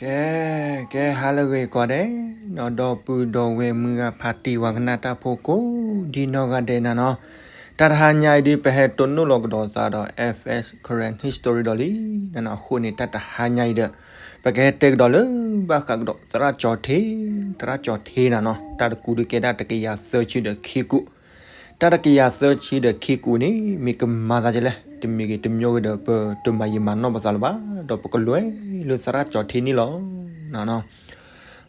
ကဲ ကဲ ဟါလၢအဂ့ၤကိးဂၤဒဲးနီၤ, ဒီပုၢ်ဒီဝဲၢ်မုၢ်ဂၤဖးတံၢ်ဝဲကနၣ်တၢ်ဖိကိးဒံနီၢ်ဂၤဒဲးနၤနီၤ, တၢ်တဟါညါအံၤဒုး ပဟဲတိၢ်နီၣ်လီၤကဒီးသးဒီး F S Karen History ဒီးလံနၤနီၤ, အဃိန့ၣ် တၢ်တဟါညါအံၤဒီး ပကဟဲတဲကဒီးလၢ ဘၣ်ဃးကဒီးသရၣ်ကၠီၤထ့, သရၣ်ကၠီၤထ့နၤနီၤ, တၢ်တကူဒုးကဲဒၣ်တကယၤသၢဆံဒီးခံကူ, တၢ်တကယၤသၢဆံဒီးခံကူန့ၣ် မ့ၢ်ကမၤသးဒ်လဲၣ်, တမ့ၢ်ဂ့ၤတမ့ၢ်ဂ့ၤဒီး ပတမၤယံာ်မၤနီၢ်ပသးလၢၤဘၣ်, ဒီးပကလဲၤလၢသရၣ်ကၠီၤထ့န့ၣ်လီၤနၤနီၤ.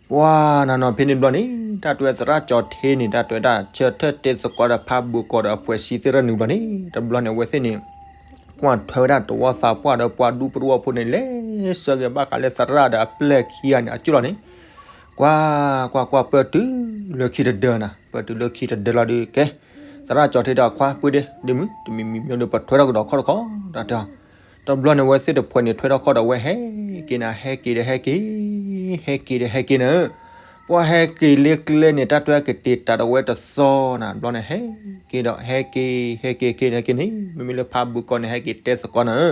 ပှၤနၤနီၤ ဖဲန့ၣ်ဘျီန့ၣ် တၢ်တဲဝဲသရၣ်ကၠီၤထ့န့ၣ် တၢ်တဲဝဲဒၣ် ဆၢထၢၣ်တဲသကိးဒီးဖးဘိကီးဒီးအဖှဲးစံသ့ၣ်ရၣ်နုာ်ဘျီန့ၣ် တဘျီန့ၣ် အဝဲသ့ၣ်န့ၣ် ကွၢ်ထွဲဝဲဒၣ်တဝီသးပှၢ်ဒီးပှၤဒူပရိအဖိန့ၣ် လဲၤဆၢက့ၤဘၣ်ဃးလၢသရၣ်ဒီးအပျဲၢ်ခံဂၤန့ၣ် အကၠိၣ်လီၤန့ၣ်, ကွၢ် ကွၢ် ကွၢ် ပၢၢ်တုၤလၢခံတဒၢနၤ, ပၢၢ်တုၤလၢခံတဒၢလီၤဒုး ကဲ သရၣ်ကၠီၤထ့ဒီးခွါ ပှ့ၤဒ့ ဒ့မုၣ် တမံၤမံၤမံၤဒီး ပထွဲထီၣ်ကဒီးခီၣ်တခီ တၢ်တဲအီၤ, တဘျီန့ၣ် အဝဲသ့ၣ်တဖှဲးန့ၣ် ထွဲထီၣ်ခီၣ်ဒီးအဝဲဟဲက့ၤနၤ ဟဲက့ၤဒီးဟဲက့ၤ, ဟဲက့ၤဒီးဟဲက့ၤနၤ, ပှၤဟဲက့ၤလၢကျဲန့ၣ် တၢ်တဲကတ့ၤတၢ်ဒီးဝဲတသီနၤ, ဘျီန့ၣ် ဟဲက့ၤဒီးဟဲက့ၤ ဟဲက့ၤက့ၤန့ၣ်က့ၤန့ၣ် မ့မ့ၢ်လၢဖးဘိကီးန့ၣ် ဟဲက့ၤတဲသကိးနၤ,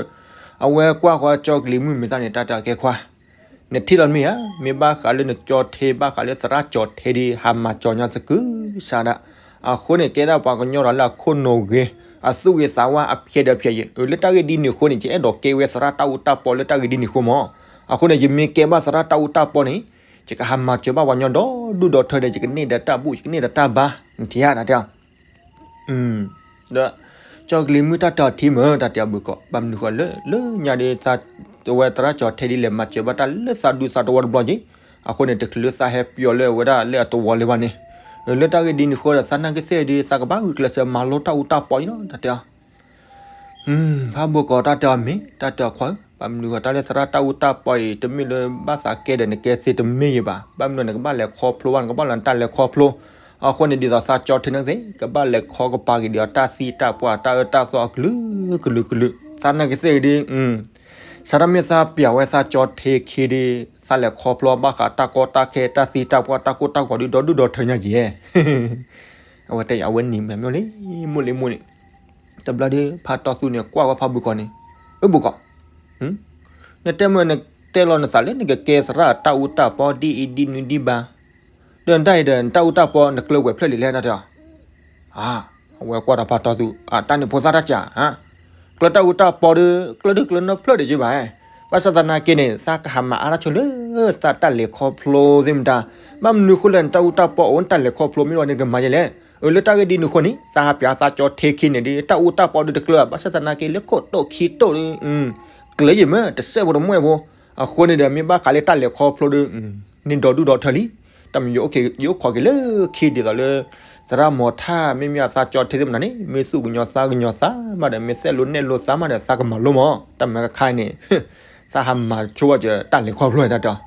အဝဲကွၢ်ဃီကၠီကလံၤမုၢ်မ့ၢ်သးန့ၣ် တၢ်တဲအီၤ ကဲခွါ နထံၣ်လီၤမ့ၢ်ဧါ, မ့ၢ်ဘၣ်ဃးလၢနကၠီၤထ့ ဘၣ်ဃးလၢသရၣ်ကၠီၤထ့ဒီး ဟးမၤကၠီၤညါသကုၤဆးဒး, အဃိန့ၣ် ကဲဒၣ်ပှၤကညီဒီးလၢအခိၣ်နူာ်ဂ့ၤ အသူၣ်ဂ့ၤသးဝါ အဖျဲးဒီးဖျဲးယံၤ, အလၢတၢ်ဂ့ၢ်ဒ်န့ၣ်အဃိန့ၣ် ယအဲၣ်ဒိးကဲဝဲသရၣ်တၢ်အူတၢ်ပီလၢတၢ်ဂ့ၢ်ဒ်န့ၣ်အဃိမး, အဃိန့ၣ် ယမ့ၢ်ကဲဘၣ်သရၣ်တၢ်အူတၢ်ပီန့ၣ် ယကဟးမၤစၢၤဘၣ်ပှၤကညီဒီဒူၣ်ဒီထၢဒီး ယကန့ၢ်ဒီးတၢ်ဘူၣ် ယကန့ၢ်ဒီးတၢ်ဘါ, နထံၣ်ဧါ တၢ်တဲအီၤ ဒီး ကၠီကလံၤမုၢ်တၢ်တဲအီၤထံမ့ၢ် တၢ်တဲအီၤဘုကီး ဘၣ်မနုၤဃိလၢ လၢညါဒီး သးဝဲသရၣ်ကၠီၤထ့ဒ်လဲၣ် မၤစၢၤဘၣ်တၢ်လၢသးဒူသးတဝီတဘျီက့ၤ, အဃိန့ၣ် တချုးလၢသးဟဲပျီလၢဝဲဒၣ်လၢအတဝီလၢၤဘၣ်န့ၣ်, လၢတၢ်ဂ့ၢ်ဒ်န့ၣ်အဃိဒီး သးနာ်က့သ့ၣ်ဒုး သးကဘၣ်ဂုာ်ကျဲးစၢးမၤလိတၢ်အူတၢ်ပီအံၤလီၤ တၢ်တဲအီၤ ဖးဘိကီးတၢ်တဲအီၤမ့ၢ် တၢ်တဲအီၤခွါဧၢ, ဘၣ်မနုၤဃိတၢ်လၢသရၣ်တၢ်အူတၢ်ပီအံၤ တမ့ၢ်လၢဘၣ်သးကဲဒီးနကဲသ့တမ့ၢ်ယံၤဘၣ်, ဘၣ်မနုၤနကဘၣ်လဲၤခီဖျိဘၣ် နကဘၣ်လၢနတၢ်လဲၤခီဖျိ, အဃိန့ၣ် ဒ်သိးသးကၠီၤထ့န့ၣ်သ့ၣ် ကဘၣ်လဲၤခီကပၤက့ၤဒီးတၢ်သံတၢ်ပှၢ် တၢ်အၢတၢ်သီအကလုာ်ကလုာ်ကလုာ်, သးနာ်က့သ့ၣ်ဒုး စးထီၣ်မ့ၢ်သးပျးဝဲသးကၠီၤထ့ခံဒုး သးလဲၤခီဖျိဘၣ်ဃးတၢ်ကီတၢ်ခဲတၢ်သံတၢ်ပှၢ်တၢ်ကိၢ်တၢ်ဂီၤဒုး ဒီဒူၣ်ဒီထၢညါက့ၤ အဝဲတဲအဝဲနံၤမ့ၢ်လံ မိၢ်လံမိၢ်န့ၣ်, တဘျီဒုး ဖးတီသူန့ၣ် ကွၢ်ဝဲဖးဘိကီးန့ၣ်, အၢဘိကီး, နတဲမ့ၢ်နတဲလီၤနသးလၢ နကကဲသရၣ်တၢ်အူတၢ်ပီဒ်အံၤဒ်နုၤဒ်ဘၣ်, ဒီးနတၢ်အံၤဒီး နတၢ်အူတၢ်ပီနကျၢၤဝဲၤဖျၢၣ်လံလဲၣ် တၢ်တဲအီၤ အဝဲကွၢ်ဒီးဖးတီသူ, အတၢ်န့ၣ်ဖိသၣ်တၢ်စး, ကျၢၤတၢ်အူတၢ်ပီဒီး ကျၢၤဒုးကျၢၤနီတဖျၢၣ်ဒံးက့ၤဘၣ်, ဘၣ်ဆၣ်သနာ်က့န့ၣ် သးကဟးမၤအါထီၣ်ဆိလၢ သးတၢ်လဲၤခီဖျိသ့ၣ်မတၤ, ဘၣ်မနုၤဃိလၢနတၢ်အူတၢ်ပီအိၣ် နတၢ်လဲၤခီဖျိမ့ၢ်လီၤန့ၣ် ကမၤယဲလဲၣ်, အၢ လၢတၢ်ဂ့ၢ်ဒ်န့ၣ်အဃိန့ၣ် သးဟးပျးသးကၠီၤထ့ခံန့ၣ်ဒီး တၢ်အူတၢ်ပီဒီးတကျၢၤဘၣ်, ဘၣ်ဆၣ်သနာ်က့လၢခိၣ်တိၣ်ခံတိၣ်ဒီး ကျၢၤယံၤမ့ၢ် တစဲးဖိတမှဲၢ်ဖိ, အဃိန့ၣ်ဒီး မ့ၢ်ဘၣ်ဃးလၢတၢ်လဲၤခီဖျိဒီး န့ၣ်ဒီဒူၣ်ဒီထၢလံ, တၢ်မ့ၢ်ယအိၣ်ခိးက့ၤလၢခံဒ်သိးလၢ သရၣ်မီၤထၣ် မ့မ့ၢ်အသးကၠီၤထ့သ့ၣ်မတၤန့ၣ် မ့ၢ်သူၣ်ကညီၤသးကညီၤသးမးဒီး မ့ၢ်သဲးလိာ်နဲၣ်လိာ်သးမးဒီး သးကမၤလိမး, တၢ်မၤကခါအံၤန့ၣ် သးဟးမၤဆိဘၣ်စၢၤတၢ်လဲၤခီဖျိတၢ်တဲအီၤ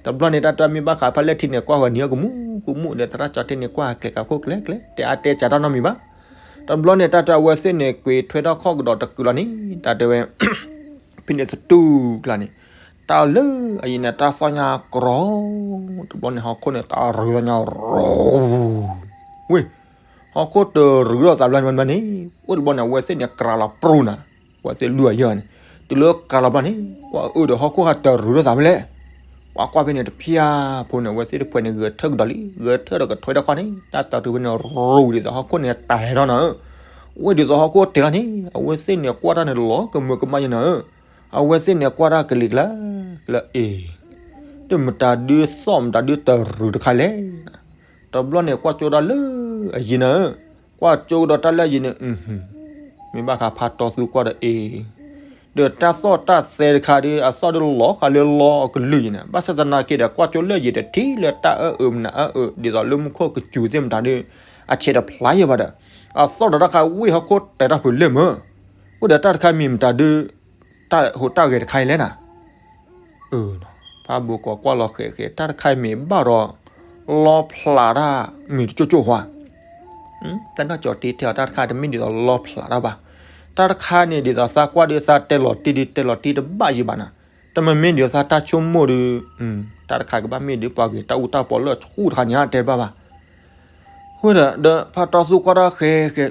တဘျီန့ၣ် တၢ်တဲမ့ၢ်ဘၣ်ဃးဖးလဲၢ်ထံန့ၣ် ကွၢ်ဃီၤနံၤအီၤကမူၣ်ကမူၣ်ဒီး သရၣ်ကၠီၤထ့န့ၣ် ကွၢ်ကျဲၤကးခိၣ်ကျဲကျဲ တဲအါတဲစးတၢ်နီတမံၤဘၣ်. တဘျီန့ၣ် တၢ်တဲအဝဲသ့ၣ်န့ၣ် ကွံာ်ထွဲထီၣ်ခီၣ်ကဒီးတကုာ်လီၤန့ၣ် တၢ်တဲဝဲ ဖဲန့ၣ်သတူၢ်ကျါန့ၣ် တၢ်လၢအယံၤန့ၣ် တၢ်သီၣ်ညါကြီ, တဘျီန့ၣ် ဟီၣ်ခိၣ်န့ၣ် တၢ်ရူးသီၣ်ညါရီ, ဝ့ၢ်, ဟီၣ်ခိၣ်တရူးထီၣ်သးဘျီန့ၣ် အိၣ်တဘျီန့ၣ် အဝဲသ့ၣ်န့ၣ် ကြးလီၤပြူၢ်နၤ, အဝဲသ့ၣ်လွံၢ်အယဲၢ်န့ၣ် တုၤလၢကြးလီၤဘျီန့ၣ် ကွၢ်အၢဒီးဟီၣ်ခိၣ်ဟးတရူးထီၣ်သးဖဲလဲၣ်, ကွၢ်ကွၢ်ဖဲန့ၣ်တဖျၢၣ်ဖိန့ၣ် အဝဲသ့ၣ်တဖှဲးန့ၣ် ဂဲၤထၢၣ်ကဒီးလံ, ဂဲၤထၢၣ်ဒီးကထွဲထီၣ်ခီၣ်န့ၣ် တၢ်တရူးဖဲန့ၣ် ရူးဒ်သိးဟီၣ်ခိၣ်န့ၣ်တဲာ်ထီၣ်နၤဧၢ, ဝ့ၢ်ဒ်သိးဟီၣ်ခိၣ်တဲာ်ထီၣ်န့ၣ် အဝဲသ့ၣ်န့ၣ် ကွၢ်တၢ်န့ၣ်လီၤကမၢကမၣ်ယဲနၤဧၢ, အဝဲသ့ၣ်န့ၣ်ကွၢ်တၢ်ကလံၤကျါ ကလၢအ့ၤ, တမတၤဒုးသီၣ်မတၤဒုးတရူးတခါလဲၣ် တဘျီန့ၣ် ကွၢ်ကၠိဒၣ်လၢအယံၤနၤဧၢ, ကွၢ်ကၠိကဒီးတၢ်လၢအယံၤန့ၣ်, မ့ၢ်ဘၣ်ဃးဖးတီသူကွၢ်ဒီးအ့ၤ, ဒီးတၢ်သီၣ်တၢ်သဲတခါဒီး အသီၣ်ဒုးလီၤဃာ်လၢလီအကလုာ်ယံၤန့ၣ်, ဘၣ်ဆၣ်သနာ်က့ဒီး ကွၢ်ကၠိလၢအယံၤတထံၣ်လၢတၢ်အၢအၢမနုၤအၢအၢ ဒ်သိးလၢမူခိၣ်ကစူၤသ့ၣ်မတၤဒီး အဆဲးတဖျါယဲဘၣ်ဒီး အသီၣ်ဒီးတၢ်ခါဝ့ၢ်ဟီၣ်ခိၣ်တဲာ်ထီၣ်ဖုးလၢမၢ်, အိၣ်ဒီးတၢ်တခါမ့ၢ်မတၤဒုး တၢ်ဟူးတၢ်ဂဲၤတခါအံၤလဲၣ်နၤ ဖးဘိကီးကွၢ်လီၤဃဲၤဃဲၤ တၢ်တခါအံၤမ့ၢ်ဘၣ်ဒီး လီဖျးတၢ်မ့ၢ်တကၠိၣ်ကၠိၣ်ဃီ, တၢ်နီၢ်ကၠီၤတ့ထဲအီၤတၢ်တခါတမ့ၢ်ဒ်သိးလီဖျးတၢ်ဘၣ်, တၢ်တခါန့ၣ်ဒ်သိးသးကွၢ်ဒုးသးတဲလီၤတံၢ်ဒုးတဲလီၤတံၢ်တဘၣ်ယံၤဘၣ်နၤ, တမ့မ့ၢ်ဒ်သိးသးတၢ်ဆိကမိၣ်ဒီး တၢ်တခါကဘၣ်မ့ၢ်ဒုးပှၤဂ့ၤတၢ်အူတၢ်ပီလၢအဆူၣ်တခါန့ၣ် အတဲတဘၣ်ဘၣ်. ဝဲဒၣ်ဒီးဖးတီသူကွၢ်တၢ်ဃဲဃဲ,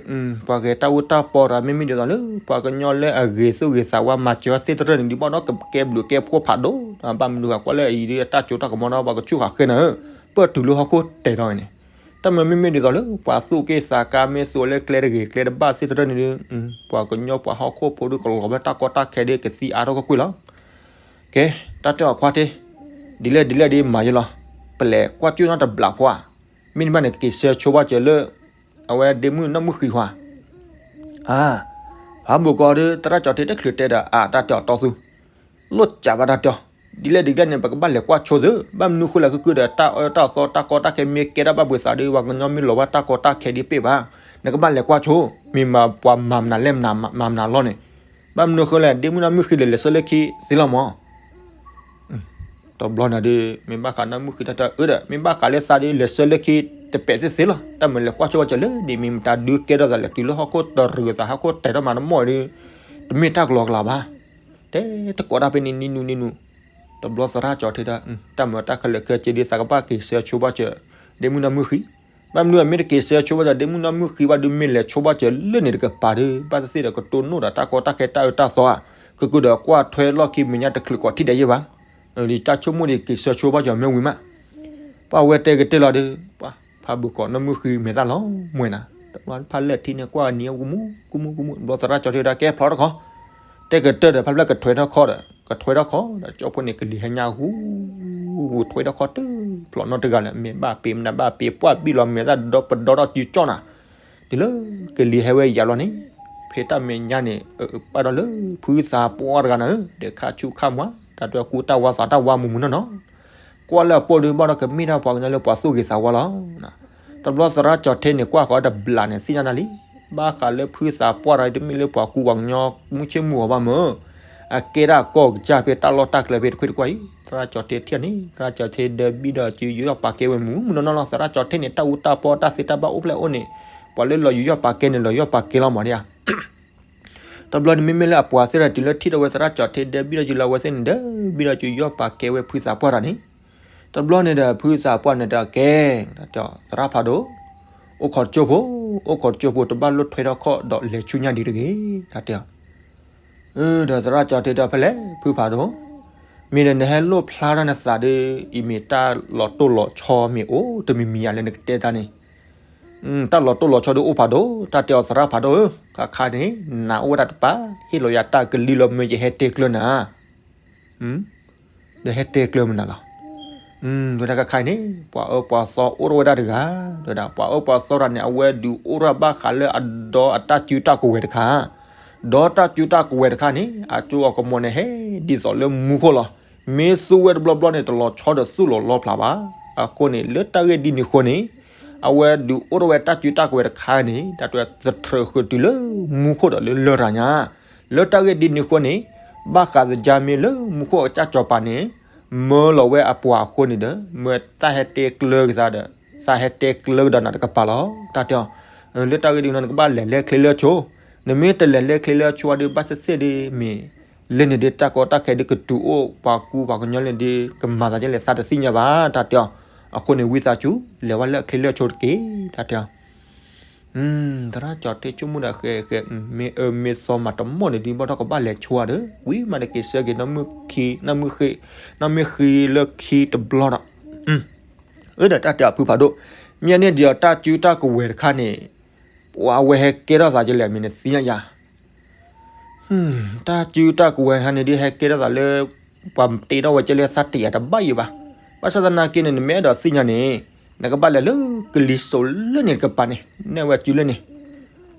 ပှၤဂဲၤတၢ်အူတၢ်ပီရၤ မ့မ့ၢ်ဒ်သိးလၢ ပှၤကညီလၢအဂ့ၤသူၣ်ဂ့ၤသးဝါ မၤစၢၤသ့ၣ်တရၢၣ်န့ၣ် ဒ်ဘၣ်ဒီးကကဲဘျုးကဲဖှိၣ်ဖးဒိၣ်, ဘၣ်မနုၤဃိ ကွၢ်လၢအအံၤဒ်အတၢ်စိတၢ်ကမီၤဒီး ပှၤကဆူၣ်ဃာ်ဃဲနၤဧၢ, ပၢၢ်တုၤလၢဟီၣ်ခိၣ်တဲာ်ထီၣ်န့ၣ်, တၢ်မၤမ့မ့ၢ်ဒ်သိးလၢ ပှၤသူၣ်က့ၣ်သးကါ မ့ၢ်သူၣ်လၢကျဲတဂ့ၤကျဲတဘၣ်သ့ၣ်တရၢၣ်န့ၣ်ဒီး ပှၤကညီပှၤဟီၣ်ခိၣ်ဖိဒီး ကလီၤဝဲတၢ်ကီတၢ်ခဲဒီး ကသံအါထီၣ်ကွ့ၢ်ကွ့ၢ်လီၤ. ကဲ, တၢ်တဲအီၤခွါတ့ၢ်, ဒ်လဲၣ်ဒ်လဲၣ်ဒ်မၤယလီၤ, ပလဲၤကွၢ်ကၠူၣ်နီတဘျီဖိဧါ, မ့ၢ်နဘၣ်န့ၣ် က့ၤဆှၢဆိဘၣ်စၢၤလၢ အဝဲဒ့မုၣ်နီၢ်မုၢ်ဃံၤဧါ. အါ, ဖးဘိၣ်ကီးဒီး သရၣ်ကၠီၤထ့တချုးတဲဒီး အါ တၢ်တဲအီၤတီသူ, လိၣ်စးဘၣ်တၢ်တဲအီၤ, ဒ်လဲၣ်ဒ်လဲၣ်န့ၣ် ပကဘၣ်လဲၤကွၢ်ဆိသ့, ဘၣ်မနုၤဃိလဲၣ် ကုၢ်ကုၢ်ဒီး တၢ်အၢတၢ်သီတၢ်ကီတၢ်ခဲမ့ၢ်ကဲထီၣ်ဘၣ်ပှဲၤသးဒီး ပှၤကညီမ့ၢ်လီၤဘၣ်တၢ်ကီတၢ်ခဲဒ်ပ့ၢ်ဘၣ်, နကဘၣ်လဲၤကွၢ်ဆိ, မ့ၢ်မၤပှၤမၤမနုၤလဲၣ်မနုၤမၤမနုၤလီၤန့ၣ်, ဘၣ်မနုၤဃိလဲၣ် ဒ့မုၣ်နီၢ်မုၢ်ဃံၤလဲၤလဲၤဆှၢလၢခံသ့လီၤမး တဘျီန့ၣ်ဒီး မ့ၢ်ဘၣ်ဃးနီၢ်မုၢ်ဃံၤတၢ်တဲအၢဒီး မ့ၢ်ဘၣ်ဃးလၢသးဒီး လဲၤဆှၢလၢခံတပဲာ်သ့ၣ်သ့လီၤ. တၢ်မၤလဲၤကွၢ်ဆိဘၣ်စၢၤလၢ ဒ်မ့ၢ်မတၤဒုးကဲထီၣ်သးလဲၣ် တုၤလၢဟီၣ်ခိၣ်တရံးသး ဟီၣ်ခိၣ်တဲာ်ထီၣ်မးတမီၢ်ဒီး တမ့ၢ်တၢ်ကလီကလီဘၣ်. တဲတကိးတၢ်ဖဲန့ၣ် နံၤနူနံၤနူ, တဘျီသရၣ်ကၠီၤထ့တၢ် တၢ်မၤတၢ်ခဲလၢာ်ခဲဆ့ဒီး သးကဘၣ်က့ၤဆှၢဆိဘၣ်စၢၤ ဒ့မုၣ်နီၢ်မုၢ်ဃံၤ, ဘၣ်မနုၤအမ့ၢ်တက့ၤဆှၢဆိဘၣ်စၢၤ ဒ့မုၣ်နီၢ်မုၢ်ဃံၤဘၣ်ဒီး မ့ၢ်လဲၤဆိဘၣ်စၢၤလၢန့ၣ်တကပၤဒီး ဘၣ်သ့ၣ်သ့ၣ်ဒီးကတိၢ်နီၣ်ဒီးတၢ်ကီတၢ်ခဲတၢ်အၢတၢ်သီဧါ, ကကုာ်ဒီးကွၢ်ထွဲလီၢ်ခံမဲာ်ညါတချုးကိးထံၣ်ဒၣ်ယဲၢ်ဘၣ်. တၢ်ဆိကမိၣ်ဒီးက့ၤဆှၢဆိဘၣ်စၢၤမ့ၢ်ဝံၤမး ပှၤဝဲတဲကတၢၢ်လီၤဒီး ပှၤဖးဘိၣ်ကီးနီၢ်မုၢ်ဃံၤမဲာ်သၣ်လီၤမွဲနၤ, ဖးလဲၢ်ထံန့ၣ်ကွၢ်နံၤအူမူကူမူကူမူ ဘျီသရၣ်ကၠီၤထ့တၢ်ကဲဖျီတခီ, တဲကတၢၢ်ဒီး ဖးဖျၢၣ်ကထွဲထီၣ်ခီဒီး ကထွဲထီၣ်ခီဒီး ကၠီဖိန့ၣ်ကလံၤဟဲညါဟူ ဂုာ်ထွဲထီၣ်ခီတုၤ ဖျိးနီတဂၤလၢ မ့ၢ်ဘၣ်ပ့ၤမနုၤဘၣ်ပ့ၤ ပှၢ်ဘံၣ်လီၤမဲာ်သၣ်ဒီပဒီထီၣ်စုကၠီနၤ, တုၤလၢကလံၤဟဲဝဲယၤလီၤန့ၣ် ဖဲတၢ်မဲာ်ညါန့ၣ် အပၣ်ဒီးလၢဖုသးပှၢ်တဂၤနၤဧၢ ဒီးခါဆူၣ်ခါမွၤ တၢ်တၢ်ကူတၢ်ဝါသးတၢ်ဝါမုာ်မုာ်နီၢ်နီၢ် ကွၢ်လၢအပိၢ်ဒီး ဘၣ်ဒီးကမ့ၢ်ဒၣ်ပှၤကညီလၢပှၤသူၣ်ဂ့ၤသးဝါလီၤ. တဘျီသရၣ်ကၠီၤထ့န့ၣ် ကွၢ်ဃီတဘျီန့ၣ် သ့ၣ်ညါနၤလံ, ဘၣ်ဃးလၢဖုသးပှၢ်တဂၤအံၤ တမ့ၢ်လၢပှၤကူပှၤကညီမုၢ်ဆ့ၣ်မုၢ်ဂီၤဘၣ်မၢ်, အကဲဒၣ်ကီၢ်ကစၢ်ဖဲတၢ်လီၢ်တၢ်ကျဲဖဲတခွ့ၣ်တကွၢ်အံၤ, သရၣ်ကၠီၤထ့ထံၣ်န့ၣ် သရၣ်ကၠီၤထ့ဒၢဘံၣ်ဒီးစုယူးယီၣ်ပာ်ကဲဝဲမုာ်မုာ်နီၢ်နီၢ်လီၤ. သရၣ်ကၠီၤထ့န့ၣ် တၢ်အူတၢ်ပီတၢ်သ့တၢ်ဘၣ်အိၣ်ဖျဲၣ်အိၣ်န့ၣ် ပှၤလၢလီၤယူးယီၣ်ပာ်ကဲန့ၣ် လီၤယူးယီၣ်ပာ်ကဲလီၤမးဒ်ဧါ တဘျီန့ၣ်မ့မ့ၢ်လၢအပှၤသ့ၣ်တဖၣ်တုၤလၢထံၣ်ဒီးဝဲသရၣ်ကၠီၤထ့ဒၢဘံၣ်ဒီးစုလီၤဝဲသ့ၣ်န့ၣ် ဒၢဘံၣ်ဒီးစုယူးယီၣ်ပာ်ကဲဝဲဖုသးပှၢ်တဂၤန့ၣ်, တဘျီန့ၣ်ဒီးဖုသးပှၢ်န့ၣ်တၢ်ကဲ, သရၣ်ဖးဒိၣ်, အိၣ်ခိးတကၠိဖိ, အိၣ်ခိးတကၠိဖိ တဘၣ်လိၣ်ထွဲထီၣ်ခီၣ်ဒီးလဲၤဆူညါဒံးတဂ့ၤ, တၢ်တဲအီၤ ဒီးသရၣ်ကၠီၤထ့ဒီးဖဲလဲၣ် ဖုဖးဒိၣ်, မ့ၢ်ဒီးနဟဲလိၣ်ဖျါထီၣ်နသးဒီး အံၤမ့ၢ်တၢ်လီၤတိၢ်လီၤဆီမ့ၢ်အိၣ်တမံၤမံၤဧါလၢနကတဲတၢ်န့ၣ်, တၢ်လီၤတိၢ်လီၤဆီဒီးအိၣ်ဖးဒိၣ်, တၢ်တဲအီၤသရၣ်ဖးဒိၣ်ဧၢ, ခါခါန့ၣ် နၤအိၣ်ဝဲဒၣ်တပၤ, ဟ့ၣ်လီၤယၤတၢ်ကလံၤလီၤမ့ၢ်ယဟဲတဲကျၢၤနၤ ဒီးဟဲတဲကျၢၤမနုၤလီၤ. ဝဲဒၣ်ခါခါအံၤန့ၣ် ပှၤအၢပှၤသီအိၣ်ထီၣ်ဝဲဒၣ်တဂၤ, ဒီးပှၤအၢပှၤသီတဂၤန့ၣ် အဝဲဒုးအိၣ်ထီၣ်ဘၣ်ဃးလၢအဒီတၢ်စုတၢ်ကဝဲၤတခါ, ဒီတၢ်စုတၢ်ကဝဲၤတခါန့ၣ် အစိအကမီၤန့ၣ် ဟဲဒ်သိးလၢမူခိၣ်လီၤ. မ့ၢ်သူဝဲတဘျီဘျီန့ၣ် တလီၤဆီဒီးသူၣ်လီၤလီဖျးဘၣ်. အဃိန့ၣ် လၢတၢ်ဂ့ၢ်ဒ်န့ၣ်အဃိန့ၣ် အဝဲဒုးအိၣ်ထီၣ်ဝဲတၢ်စုတၢ်ကဝဲၤတခါန့ၣ် တၢ်တထြၢးဃုာ်တုၤလၢမူခိၣ်ဒီးလၢလရာ်ညါ လၢတၢ်ဂ့ၢ်ဒ်န့ၣ်အဃိန့ၣ် ဘၣ်ဃးသကါမ့ၢ်လၢမူခိၣ်အကစၢ်စီၤပၤန့ၣ် မၢလီၤဝဲအပှၤအဃိန့ၣ်ဒီး မၢတၢ်ဟဲတဲကျၢၤကသးဒီး သးဟဲတဲကျၢၤကဒီးနၤတကပၤလီၤ. တၢ်တဲအီၤ လၢတၢ်ဂ့ၢ်ဒ်န့ၣ် နကဘၣ်လဲၤလဲၤချ့လၢဆိ, နမ့ၢ်တလဲၤလဲၤချ့လၢဆိဒီး ဘၣ်သ့ၣ်သ့ၣ်ဒီးမ့ၢ် လၢန့ၣ်ဒီးတၢ်ကီတၢ်ခဲဒီးကတုၤအိၣ် ပှၤကူပှၤကညီလၢန့ၣ်ဒီး ကမၤသးဒ်လဲၣ်သးတသ့ၣ်ညါဘၣ် တၢ်တဲအီၤ. အဃိန့ၣ် ဝံသးစူၤ လဲၤဝဲလၢအချ့လၢအဆိတက့ၢ် တၢ်တဲအီၤ. သရၣ်ကၠီၤထ့ဆိကမိၣ်ဒီးဃဲးဃဲး မ့ၢ်အၢမ့ၢ်သီမးတမီၢ်န့ၣ်ဒီး ဘၣ်ထီၣ်ကဘၣ်လဲၤဆိဧါဒီး ဝံၤမးတက့ၤဆၢက့ၤ နီၢ်မုၢ်ဃံ နီၢ်မုၢ်ဃံလၢခံတဘျီဒီး အၢဒီးတၢ်တဲအီၤဖုဖးဒိၣ်, မ့ၢ်န့ၣ်ဒီး တၢ်စုတၢ်ကဝဲၤတခါန့ၣ် ပှၤဝဲဟဲကဲထီၣ်သးကလဲၣ် မ့ၢ်နသ့ၣ်ညါယၤ တၢ်စုတၢ်ကဝဲၤတခါန့ၣ်ဒီး ဟဲကဲထီၣ်သးလၢ ပှၤတ့ထီၣ်ဝဲကဲလၢသးတယာ်တဘၣ်အံၤဘၣ်. ဘၣ်ဆၣ်သနာ်က့န့ၣ် နမ့ၢ်အဲၣ်ဒိးသ့ၣ်ညါန့ၣ် နကဘၣ်လဲၤလၢကလံၤစိးလၢန့ၣ်တကပၤန့ၣ် နဲၣ်ဝဲစုလၢန့ၣ်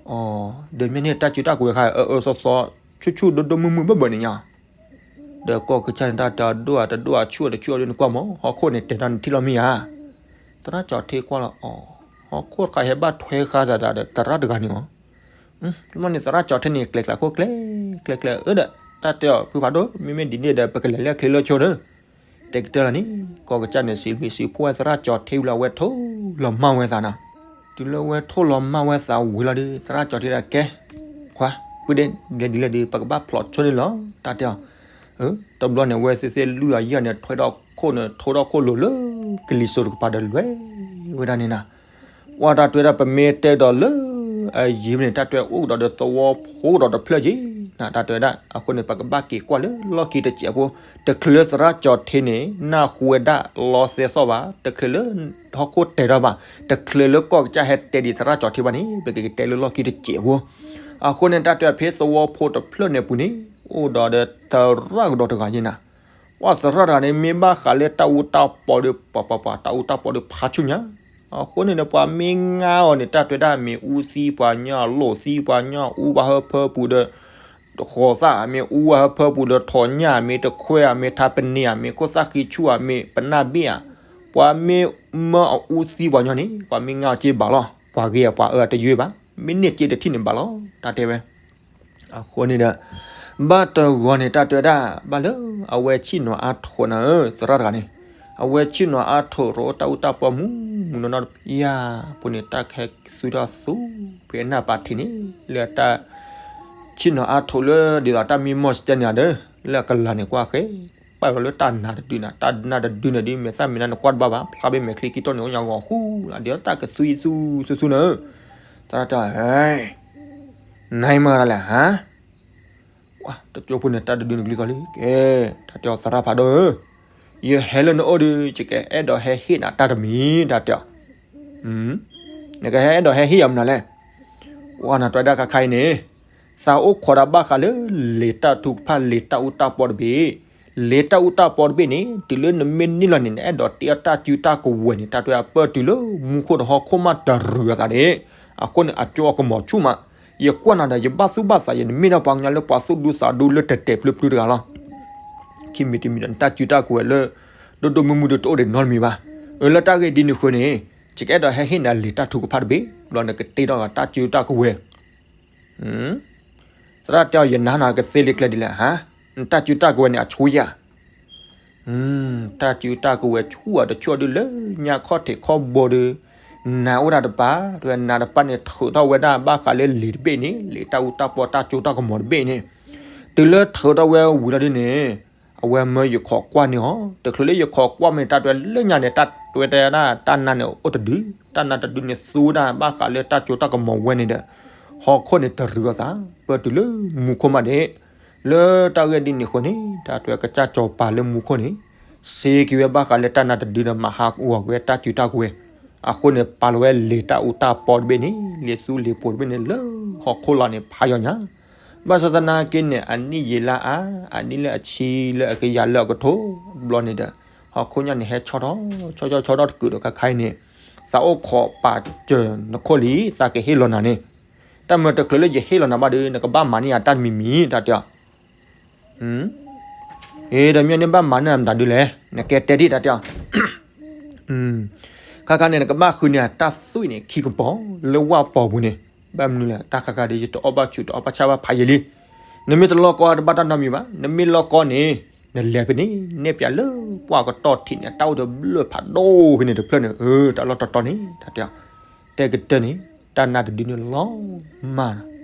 ဒီးမ့ၢ်န့ၣ်တၢ်စုတၢ်ကဝဲၤတခါ အၢအၢသီသီ ဆူၣ်ဆူၣ်ဒိၣ်ဒိၣ်မုၢ်မုၢ်ဘၣ်ဘၣ်န့ၣ်ညါ ဒီးကီၢ်ကစၢ်န့ၣ် တၢ်တဒိၣ်ဧါတဒိၣ်ဧါ ဆူၣ်ဧါတဆူၣ်ဧါဒီး နကွၢ်မး ဟီၣ်ခိၣ်န့ၣ် တဲာ်ထီၣ်နထံၣ်လီၤမ့ၢ်ဧါ. သရၣ်ကၠီၤထ့ကွၢ်လီၤအီၤ, ဟီၣ်ခိၣ်တခါဟဲဘၣ်ထွဲဃာ်သးဒီးသရၣ်တဂၤန့ၣ်အီၤ. တဘျီန့ၣ်သရၣ်ကၠီၤထ့န့ၣ် ကျဲၤကျဲၤခိၣ်ကျဲၤ ကျဲၤကျဲၤအၢဒီး တၢ်တဲအီၤဖုဖးဒိၣ် မ့မ့ၢ်ဒ်န့ၣ်ဒီး ပကလဲၤလၢအချ့လၢဆိဒီး တဲကတၢၢ်လီၤန့ၣ် ကီၢ်ကစၢ်န့ၣ် စံးဘျုးစံးဖှိၣ်ဝဲသရၣ်ကၠီၤထ့ဝံၤလီၤ အဝဲထိၣ်လီၤမၢ်ဝဲသးနီၤ. တုၤလၢအဝဲထိၣ်လီၤမၢ်ဝဲသးဝံၤလီၤဒီး သရၣ်ကၠီၤထ့ဒၣ်ကဲ ခွါ ပုၢ်ဒ့ၣ်ဒ်လဲၣ်ဒ်လဲၣ်ဒီး ပကဘၣ်ဖျိးဆိန့ၣ်လီၤ တၢ်တဲအီၤ. တဘျီန့ၣ် အဝဲသ့ၣ်သ့ၣ်လွံၢ်အယဲၢ်န့ၣ် ထွဲထီၣ်ခိၣ်န့ၣ် ထိၣ်ထီၣ်ခိၣ်လိၤလၢကလံၤစိးတကပၤဒီးလဲၤဝဲဒၣ်န့ၣ်နီၤ. ဝဲတၢ်တဲဝဲဒၣ် ပမ့ၢ်တဲဒီးလၢအယံၤန့ၣ် တၢ်တဲဝဲအိၣ်ကဒီးဒီးသဝီဖိကဒီးတဖျၢၣ်က့ၤနၤ တၢ်တဲဝဲဒၣ်. အဃိန့ၣ် ပကဘၣ်က့ၤကွၢ်လၢလီၢ်ခံတစဲးဖိ, တချုးလၢသရၣ်ကၠီၤထ့န့ၣ် နၢ်ဟူဝဲဒၣ်လီသဲသီၣ်ဘၣ်, တချုးလၢဟီၣ်ခိၣ်တဲထီၣ်ဘၣ်, တချုးလၢကီၢ်ကစၢ်ဟဲတဲဒံးသရၣ်ကၠီၤထ့ဘၣ်န့ၣ် ပကက့ၤတဲလၢလီၢ်ခံတစဲးဖိ. အဃိန့ၣ် တၢ်တဲဝဲဖဲသဝီဖိတဖျၢၣ်န့ၣ်အပူၤန့ၣ် အိၣ်ဒီးဒီးသရၣ်ကဒီးတဂၤယ့နၤ. ပှၤသရၣ်တဂၤန့ၣ် မ့ၢ်ဘၣ်ဃးလၢတၢ်အူတၢ်ပီဒီး ပှၤပှၤပှၤ တၢ်အူတၢ်ပီဒီးဖးဆူၣ်ညါ. အဃိန့ၣ်ဒီး ပှၤမ့ၢ်ငါအီၤန့ၣ် တၢ်တဲဝဲဒၣ် မ့ၢ်အူသံပှၤညီ လိၣ်သံပှၤညီ အူဘၣ်ဟၢဖၢပူၤဒီး ဃိးသၣ် မ့ၢ်အူဘၣ်ဟၢဖၢပူၤဒီး ထိးညၣ် မ့ၢ်တခွဲ မ့ၢ်ထးပနံၤ မ့ၢ်ခိၣ်သၣ်ဃံဆူၣ် မ့ၢ်ပနၢ်ဘ့ၣ်ဧါ. ပှၤမ့ၢ်မၢအူသံပှၤညီန့ၣ် ပှၤမ့ၢ်ငါအီၤက့ဘၣ်လီၤ. ပှၤဂ့ၤအပှၤအၢအတယွဲဘၣ်, မ့ၢ်န့ၢ်က့တထံၣ်န့ၣ်ဘၣ်လီၤ တၢ်တဲဝဲ. အဃိန့ၣ်ဒီး ဘၣ်တဂီၤန့ၣ် တၢ်တဲဝဲဒၣ် ဘၣ်လၢအဝဲဆ့ၣ်နီၤအါထိးနၤဧၢ သရၣ်တဂၤန့ၣ်, အဝဲဆ့ၣ်နီၤအါထိးရိးတၢ်အူတၢ်ပီမူးမူးနီၢ်နီၢ်တပျၢ် အဃိန့ၣ် တၢ်ကဟဲသူၣ်ထီၣ်သူဖဲအနၢ်ပာ်ထံးန့ၣ် လၢတၢ်ဆ့ၣ်နီၤအါထိးလၢ ဒ်သိးတၢ်မံမီၢ်စတဲန့ၣ်ဒီး လၢအကလၤန့ၣ်ကွၢ်ဃဲ ပာ်လီၤလၢတၢ်နါတဒုနၤ, တၢ်နါတဒုန့ၣ်ဒ် မဲာ်သၣ်မဲာ်နါနကွၢ်တဘၣ်ဘၣ်, ဖျါဘ့ၣ်မဲာ်ချံကံထီၣ်န့ၣ် အိၣ်ညါဂီၤဃူလၢ် ဒ်သိးတၢ်ကသူသူသူသူနၤဧၢ. သရၣ်တဲ နမၤတၢ်လဲၣ်ဟါ, တကၠိဖိန့ၣ် တၢ်တဒုန့ၣ်ကလုၢ်သီလံ ကဲ, တၢ်တဲအီၤ သရၣ်ဖးဒိၣ်ဧၢ, ယဟဲလၢနအိၣ်ဒီး ယကအဲၣ်ဒိးဟဲဟ့ၣ်နၤတၢ်တမံၤ တၢ်တဲအီၤ. နကဟဲအဲၣ်ဒိးဟဲဟ့ၣ်ယၤမနုၤလဲၣ်. ပှၤနၤတဲဒၣ်ခါခါအံၤန့ၣ် သးအိၣ်ခိးတၢ်ဘၣ်ဃးလၢ လံာ်တၢ်ထုကဖၣ် လံာ်တၢ်အူတၢ်ပီတဘ့ၣ်, လံာ်တၢ်အူတၢ်ပီတဘ့ၣ်န့ၣ် တုၤလၢနမ့ၢ်န့ၢ်လီၤန့ၣ် နအဲၣ်ဒိးတ့အီၣ်တၢ်စုတၢ်ကဝဲၤန့ၣ် တၢ်တဲအပၢၢ်တုၤလၢမူခိၣ်ဒီးဟီၣ်ခိၣ်မးတရံးအသးန့ၣ်, အဃိန့ၣ် အကၠိအကမီၤဆူၣ်မး, ယကွၢ်နၤဒီး ယဘၣ်သူၣ်ဘၣ်သး ယနမ့ၢ်ဒၣ်ပှၤကညီလၢပှၤသူၣ်ဒူသးဒူလၢတဲာ်တဲာ်ဖျုဖျုတဂၤလီၤ. ခံမံၤတမံၤဒီး နတၢ်စုတၢ်ကဝဲၤလၢ ဒိၣ်ဒိၣ်မုၢ်မုၢ်ဒီးတအိၣ်ဒံးနီတမံၤဘၣ်. အၢ လၢတၢ်ဂ့ၢ်ဒ်န့ၣ်အဃိန့ၣ် ယကအဲၣ်ဒိးဟဲဟ့ၣ်နၤလံာ်တၢ်ထုကဖၣ်တဘ့ၣ် ဘျီနကတ့ထီၣ်တၢ်စုတၢ်ကဝဲၤ သရၣ်တဲအီၤ ယနာ်နၤကသ့လံကျဲဒ်လဲၣ်ဟါ, နတၢ်စုတၢ်ကဝဲၤန့ၣ် အဆိယၤ, တၢ်စုတၢ်ကဝဲၤဆူၣ်အတဆူၣ်အဒုးလၢညါခီၣ်ထံးခီၣ်ဘိဒီး နၤအိၣ်ဒၣ်တပၤ, တဲဝဲနၤတပၤန့ၣ် ထုးထီၣ်ဝဲဒၣ်ဘၣ်ဃးလၢလံာ်တဘ့ၣ်န့ၣ် လံာ်တၢ်အူတၢ်ပီတၢ်ကၠိတၢ်ကမီၤတဘ့ၣ်န့ၣ်, တုၤလၢထုးထီၣ်ဝဲဝံၤလီၤဒ်န့ၣ် အဝဲမၢယခိးကွၢ်န့ၢ်အီၤ, တချုးလၢယခိးကွၢ်မ့ၢ်တၢ်တဲလၢညါန့ၣ် တၢ်တဲဝဲတဲဒၣ် တၢ်နါန့ၣ်အိၣ်တဒု, တၢ်နါတဒုန့ၣ်သူဝဲဒၣ်ဘၣ်ဃးလၢတၢ်ကၠိတၢ်ကမီၤဝဲန့ၣ်ဒီး ဟီၣ်ခိၣ်န့ၣ်တရံးအသး ပၢၢ်တုၤလၢမူခိၣ်မးဒဲး, လၢတၢ်ဂ့ၢ်ဒ်န့ၣ်အဃိန့ၣ် တၢ်တဲဝဲကစၢ်စီၤပၤလၢမူခိၣ်န့ၣ် စ့က့ၤဝဲဘၣ်ဃးလၢတၢ်နါတဒုဒီး မၤဟးဂီၤက့ၤဝဲတၢ်စုတၢ်ကဝဲၤ, အဃိန့ၣ် ပာ်လီၤဝဲလံာ်တၢ်အူတၢ်ပီတဘ့ၣ်န့ၣ် လံာ်သူလံာ်ပိၤတဘ့ၣ်န့ၣ် လၢဟီၣ်ခိၣ်လီၤန့ၣ် ဖးယီၤညါ, ဘၣ်ဆၣ်သနာ်က့န့ၣ် အနံၣ်ယံာ်လၢအါ, အနံၣ်လၢအဆံလၢအကယၤလၢအကထိဘျီန့ၣ်ဒီး ဟီၣ်ခိၣ်ညါန့ၣ် ဟဲဆီထီၣ် ဆီဆီဆီထီၣ်တကုာ်ဒီးခါခါအံၤန့ၣ် သးအိၣ်ခိးပာ်စၢၤနခိၣ်လံ သးကဟ့ၣ်လီၤနၤန့ၣ်, တၢ်မၢတချုးလၢယဟ့ၣ်လီၤနၤဘၣ်ဒီး နကဘၣ်မၤန့ၢ်ယၤတၢ်တမံၤမံၤ တၢ်တဲအီၤ အ့ ဒီးမ့ၢ်န့ၣ်ဘၣ်မၤန့ၢ်မတၤဒုလဲၣ် နကဲတဲဒ်တၢ်တဲအီၤ, ခါခါန့ၣ် နကဘၣ်ဃုန့ၢ်တၢ်သွံၣ်န့ၣ် ခံကပီၤ လၢဝၣ်ပီၤပူၤန့ၣ်, ဘၣ်မနုၤလဲၣ် တၢ်ခါခါဒီး ယတအီၣ်ဘၣ်ဆူၣ်တအီၣ်ဘၣ်ဆၣ်ဘၣ်ဖးယံာ်လံ, နမ့ၢ်တလီၢ်ကီတဘၣ်တၢ်နီတမံၤဘၣ်, နမ့ၢ်လီၢ်ကီန့ၣ် နလဲၤဖဲန့ၣ် နဲၣ်ပၠးလၢပှၢ်ကတီၢ်ထံးန့ၣ် တၢ်အိၣ်ဒီးဘျၢၣ်ဖးဒိၣ်ဖဲန့ၣ်တဖျၢၣ်န့ၣ်, အၢ တၢ်လီၢ်တီတီန့ၣ် တၢ်တဲအီၤ, တဲကတၢၢ်န့ၣ် တၢ်နါတဒုန့ၣ်လီၤမၢ်လီၤ,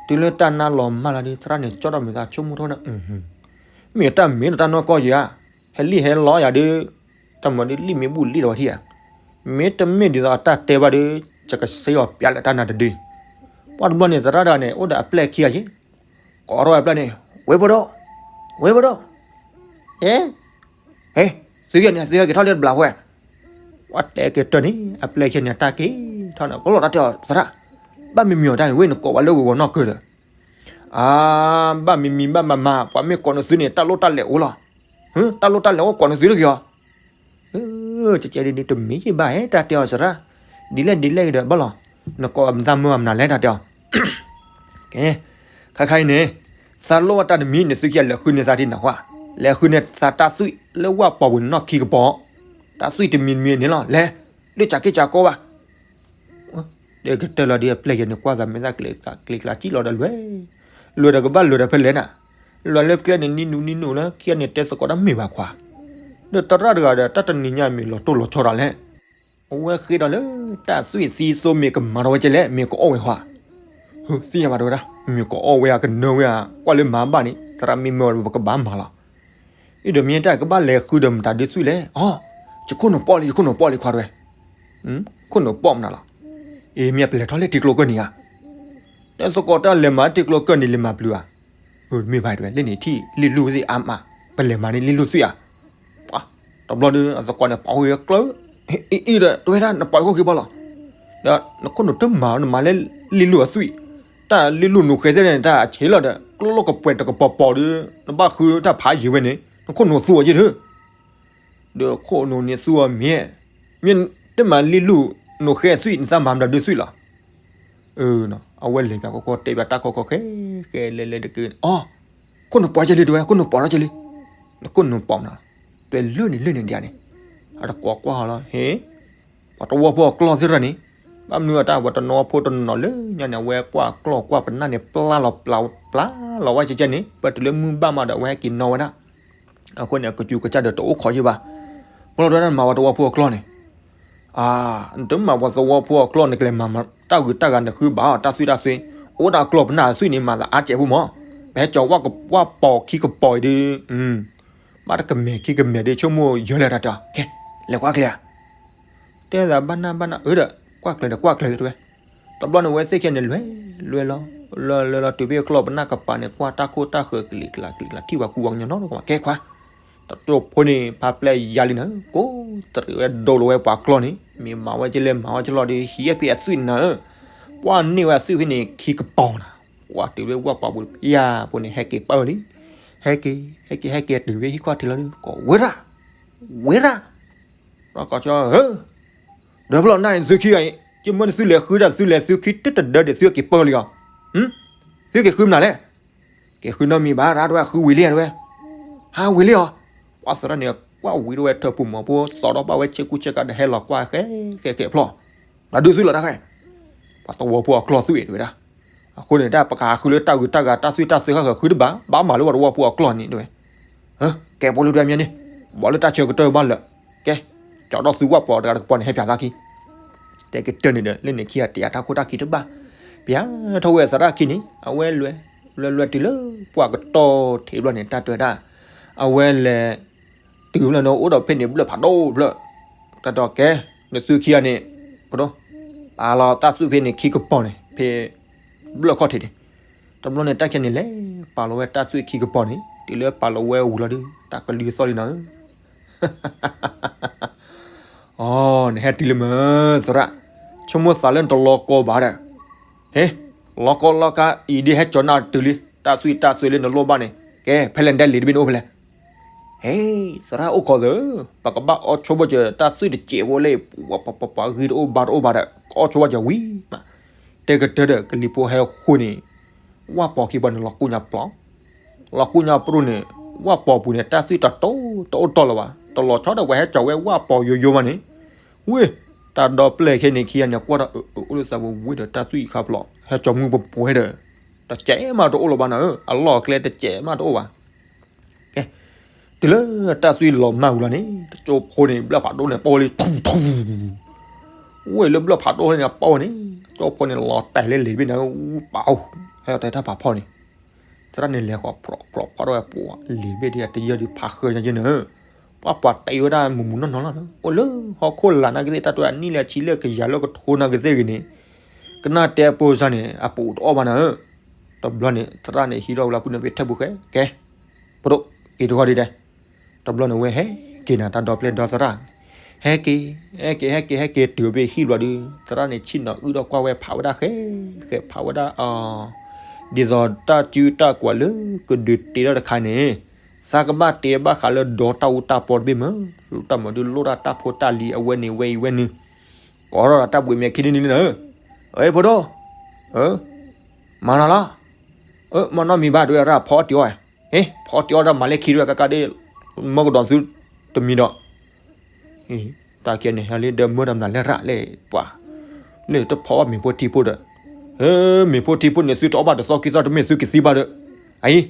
တုၤလၢတၢ်နါလီၤမၢ်လီၤဒီး သရၣ်န့ၣ် ကၠီထီၣ်မဲာ်သးဆိကမိၣ်ထီၣ်ဝဲဒၣ် မ့ၢ်တၢ်မ့ၢ်ဒီးတၢ်နီၢ်ကီၢ်ယၤ, ဟဲလံၣ်ဟဲလီယၤဒီး, တၢ်မၤဒီးလံၣ်မ့ၢ်ဘူၣ်လံၣ်ဒီးဝဲထံၣ်ဧါ, မ့တမ့ၢ်ဒ်သိးအတၢ်တဲဘၣ်ဒီး ယကစ့အီၤပၠးလၢတၢ်နါတဒု, ပှၢ်တဘျီန့ၣ် သရၣ်တဂၤန့ၣ် အိၣ်ဒီးအပျဲၢ်ခံဂၤယ့ၢ်, ကိးထီၣ်ဝဲအပျဲၢ်န့ၣ် ဝ့ၢ်ဖိဒိၣ်, ဝ့ၢ်ဖိဒိၣ်, ဟဲ ဟဲ, သုကန့ၣ် သုက့ၤထီၣ်လၢတဘျီဝဲ, ပှၢ်တဲကတၢၢ်န့ၣ် အပျဲၢ်ခံဂၤန့ၣ် တၢ်က့ၤထီၣ်န့ၣ် ပလီၢ်တၢ်တဲအီၤ သရၣ်, ဘၣ်မံမံၤအီၤတၢ်န့ၣ် ဝ့ၢ်နကိးဝဲလၢဂီၤဂီၤနီၢ်ကၢၤဒီး, အါ, ဘၣ်မံမံၤဘၣ်မၤမၤ ပှၤမ့ၢ်ကိးနသုန့ၣ် တၢ်လိၣ်တၢ်လဲၤအိၣ်လီၤ, တၢ်လိၣ်တၢ်လဲၤအိၣ်ကိးနသုတဂ့ၤအီၤ ကဲကဲဒ်န့ၣ် တမ့ၢ်ယဘၣ်ဧါ တၢ်တဲအီၤစရၣ်, ဒ်လဲၣ်ဒ်လဲၣ်ဒီးဘၣ်လီၤ, နကိးမသးမုာ်အမနုၤလဲၣ် တၢ်တဲအီၤ, ကဲ, ခါခါအံၤန့ၣ်, သးလိၣ်ဘၣ်တၢ်တမံၤ နသုကလဲၤဃုန့ၢ်သးဒ်နၤဝဲ, လဲၤဃုန့ၢ်သးတၢ်သွံၣ်လၢဝၣ်ပီၤပူၤန့ၣ်နီၢ်ခံကပီၤ, တၢ်သွံၣ်တမံၤမံၤန့ၣ်လီၤ လဲၤ, ဒုးစၢ်က့ၢ်စၢ်ကိးဘၣ် တဲကတၢၢ်လီၤဒီးအပျဲၢ်ယဲန့ၣ် ကွၢ်သးမဲာ်သၣ်ကျ့ကျါစံၣ်လီၤဒီးလွဲၢ်, လွဲၢ်ဒီးကဘၣ်လွဲၢ်ဒီးဖဲလဲၣ်နၤ, လွဲၢ်လၢကျဲန့ၣ် နံၣ်နူနံၣ်နူလၢခံဂၤန့ၣ် တဲသကိးတၢ်မ့ၢ်ဘၣ်ခွါ, ဒီးသရၣ်တဂၤဒီး တၢ်တနံၤညါမ့ၢ်လီၤတိၢ်လီၤဆီတၢ်လဲၣ်, အဝဲဃ့ဒီးလၢ တၢ်သွံၣ်သံသိမ့ၢ်ကမၤထီၣ်ဝဲကဲလဲၣ် မ့ၢ်ကအီၣ်ဝဲခွါ, သ့ၣ်ညါဘၣ်တဲဝဲဒၣ် မ့ၢ်ကအီၣ်ဝဲဧါ ကနၢဝဲဧါ ကွၢ်လၢမၤဘၣ်န့ၣ် သရၣ်မ့ၢ်မၢဝဲဒီး ပကဘၣ်မၤလီၤ အံၤဒီးမ့ၢ်တၢ်ကဘၣ်လဲၤဃုဒီးမတၤဒုးသွံၣ်လဲၣ်, အိ, ယခိၣ်နူာ်ပီၣ်လံ ယခိၣ်နူာ်ပီၣ်လံခွါတဝဲ, ခိၣ်နူာ်ပီၣ်မနုၤလီၤ, အ့ မ့ၢ်ပလဲၤထီၣ်လၢထံကျိကၢၢ်န့ၣ်ဧါ, တသကိးတၢ်လဲၤမၤထံကျိကၢၢ်န့ၣ် လဲၤမၤပျုၤဧါ, အ့ မ့ၢ်ဘၣ်တဲဝဲ လၢန့ၣ်ထံၣ်လ့ၣ်လူၢ်သ့ၣ်အါမး, ပလဲၤမၤန့ၢ်လ့ၣ်လူၢ်သွံၣ်ဧါ, တဘျီဒီး အသကိးန့ၣ် ပိာ်ဃုာ်ကျၢၢ်, အ့ အ့ ဒီး တဲဝဲဒၣ် နပိာ်ဃုာ်က့ၤဘၣ်လီၤ, ဒီးနခိၣ်နူာ်တမၤ နမၤလၢလ့ၣ်လူၢ်အသွံၣ်, တၢ်လ့ၣ်လူၢ်နူာ်ဃဲသ့ၣ်န့ၣ် တၢ်ဆံးလီၤဒီး ကျိၣ်လီၢ်ကပှဲၤတကပီၤပီၤဒီး နဘၣ်ဃုတၢ်ဖးယံၤဝဲန့ၣ် နခိၣ်နူာ်သူအီၤက့ၢ်ဒီး ဒီးခိၣ်နူာ်န့ၣ်သူအီၤမ့ၢ်, မ့ၢ်တမၤလ့ၣ်လူၢ်နူာ်ဃဲသွံၣ် နသးမၤမနုၤဒုးသွံၣ်လီၤ. အဝဲလဲၤကကွၢ်တဲဘၣ်တၢ်ခီခီဃဲဃဲလဲၤလဲၤတက့ၢ်, အိ, ခိၣ်နူာ်ပိာ်က့ၤလံ တဲဝဲ, ခိၣ်နူာ်ပိာ်ထီၣ်က့ၤလံ, နခိၣ်နူာ်ပိာ်မနုၤ, တဲလၢန့ၣ်လၢန့ၣ်ဒ်န့ၣ်, အတကိးကွၢ်ဟီလီၤ ဟ့ၣ် ပှၤသဝီဖိအကျီၢ်သ့ၣ်တဖၣ်န့ၣ်, ဘၣ်မနုၤအတၢ်ပှၤတနီၤဖိတနီၤလၢညါန့ၣ် အဝဲကွၢ်ကျီၢ်ကွၢ်ပနၢ်န့ၣ် ပျၢ်လီၤပျၢ်, ပျၢ်လီၤဝဲကဲကဲန့ၣ် ပတုၤလၢမုၢ်ဘၣ်မးဒီး အဝဲဟဲက့ၤနီၣ်ဝဲဒၣ်, အဃိန့ၣ် အကစူးကစၢ်ဒီးတအိၣ်ခိးယံာ်ဘၣ်, မ့ၢ်လီၤတဝဲဒၣ်နမၤပှၤသဝီဖိအကျီၢ်န့ၣ်, အါ, နတမၤပှၤသဝီဖိအကျီၢ်န့ၣ် ကလဲၤမၤတၢ်ဂုၤတၢ်ဂၤ နဃုဘၣ်အီၤတၢ်သွံၣ်တၢ်သွဲ, အိၣ်ဒၣ်ကျီၢ်ပနၢ်သွံၣ်န့ၣ် မၤသးအါစဲးဖိမး, ပဟဲကၠီၤဝၣ်ပိာ်ခံကပီၤအံၤဒီး ဘၣ်တကမဲာ်ခံကမဲာ်ဒီး ဆိကမိၣ်ယၢၤလဲၣ်တၢ်တဲ, ကဲ, လဲၤကွၢ်ကျဲၤဧါ, တဲသးဘၣ်နၢ်ဘၣ်နၢ်, အၢဒီး ကွၢ်ကျဲၤဒီးကွၢ်ကျဲၤတဲဝဲ, တဘျီန့ၣ် အဝဲသ့ၣ်ခံဂၤန့ၣ် လဲၤ, လဲၤလီၤ, လဲၤလီၤ လဲၤလီၤ တုၤဖဲအကျီၢ်ပနၢ်ကပၤန့ၣ် ကွၢ်တၢ်ခိၣ်တၢ်ဃၢၤကလံၤကျါကလံၤကျါ ထံၣ်ပှၤကူပှၤကညီနီတဂၤဘၣ်, ကဲခွါ, တကၠိဖိန့ၣ် ဖါပျဲၢ်ယါလံနၤ, ကိးတရံးဝဲဒိလီၤဝဲပှၤကျီၢ်န့ၣ် မ့ၢ်မၤဝဲကလဲၣ်မၤဝဲကလီၤဒီး ဟံးဝဲဖဲအသွံၣ်နၤဧၢ, ပှၢ်န့ၢ်ဝဲအသွံၣ်ဖဲန့ၣ် ခံကပီၤနၤ, ပှၢ်တုၤဖဲဝၣ်ပှၢ်ပူၤဖဲယါပူၤန့ၣ် ဟဲက့ၤပၢၢ်လံ, ဟဲက့ၤ, ဟဲက့ၤ ဟဲက့ၤတုၤဖဲဟံၣ်ခီၣ်ထံးလီၤဒီး ကိးဝဲဒၣ်, ဝဲဒၣ်, ဘၣ်ကိးကၠီဧၢ, ဒီးဖျီၣ်နၢ်အံၤသုခံဂၤအံၤ ကမ့ၢ်နသုလဲၤဃုတၢ် သုလဲၤသုခံတတဒၢဒံး သုက့ၤပၢၢ်လံအီၤ, သုက့ၤဃုမနုၤလဲၣ်, က့ၤဃုနီတမံၤဘၣ် တၢ်တဝဲဃုဝံၤလံဧါတဝဲ, ဟးဝံၤလံအီၤ, ပှၤသရၣ်န့ၣ် ကွၢ်ဝံၤတဝဲထၢၣ်ပူၤမီၤဖိ သီထီၣ်ဘၣ်ဝဲဆ့ကူဆ့ကၤဒီးဟဲလီၤကွၢ်ဃဲဃဲဃဲဖျီၣ်, နဒုးသုလီၤတၢ်ဃဲ ပှၤသဝီဖိအကျီၢ်သွံၣ်တဲဝဲဒၣ်, အဃိန့ၣ် တၢ်ပကဟးဃုလၢတၢ်ဂုၤတၢ်ဂၤ တၢ်သွံၣ်တၢ်သွဲဃၣ်ဃၢၤဃုတဘၣ် ဘၣ်မၤလၢပှၤသဝီဖိအကျီၢ်န့ၣ်တဲဝဲ, ကဲဖိလၢတဝဲမ့ၢ်န့ၣ်, ဘၣ်လၢတၢ်ဆၢကတီၢ်ဘၣ်လၢာ်, ကဲ, ကၠီဒီးသုဝၣ်ပီၤတဂၤတကပီၤန့ၣ် ဟဲပၠးသးခံ တဲကတၢၢ်န့ၣ်ဒီး လၢန့ၣ်ခံဂၤတယာ်တၢ်ခိၣ်တၢ်ခံတဘၣ်, ပျဲထီၣ်ဝဲသရၣ်ခံန့ၣ် အဝဲလဲၤ, လဲၤလဲၤတုၤလၢပှၢ်ကတီၢ်ထံးဘျီန့ၣ် တၢ်တဲဝဲဒၣ်, အဝဲလဲၤ တုၤဖျၢၣ်န့ၣ် အိၣ်ဒီးဖဲန့ၣ်ဘျၢၣ်ဖးဒိၣ်ဖျၢၣ်, တၢ်တဲကဲ, နသုခံဂၤန့ၣ်, ပဒိၣ်, ပာ်လီၤတၢ်သွံၣ်ဖဲန့ၣ်ခံကပီၤန့ၣ် ဖဲဘျၢၣ်ခီၣ်ထံးန့ၣ်, တဘျီန့ၣ် တၢ်ခံဂၤန့ၣ်လဲၤပာ်လီၤဝဲတၢ်သွံၣ်ခံကပီၤန့ၣ် တုၤလၢပာ်လီၤဝဲဝံၤလီၤဒီး တၢ်ကလုၢ်သီၣ်လံနၤဧၢ အီ, နဟဲတုၤလံမ့ၢ်သရၣ်, ဆိကမိၣ်သးလၢနတလီၤကီဘၣ်ဒီး, ဟ့, လီၤကီလီၤကါအံၤဒ်ဟဲကၠီနၢ်တုၤလံ, တၢ်သွံၣ်တၢ်သွဲလၢနလိၣ်ဘၣ်န့ၣ်, ကဲ ဖဲလဲၣ်နတဲလံာ်တဘ့ၣ်န့ၣ်အိၣ်ဖဲလဲၣ်, ဟ့, သရၣ်အိၣ်ခိးသၢ, ပကဘၣ်အီၣ်ဆိဘၣ်စၢၤ တၢ်သွံၣ်တစဲးဖိလၢ ပှၤပှၤပှၤပှၤဂံၢ်တအိၣ်ဘါတအိၣ်ဘၣ်ဒီး ကအီၣ်ဆိဘၣ်စၢၤဝံၤမး, တဲကတၢၢ်ဒီး ကလံၤဖိဟဲဃုာ်န့ၣ်, ဝၣ်ပီၤခံဘီန့ၣ် လီၤကူၣ်ညါပျီ လီၤကူၣ်ညါပျီန့ၣ်, ဝၣ်ပီၤပူၤန့ၣ် တၢ်သွံၣ်တတိၢ်တအိၣ်တီၢ်လၢၤဘၣ်, တလီၤဆီဒီးပှၤဟဲကၠီဝဲဝၣ်ပီၤယိယိမးန့ၣ်, ဝ့ၢ်, တၢ်ဒီပျဲၢ်ခဲန့ၣ်ခံဂၤန့ၣ် ကွၢ်ဒီး အၢ အိၣ်လၢသးပူၤဝံၤဒီးတၢ်သွံၣ်ခါဖျိး ဟဲကၠီမုၢ်ပှဲၤပှဲၤဒီး, တစဲးမးတအိၣ်လၢၤဘၣ်နၤဧၢ, အလီၢ်အကျဲတစဲးမးတအိၣ်ဘၣ် ကဲ, တုၤလၢတၢ်သွံၣ်လီၤမၢ်ဝံၤလီၤန့ၣ် တကၠိဖိန့ၣ် ဘျၢၣ်ဖးဒိၣ်န့ၣ် ပိၢ်လံ ထူထူ, ဝဲလၢဘျၢၣ်ဖးဒိၣ်န့ၣ်အပိၢ်န့ၣ် တကၠိဖိန့ၣ် လီၤတဲာ်လၢလံာ်တဘ့ၣ်န့ၣ် အူပာ်အိၣ်, ဟဲတဲတၢ်ဖးဖီန့ၣ်, သရၣ်န့ၣ်လဲၤဃီၤ ဖြီဖြီခွါထီၣ်ဝဲပှၤလံာ်တဘ့ၣ်ဒ်အတယၢၢ်ဒံးဖးဃၢညါယဲၢ်န့ၣ်, ပှၤပှၤတဲဝဲဒၣ်မုၢ်မုၢ်နီၢ်နီၢ်လီၤ, အိၣ်လၢဟီၣ်ခိၣ်လာ်နာ်က့သ့ၣ် တၢ်တဲအနံၣ်လၢအဆံလၢကယၤလၢကထိနာ်က့သ့ၣ်ဂ့ၤန့ၣ်, ကနၣ်တဲအပိၢ်စၢ်န့ၣ် အပူၤတအီၣ်ဘၣ်နၤဧၢ, တဘျီန့ၣ် သရၣ်န့ၣ် ဟံးထီၣ်ဝဲလၢပူၤန့ၣ် ဖဲထၢၣ်ပူၤဃဲ ကဲ, ပဒိၣ်, က့ၤတဂီၤဒံးဒဲး, တဘျီန့ၣ်ဝဲဟဲက့ၤနၤတၢ်ဒီပျဲၢ်ဒီသရၣ်, ဟဲက့ၤ, ဟဲက့ၤ ဟဲက့ၤ ဟဲက့ၤတုၤဖဲဟံၣ်ဘျီဒီး သရၣ်န့ၣ်ဆ့ၣ်နီၤအုၣ်ထီၣ်ကွၢ်ဝဲဖးဝဲဒၣ်ဃဲ, ဃဲဖးဝဲဒၣ်အီၤ, ဒ်သိးတၢ်စုတၢ်ကွၢ်လၢကဒုးတ့ထီၣ်တခါန့ၣ်, သးကဘၣ်တဲဘၣ်ဃးလၢဒီတၢ်အူတၢ်ပီတဘ့ၣ်မး, တၢ်မၤဒုးလိၣ်တၢ်တၢ်ဖိတၢ်လံၤအဝဲန့ၣ်ဝဲအံၤဝဲန့ၣ်, ကိးထီၣ်ဒီးတၢ်ဘှံးမဲာ်ခံနံၤနံၤလံနၤဧၢ, အ့ ဖိဒိၣ်, မၤနီၤလီၤ, မၤနီတမံၤဘၣ်တဲဝဲရၣ် ဖီအီၣ်တ့ၢ်အီၣ်, ဟ့ ဖီအီၣ်တ့ၢ်အီၣ်ဒီးမၤလၢခံတဝဲ ကကါဒ့ၣ်, မၢကဒီးသုတမံၤဒီး တၢ်ခံဂၤန့ၣ် ဟဲလံဒီးမၢဒီးမနုၤလဲၣ်ရၣ်လဲၣ်ပှၤ, လၢတဖီအီၣ်မ့ၤဖိထံဖိဒီး, မ့ၤဖိထံဖိန့ၣ် သုတအီၣ်ဘၣ်တသီခံသီတမ့ၢ်သုကသံဘၣ်ဒီး, အံၤ,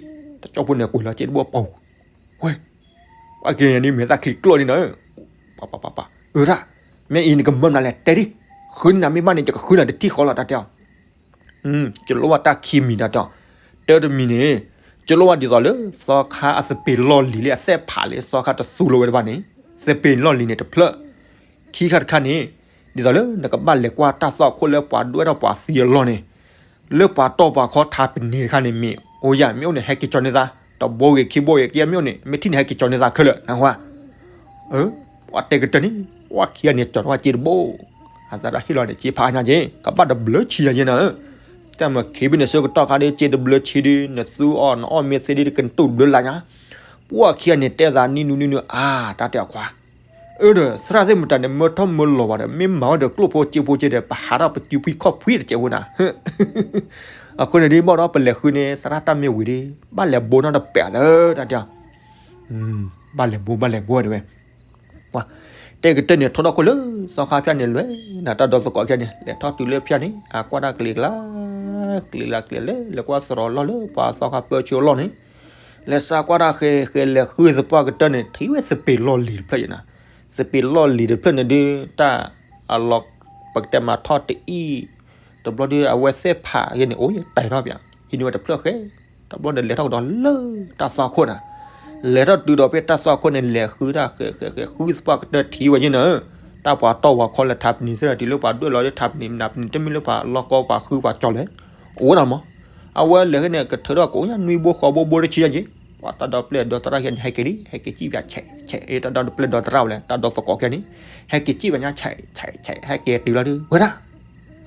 တကၠိဖိန့ၣ်ကွံာ်လီၤက့တဘိပူၤ, ဝဲ, ပှၤက့ၤန့ၣ်မ့ၢ်သးချံကျိၣ်န့ၣ်နၤ, ပပပပ, အၢရၣ်, မ့ၢ်အံၤနကမၢမနုၤလဲၣ်တဲဒ်, ဃုန့ၢ်နၤမ့ၢ်ဘၣ်န့ၣ် ယကဃုနၤတထံၣ်ဃီလီၤတၢ်တဲအီၤ ကလိၣ်ဘၣ်တၢ်ခံမံၤတၢ်တဲအီၤ, တၢ်တမံၤန့ၣ်, ကလိၣ်ဘၣ်ဒ်သိးလၢ သီခါအသပ့ၤလီၢ်လံၤလၢအသ့ၣ်ဖးလၢသီခါတသူလိဝဲတဘၣ်န့ၣ်, သပ့ၤလီၢ်လံၤန့ၣ်တဖျၢၣ်, ခံခါတခါန့ၣ်, ဒ်သိးလၢနကဘၣ်လဲၤကွၢ်တၢ်သွၣ်ခိၣ်လၢပှၤဒွဲၣ်ထီၣ်ပှၤသံအလီၢ်န့ၣ်, လၢပှၤတီၢ်ပှၤခီထးပနံၤတခါန့ၣ်မ့ၢ်အိၣ်ယၤ မ့ၢ်အိၣ်န့ၣ် ဟဲက့ၤကၠီန့ၢ်သး, တဘိဂ့ၤခံဘိဂ့ၤ ကဲမ့ၢ်အိၣ်န့ၣ် မ့ၢ်ထံၣ်န့ၣ် ဟဲက့ၤကၠီန့ၢ်သးခဲလၢာ် နၢ်ဟူဧါ. ပှၤတဲကတၢၢ်န့ၣ် ပှၤခံဂၤန့ၣ် ကၠီထီၣ်ဝဲစ့တဘိ, အသးဒၣ်ဟ့ၣ်လီၤန့ၣ် စ့ဖးအါညါက့ၤ ကဘၣ်တဘျၢဆံညါက့ၤနၤဧၢ, တၢ်မၤခံဘ့ၣ်န့ၣ် ဆၢကတီၢ်ခါဒီး စ့တဘျၢဆံဒီး နသူအီၤနအီၣ်မ့ၢ်သ့ဒီး တကတူၢ်တဘျၢလၢညါ, ပှၤခံဂၤန့ၣ် တဲသးနံၤနုၤနံၤနုၤ အါ တၢ်တဲအခွါ အၢဒီး သရၣ်သ့ၣ်မတၤန့ၣ် မၢထီၣ်မၢလီၤဘၣ်ဒီး မ့ၢ်မၤဝဲဒီးကျိၣ်ဖိစ့ဖိက့ဒီး ပဟးထီၣ်ပစုဖှံခီၣ်ဖှံတစဲးဖိနၤ, အဃိန့ၣ်ဒ်ဘၣ်ဒီး ပလဲၤဃုန့ၣ် သရၣ်တၢ်မ့ၢ်ဝံၤဒီး ဘၣ်လဲၤဘိနီတပဲာ်သၢ တၢ်တဲအီၤ, ဘၣ်လဲၤဘိ ဘၣ်လဲၤဘိတဲဝဲ ပှၤတဲကတၢၢ်န့ၣ် ထီထီၣ်ခိၣ်လၢ သီခါဖၠၣ်န့ၣ် လဲၤနၤတၢ်ဒီသကိးဖၠၣ်န့ၣ် လဲၤထီၣ်တုၤလၢဖၠၣ်န့ၣ် အကွၢ်တၢ်ကျ့ၤကျါ, ကျ့ၤလၢကျ့ၤလၢ လဲၤကွၢ်သရိာ်လီၢ်လၢပှၤသီခါပၢဆူအလီၢ်န့ၣ်, လဲၤစးကွၢ်တၢ်ဃဲၤဃဲၤ လဲၤဃုသပှၢ်ကတၢၢ်န့ၣ် ထံၣ်ဝဲစပံးလီၢ်လံၤတဖျၢၣ်ယဲနၤ, စပံးလီၢ်လံၤတဖျၢၣ်န့ၣ်ဒုး တၢ်အလီၤ ပကတဲမၤထီၣ်တအံၣ်, တဘျီဒုးအဝဲသ့ၣ်ဖးယဲန့ၣ် အိၣ်ယဲတဲထီၣ်ပၠး ဟံးန့ၢ်ဝဲတဖျၢၣ်ဃဲ တဘျီန့ၣ် လဲၤထီၣ်ကဒီးလၢတၢ်သွၣ်ခိၣ်နၤ, လဲၤထီၣ်တုၤဒီးဖဲတၢ်သွၣ်ခိၣ်န့ၣ် လဲၤဃုတၢ်ဃဲၤဃဲၤဃဲၤ ဃုသပှၢ်ကတၢၢ်ထံၣ်ဝဲယဲနၤ, တၢ်ပှၤတီၢ်ပှၤခီလၢထးပနံၤသ့ၣ်ဒီး တုၤလၢပှၤဒွဲၣ်လီၤလၢထးပနံၤ နးပနံၤ တမ့ၢ်လၢပှၤလီၢ်ကီပှၤဃုပှၤကၠီလဲၣ်, အိၣ်ဝဲဒၣ်မး, အဝဲလဲၤဃဲန့ၣ် ကထၢထီၣ်ကအိၣ်ညါနွံဘိဃိးဘိဘိတဆံယဲက့ၤ, ပှၤတၢ်ဒီပျဲၢ်ဒီသရၣ်ခဲန့ၣ် ဟဲက့ၤလံ ဟဲက့ၤစံၣ်ပၠးဆဲးဆဲး အတၢ်ဒီပျဲၢ်ဒီသရၣ်ဝဲလဲၣ် တၢ်ဒီသကိးခဲန့ၣ်, ဟဲက့ၤစံၣ်ပၠးညါဆဲး ဆဲး ဆဲး ဟဲက့ၤတုၤလီၤဒုး ဝဲဒၣ်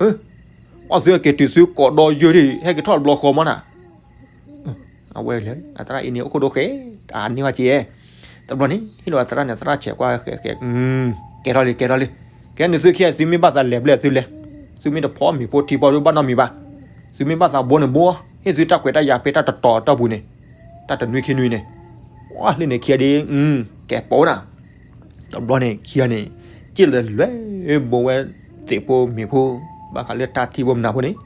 အီၣ်သုဟဲက့ၤတုၤသုကိးဒီယိၢ်ဒံး ဟဲက့ၤထီၣ်တဘျီဃီမးနၤ, အဝဲလဲၤ အသရၣ်အံၤန့ၣ် အိၣ်ခိၣ်ဒိၣ်ဃဲ, အန့ၢ်ဝဲက့ၤ, တဘျီန့ၣ် ဟ့ၣ်လီၤသရၣ်န့ၣ် သရၣ်ဆဲးကွၢ်ဃဲဃဲ, ကဲထီၣ်လံ ကဲထီၣ်လံ, ကဲန့ၣ်သုခံဂၤ သုမ့ၢ်ဘၣ်သးလဲၤဘျဲၣ်သုလဲၤ, သုမ့ၢ်တဖီမ့ၤဖိထံဖီဒုးဘၣ်နီတမံၤဘၣ်, သုမ့ၢ်ဘၣ်သးဘိန့ၣ်ဘိ, ဟ့ၣ်သုတၢ်ခွဲးတၢ်ယာ်ဖဲတၢ်တတီၤတီၢ်ပူၤန့ၣ်, တၢ်တနွံခံနွံန့ၣ်, ဝဲလၢန့ၣ်ခံဂၤဒ်, ကဲပိာ်နၤ တဘျီန့ၣ် ခံဂၤန့ၣ် စံၣ်လဲၤလဲၤဘိဝဲသ့ၣ်ဖိမ့ၤဖိ, ဘၣ်ဃးလၢတၢ်ထံၣ်ဖိမနုၤဖိန့ၣ်,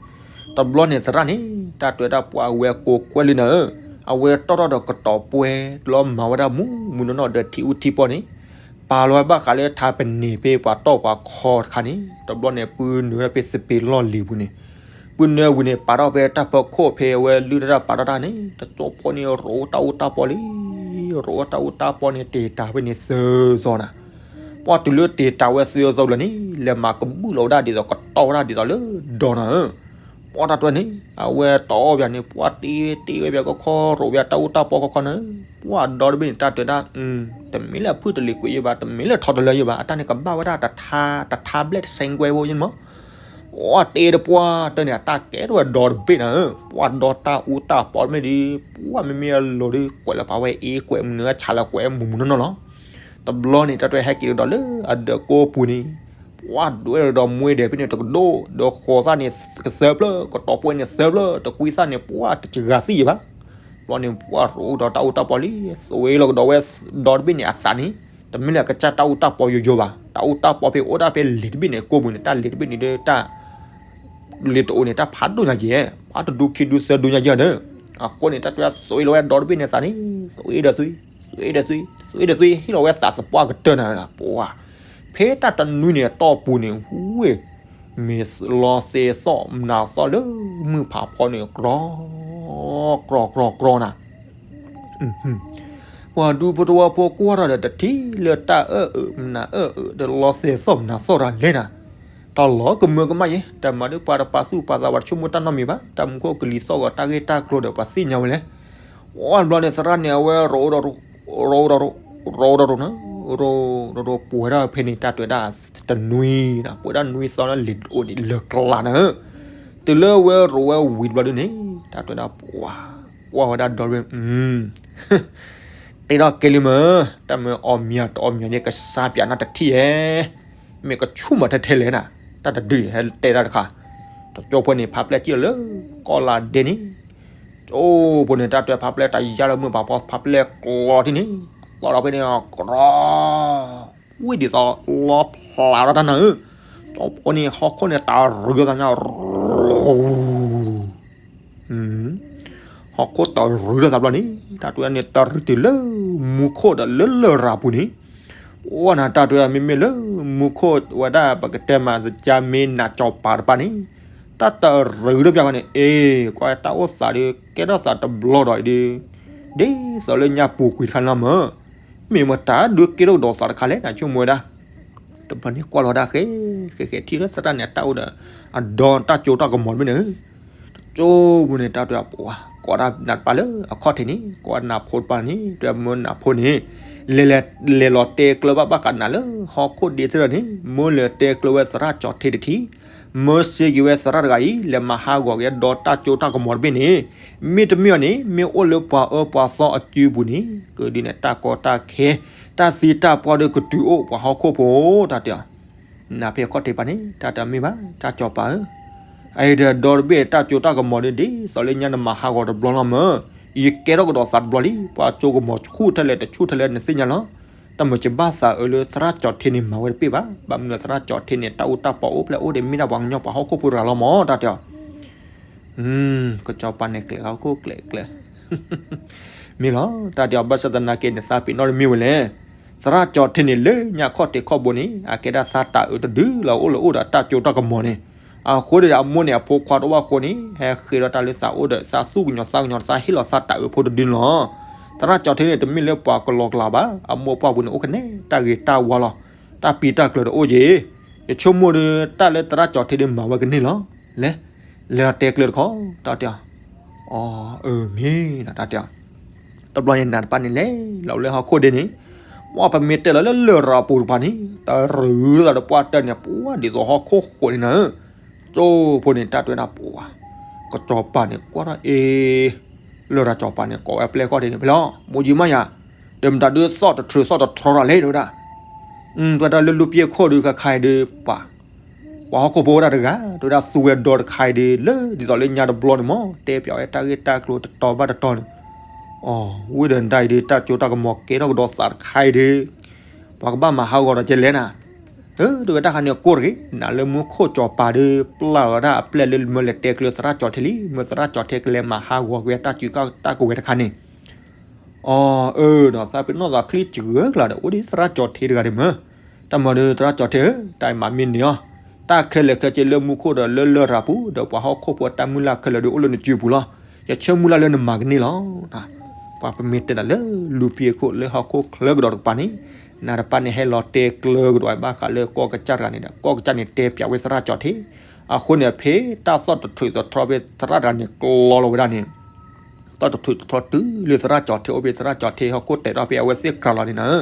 တဘျီန့ၣ်သရၣ်န့ၣ် တၢ်တွဲတၢ်ပှၢ်ဝဲကိးကွဲလံနၤဧၢ, အဝဲတီၢ်ထီၣ်ဒီးကတီၤပှဲၤ လီၤမၤဝဲဒၣ်မူးမူးနီၢ်နီၢ်ဒီးထံအူထံပီန့ၣ်, ပာ်လီၤဝဲဘၣ်ဃးလၢထးပနံၤဖဲပှၤတီၢ်ပှၤခီတခါန့ၣ်, တဘျီန့ၣ် ပုၢ်နုာ်ဝဲဖဲစပံးလီၢ်လံၤပူၤန့ၣ်, ပုၢ်နုာ်ဝံၤန့ၣ် ပာ်ထီၣ်ဖဲတၢ်ဖီခိၣ်ဖဲအဝဲလုၢ်တၢ်ပာ်ထီၣ်တၢ်န့ၣ် တကၠိဖိန့ၣ် ရိးတၢ်အူတၢ်ပီလံ, ရိးတၢ်အူတၢ်ပီန့ၣ် တ့ၢ်တၢ်ဖဲန့ၣ်သၢသီနၤ, ပှၢ်တုၤလၢတ့ၢ်တၢ်ဝဲသၢသီဘျီန့ၣ် လဲၤမၤကဘူၣ်လီၤဝဲဒၣ်ဒ်သိး ကတီၢ်ဝဲဒၣ်ဒ်သိးလၢဒီးနၤဧၢ, ပှၢ်တၢ်တွဲန့ၣ် အဝဲတီၢ်အီၣ်ပၠးန့ၣ် ပှၢ်တ့တ့ဝဲပၠးကခီရိးပၠးတၢ်အူတၢ်ပီကခီနၤ, ပှၢ်ဒီတဘ့ၣ်န့ၣ် တၢ်တွဲဒၣ် တမ့ၢ်လၢအဖုၣ်တလံၤကွံာ်ယဘၣ် တမ့ၢ်လၢထီတလၢယဘၣ် အတၢ်န့ၣ်ကဘၣ်ဝဲဒၣ်တထါ တထါဘျဲၣ်တဆဲကွဲဖိယဲန့ၣ်မး, ပှၢ်တ့တပှၢ်တၢၢ်န့ၣ် အတၢ်ကဲထီၣ်ဝဲဒီတဘ့ၣ်နၤဧၢ, ပှၢ်ဒီတၢ်အူတၢ်ပီတမ့ၢ်ဒီး ပှၢ်မ့မ့ၢ်အလိၤဒီး ကွဲးလၢပာ်ဝဲအ့ကွဲးမုၢ်နၤဆးလၢကွဲးမုၢ်မုၢ်နီၢ်နီၢ်လီၤ, တဘျီန့ၣ် တၢ်တွဲဟဲက့ၤကဒီးလၢအဒၢးကိးပူၤန့ၣ်, ပှၢ်ဒွဲၣ်ဒီးမွ့ဒဲးဖဲန့ၣ်တကဒိၣ် ဒီးဃိးသၣ်န့ၣ်ကသၢဖျၢၣ် ကတီၤပှဲၤန့ၣ်သၢဖျၢၣ် တကွံသၣ်န့ၣ် ပှၢ်တစှၤသံၣ်ယဘၣ်, တဘျီန့ၣ် ပှၢ်ရိးဒီးတၢ်အူတၢ်ပီလံ, သွံလီၤကဒီးဝဲဒီတဘ့ၣ်န့ၣ်အသးန့ၣ်, တမ့ၢ်လၢကစၢ်တၢ်အူတၢ်ပီယိယိဘၣ်, တၢ်အူတၢ်ပီဖဲအိၣ်ဒၣ်ဖဲလံာ်တဘ့ၣ်န့ၣ်ကိးပူၤန့ၣ် တၢ်လံာ်တဘ့ၣ်န့ၣ်ဒီးတၢ် လံာ်တအိၣ်န့ၣ် တၢ်ဖးဒိၣ်ညါက့ၤ, ပှၢ်တဒူခံဒူသၢဒူညါက့ၤဒီး, အဃိန့ၣ် တၢ်တွဲသွံလီၤဝဲဒီတဘ့ၣ်န့ၣ်သးန့ၣ် သွံဒီးသွံ, သွံဒီးသွံ, သွံဒီးသွံ ဟ့ၣ်လီၤဝဲသးသပှၢ်ကတၢၢ်နၤ, ပှၢ် ဖဲတၢ်တနွံန့ၣ်အတီၢ်ပူၤန့ၣ် ဝ့ၢ် မ့ၢ်လီၤစ့ၤသီၣ်မနၤသီၣ်လၢမုၢ်ဖးဖီန့ၣ် ကြီ ကြီ ကြီ ကြီ နၤ ပှၤဒူဖိသဝီဖိကွၢ်ထီၣ်ဒီးတထံၣ်လၢတၢ်အၢၣ်အၢၣ်မနၤအၢၣ်အၢၣ် ဒီးလီၤစ့ၤသီၣ်မနၤသီၣ်တၢ်လဲၣ်နၤ, တၢ်လီၤကမၢကမၣ်ယဲ, တၢ်မၤဒ်ပှၤတပာ်သူၣ်ပာ်သးဝဲတဆိကမိၣ်တၢ်နီတမံၤဘၣ်, တၢ်မူခိၣ်ကလံၤသီၣ်ဂီၤတၢ်ဂ့ၢ်တၢ်ကျိၤဒီးပှၤသ့ၣ်ညါဝဲလဲၣ်, အိၣ်ဘျီန့ၣ်သရၣ်န့ၣ် အဝဲရိးဒီး ရိးဒီးရိး ရိးဒီးရိးနၤ, ရိးရိးရိးပှဲၤဒၣ်ဖဲန့ၣ် တၢ်တွဲဒၣ်တနွံနၤ, ပှဲၤဒၣ်နွံသီလၢလံာ်အိၣ်န့ၣ်လၢကျါနၤ, တုၤလၢဝဲရိးဝဲဝံၤတဘျီဒုန့ၣ် တၢ်တွဲဒၣ်ပှၤ ကွၢ်ဝဲဒၣ်ဒီတဘ့ၣ် တဲထီၣ်ကဲလံမ့ၢ်, တၢ်မ့ၢ်အီၣ်မံၤတအီၣ်မံၤန့ၣ် ကစၢ်ပၠးနၤတထံၣ်ဧဲ, မ့ၢ်ကဆူၣ်မးထဲထဲလဲၣ်နၤ, တၢ်တဒုဟဲတဲဒၣ်တခါ, တကၠိဖိန့ၣ် ဖးပျဲၢ်စံၣ်လၢကီၢ်လါဒဲန့ၣ်, ကၠိဖိန့ၣ် တၢ်တွဲဖးပျဲၢ်တၢ်ယါလၢမုၢ်ပာ်ဖီ ဖးပျဲၢ်ကျီထံၣ်န့ၣ်, သီၣ်ဒီးဖဲန့ၣ် ကြီ ဝံၣ်ဒ်သိးလီဖျးထီၣ်တၢ်နၤဧၢ, ကၠိဖိန့ၣ် ဟီၣ်ခိၣ်န့ၣ်တၢ်ရုၢ်ထီၣ်သးညါ ဟီၣ်ခိၣ်တၢ်ရုၢ်ထီၣ်သးဘျီန့ၣ် တၢ်တွဲန့ၣ် တၢ်ရုၢ်တုၤလၢမူခိၣ်ဒီးလၢလရာ်ပူၤန့ၣ်, အိၣ်နၤ တၢ်တွဲမ့မ့ၢ်လၢမူခိၣ်ဝဲဒၣ် ပကတဲမး ကၠၢ်မ့ၢ်နးကၠီၤပၤတပၤန့ၣ်, တၢ်တၢ်ရုၢ်ထီၣ်ပျၢ်ဃီန့ၣ် အ့ ကွၢ်တၢ်အိၣ်သးဒီး ကဲထီၣ်သးတဘျီဒီးအံၤဒီး ဒ်သိးလၢညါပူၤကွံာ်တခါန့ၣ်လီၤမၢ်, မ့ၢ်မတၤဒုးကဲထီၣ်ကဒီးသးတခါလဲၣ် နဆိကမိၣ်ဝဲဒၣ် တဘျီန့ၣ်ကွၢ်လီၤဒၣ်ဃဲ ဃဲဃဲထံၣ်လၢသရၣ်န့ၣ် အတၢ်အိၣ်ဒီး အဒီတၢ်ကၠိတၢ်ကမီၤတဘ့ၣ်န့ၣ် တကၠိပူၤန့ၣ် တၢ်တဲပှၤ ကိးဒၣ်နးတပၢ်လၢအခီၣ်ထံးန့ၣ် ကိးနးဖိတပၢ်န့ၣ် တဲမၢနးဖိန့ၣ် လဲၤလဲၤလဲၤလီၤတဲကျၢၤဘၣ်ဘၣ်ဃးနၤလၢဟီၣ်ခိၣ်ဒ့သ့ၣ်ဒီးန့ၣ် မၢလဲၤတဲကျၢၤဝဲသရၣ်ကၠီၤထ့တထံၣ် မၢစ့က့ၤဝဲသရၣ်တဂၤအံၤ လဲၤမၤဟးဂီၤက့ၤဒီတၢ်ကၠိတၢ်ကမီၤတဘ့ၣ်န့ၣ် မ့တမ့ၢ်အီၤန့ၣ် မ့ၢ်အိၣ်လၢပှၤအၢပှၤသီအစုပူၤန့ၣ် ကဒုးနဲၣ်တၢ်ကီတၢ်ခဲ တၢ်သံတၢ်ပှၢ်ဒီးကတုၤအိၣ်ပှၤဟီၣ်ခိၣ်ဖိ တၢ်တဲအီၤ နဖဲခီၣ်ထံးပၢ်န့ၣ် တၢ်တမ့ၢ်ဘၣ် တၢ်ကၠီၤပၤဧၢ, အအံၤဒီးဒီတဘ့ၣ်တၢ်ကၠိတၢ်ကမီၤဒ်သိးလၢညါနမၤဟးဂီၤတဘျီလီၤမၢ်, ယကဲထီၣ်ကဒီးသးတဘျီလံ, ပှၤကၠိကမီၤဆူၣ်ထဲလဲၣ်တဆူၣ်ထဲလဲၣ်နသ့ၣ်ညါလီၤ, တၢ်မၤစၢၤဘၣ်သးအၢလၢသရၣ်ကၠီၤထ့န့ၣ်မၤဝဲတဘ့ၣ်ဘၣ်, ဘၣ်မနုၤသရၣ်ကၠီၤထ့န့ၣ် တၢ်အူတၢ်ပီအိၣ်ဖျဲၣ်အိၣ်ဒီးမ့ၢ်ဒၣ်ပှၤကညီပှၤဟီၣ်ခိၣ်ဖိတဂၤလီၤမၢ် တၢ်တဲအီၤ ကစီၤပၤန့ၣ်ကျဲၤဟီၣ်ခိၣ်ကျဲၤကျဲၤ, မ့ၢ်လီၤ, တၢ်တဲအီၤဘၣ်ဆၣ်သနာ်က့န့ၣ် သးပ့ၤနီၣ်တမ့ၢ်ဝဲလဲၣ်, သရၣ်ကၠီၤထ့န့ၣ်လၢညါခီၣ်ထံးခီၣ်ဘိန့ၣ် အကဲဒၣ်သးတၢ်အၢတဒုလီၤ အိၣ်လၢအိၣ်ဒီးတၢ်ကၠိတၢ်ကမီၤန့ၣ်, အဃိဒီးအမိၢ်န့ၣ်အဖိခွါတအိၣ်ဘၣ်အဃိန့ၣ် ဟဲဃ့ဒီးတၢ်လၢသးအိၣ်ဒီးသးသူၣ်ကညီၤသးကညီၤ သးဟ့ၣ်လီၤသးတၢ်အၢဖိတဒုန့ၣ်လီၤ, သရၣ်ကၠီၤထ့န့ၣ် တမ့ၢ်လၢပှၤကလီကလးဘၣ်, အမိၢ်အပၢ်ပူၤန့ၣ် အိၣ်ကနဲတၢ်ဂ့ၤတၢ်ဝါလီၤ, တၢ်ပံးတၢ်ကျၢၤတအိၣ်က့ၤ ယဆိကမိၣ်ဒီး တၢ်လၢသရၣ်ကၠီၤထ့ဒီးမၤဝဲကန့ၢ်လီၤ, လဲၤ, လဲၤလီၤတဲကျၢၤတခီ, တၢ်တဲအီၤ, အၢ မ့ၢ်နီၤ တၢ်တဲအီၤ, တဘျီန့ၣ်နးတပၢ်န့ၣ်လဲၤလီၤလၢဟီၣ်ခိၣ်ဒ့န့ၣ်, ပှၤပမ့ၢ်တဲလီၤလၢလရာ်ပူၤတပၤန့ၣ် တရူးသးဒီးပှၢ်တၢၢ်န့ၣ် ပှၤဒ်သိးဟီၣ်ခိၣ်ဃိးန့ၣ်နၤ, ကၠိဖိန့ၣ် တၢ်တဲဝဲဒၣ်ပှၤ, ကစီၤပၤန့ၣ် ကွၢ်ထီၣ်အ့ လရာ်ကၠီၤပၤန့ၣ် ကိးဝဲအပျဲၢ်ခီၣ်ထံးန့ၣ် ဖဲလီၤ မိၢ်ယံမးယၤ, ဒီးမတၤဒုးသီၣ်တထြူးသီၣ်တထြီရၤလဲၣ် တဲဝဲဒၣ်, တဲဝဲဒၣ်လၢလူပှ့ၤခိၣ်ဒုးခါခါအံၤဒုးပှၤ, ပှၤဟီၣ်ခိၣ်ဖိဝဲဒၣ်တဂၤ တဲဝဲဒၣ်သူဝဲဒီတခါအံၤဒုး လၢဒ်သိးလၢညါတဘျီန့ၣ်မး တဲပၠးဝဲတၢ်ဂ့ၢ်တၢ်ကျိၤတတီၤဘၣ်တတီၤန့ၣ်, အဝဲဒီးနတၢ်အံၤဒုး တၢ်ကၠိတၢ်ကမီၤကဲထီၣ်ကဒီးသးတခါအံၤဒုး, ပှၤကဘၣ်မၤဟးဂီၤဒီးကဲလဲၣ်နၤ တဲဝဲတၢ်ခါန့ၣ်ကိၢ်တဂ့ၤ, နၤလၢမူခိၣ်စီၤပၤဒီး ပျၢ်ဝဲဒၣ်အပျဲၢ်လၢမၢလဲၤတဲကျၢၤသရၣ်ကၠီၤထ့လံ, မၢသရၣ်ကၠီၤထ့ကလဲၤမၤဟးဂီၤက့ၤတၢ်စုတၢ်ကဝဲၤတခါန့ၣ်, အၢ အၢ ဒီးသးပ့ၤနီၣ်သးချံစှၤကျါဒီး အိၣ်ဒံးသရၣ်ကၠီၤထ့တဂၤဒံးမၢ်, တၢ်မၤဒီးသရၣ်ကၠီၤထ့ဧၢ, တၢ်အံၤမၤမ့ၢ်န့ၢ်အီၤ, တၢ်ခဲလၢာ်ခဲဆ့လၢမူခိၣ်ဒီးလၢလရာ်ပူၤ ဒီးပှၤဟီၣ်ခိၣ်ဖိအတၢ်မုၢ်လၢ်ခဲလၢာ်ဒီးအိၣ်လၢနစုပူၤလီၤ, ယဆၢမုၢ်လၢ်လၢနမၤကန့ၢ်လီၤ ပှၤပမ့ၢ်တဲဒၣ်လၢလူၤဖံးခိၣ်လၢဟီၣ်ခိၣ်ချၢကဒီးတကပၤန့ၣ်, နၤတပၢ်န့ၣ်ဟဲလီၤတဲကျၢၤကဒီးဘၣ်ဃးလၢကီၢ်ကစၢ်တဂၤန့ၣ်ဒီး ကီၢ်ကစၢ်န့ၣ်တဲပၠးဝဲသရၣ်ကၠီၤထ့, အဃိန့ၣ် ဖဲတၢ်သီၣ်တထြူးသထြီဖဲသရၣ်တဂၤန့ၣ်ကျီလီၤဝဲဒၣ်န့ၣ်, သီၣ်တထြူးသထြီတုၤလၢသရၣ်ကၠီၤထ့အိၣ်ဖဲသရၣ်ကၠီၤထ့ဟီၣ်ခိၣ်တဲာ်ထီၣ်ဖဲအဝဲသ့ၣ်ကြၤလီၤန့ၣ်နၤ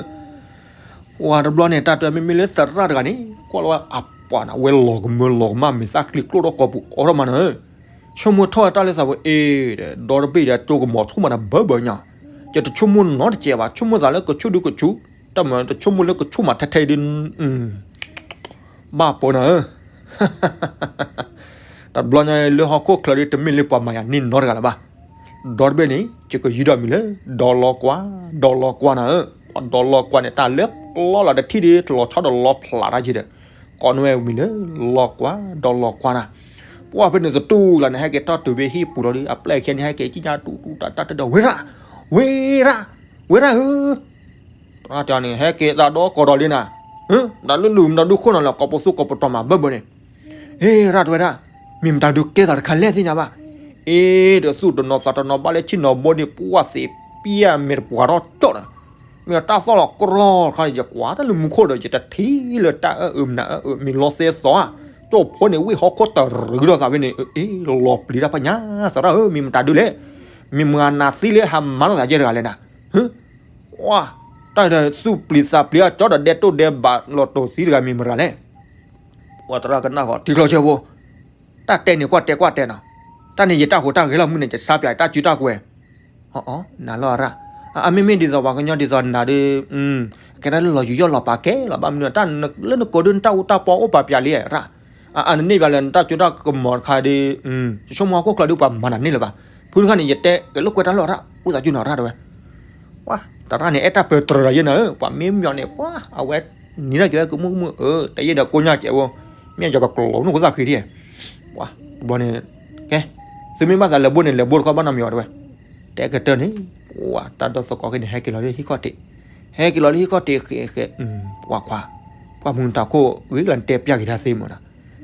ပှၤတဘျီန့ၣ် တၢ်တဲမ့မ့ၢ်လၢသရၣ်တဂၤန့ၣ် ကွၢ်လီၤဝဲအပှၤန့ၣ် အဝဲလီၤကမၢလီၤကမၣ်မ့ၢ်သၣ်ချံကျိၣ်ထီၣ်ကိာ်ပူၤအိးထီၣ်မးနၤဧၢ, ဆိကမိၣ်ထီၣ်တၢ်လၢသးဝဲအ့ၣ်ဒီး ဒီတဘ့ၣ်ဒီးကၠိကမီၤဆူၣ်မးနၤဘၢဘၢညါ, ယတဆိကမိၣ်နီတစဲးဘၣ် ဆိကမိၣ်သးလၢကဆူၣ်ဒုကဆူၣ်, တၢ်မၤတဆိကမိၣ်လၢကဆူၣ်မးထဲထဲဒု ဘၣ်ပိာ်နၤဧၢ တဘျီညါလၢဟီၣ်ခိၣ်ချၢဒ်တမ့ၢ်လၢပှၤမၤယၤန့ၢ်နီတဂၤလၢၤဘၣ်. ဒီတဘ့ၣ်န့ၣ် ယကယုၢ်ဒီးမံၤလၢ ဒီလီၤကွၢ်, ဒီလီၤကွၢ်နၤဧၢ, ဒီလီၤကွၢ်န့ၣ် တၢ်လၢကျီလီၤတထံၣ်ဒ်တလီၤဆီဒီးလီၤဖျးတၢ်ယံၤဒီး ကိးနဝဲမံၤလၢ လီၤကွၢ်, ဒီလီၤကွၢ်နၤ, ပှၢ်ဖဲန့ၣ်သတူၢ်လၢန့ၣ် ဟဲက့ၤထီၣ်တုၤဖဲဟံၣ်ပူၤလီၤဒီး အပျဲၢ်ခဲန့ၣ် ဟဲက့ၤကံၣ်ညါတူတူတၢ်တၢ်တဒီး ဝ့ရၣ်, ဝ့ရၣ်, ဝ့ရၣ်ဧၢ တၢ်တဲန့ၣ် ဟဲက့ၤသးဒီကိးဒီးလံနၤ, မတၤဒုးလူၤ မတၤဒုးခိၣ်နၤလၢကိးပသူကိးပတီၤမးဘၢဘၢန့ၣ်, ဟ့ၣ်ရၣ်တဲဝဲဒၣ်, မ့ၢ်မတၤဒုးကဲသးတခါလဲၣ်သ့ၣ်ညါဘၣ်, အ့ တသူၣ်တနီၤသးတနီၤဘၣ်လၢဆ့ၣ်နီၤဘိန့ၣ် ပှၢ်သ့ၣ်ပျၢ်မဲာ်တပှၤထီၣ်ကၠီၣ်ဒီး, မ့ၢ်တၢ်သီၣ်လီၤကြီခါန့ၣ် ယကွၢ်တၢ်လၢမူခိၣ်ဒီး ယတထံၣ်လၢတၢ်အၢအၢမနၤအၢအၢ မ့ၢ်လီၤသဲသီဧါ, ကၠိဖိန့ၣ် ဝ့ၢ်ဟီၣ်ခိၣ်တရူးဒီးသးဝဲန့ၣ် အ့ လီၤပျံၤတၢ်ဖးညါ သရၣ်ဧၢ မ့ၢ်မတၤဒုးလဲၣ်, မ့ၢ်မၤနၤသံလၢဟးမၤလိာ်သးယဲၢ်တဂၤလဲၣ်နၤ, ဟၢ ဝါ, တၢ်ဒီးသူၣ်ပျံၤသးပျံၤအကၠီဒီးဒဲးတိၣ်ဒဲးဘးလီၤတိာ်သံတဂၤမ့ၢ်မတၤလဲၣ်, ပှၤသရၣ်ကနၣ်ဃီ ထံချီဆၢဖိ, တၢ်တဲန့ၣ်ကွၢ်တဲကွၢ်တဲနီၤ, တၢ်န့ၣ်ယတၢ်ဟူးတၢ်ဂဲၤလီၤမုၢ်န့ၣ် ယဆါပၠးတၢ်စုတၢ်ကဝဲၤ, အၢ နၤလီၤရၣ်, အမ့မ့ၢ်ဒ်သိးပှၤကညီဒ်သိးနၤဒီး, ကဲဒၣ်လၢလီၤယူးယီၣ်လီၤပာ်ကဲလီၤ ဘၣ်မနုၤတၢ်လၢနကိးဒုးနတၢ်အူတၢ်ပီအိၣ်ပာ်ပၠးလံရၣ်, အနန့ၢ်ဘၣ်လၢနတၢ်ကၠိတၢ်ကမီၤတခါဒီး, ယဆိကမိၣ်ဟီၣ်ခိၣ်ချၢဒုးပှၤမၤနၤန့ၢ်လၢၤဘၣ်, ဖုတခါန့ၣ် ယတဲကလိာ်ကွဲတၢ်လီၤရၣ် အိၣ်သးကၠူနီၤရၣ်တဲဝဲ, ပှၤသရၣ်န့ၣ် အဲၣ်တၢ်ပၢတြၢၤဒီးယဲနၤဧၢ, ပှၤမ့ၢ်မညီန့ၣ် ပှၤ အဝဲနံၤဒၣ်က့ၤဝဲကမူၣ်ကမူၣ်ဧၢ, တယဲဒီးကိညၢ်ကဲးဝဲ, မ့ၢ်ယကကျိၤနခိၣ်သၣ်ဃံထံၣ်, ပှၤတဘျီန့ၣ်, ကဲ, သုမ့ၢ်ဘၣ်သးလဲၤဘိန့ၣ် လဲၤဘိတခီဘၣ်နီတမံၤဘၣ်တဲဝဲ, တဲကတၢၢ်န့ၣ်, ပှၤတၢ်ဒီသကိးခဲန့ၣ် ဟဲက့ၤလီၤလၢဟံၣ်ခီၣ်ထံး, ဟဲက့ၤလီၤလၢဟံၣ်ခီၣ်ထံးဃဲဃဲ, ပှၤခွါ, ပှၤမုၢ်တၢ်ခိၣ်ဂ့ၤလၢနတဲပျၢ်က့ၤတၢ်သ့မးနီၤ,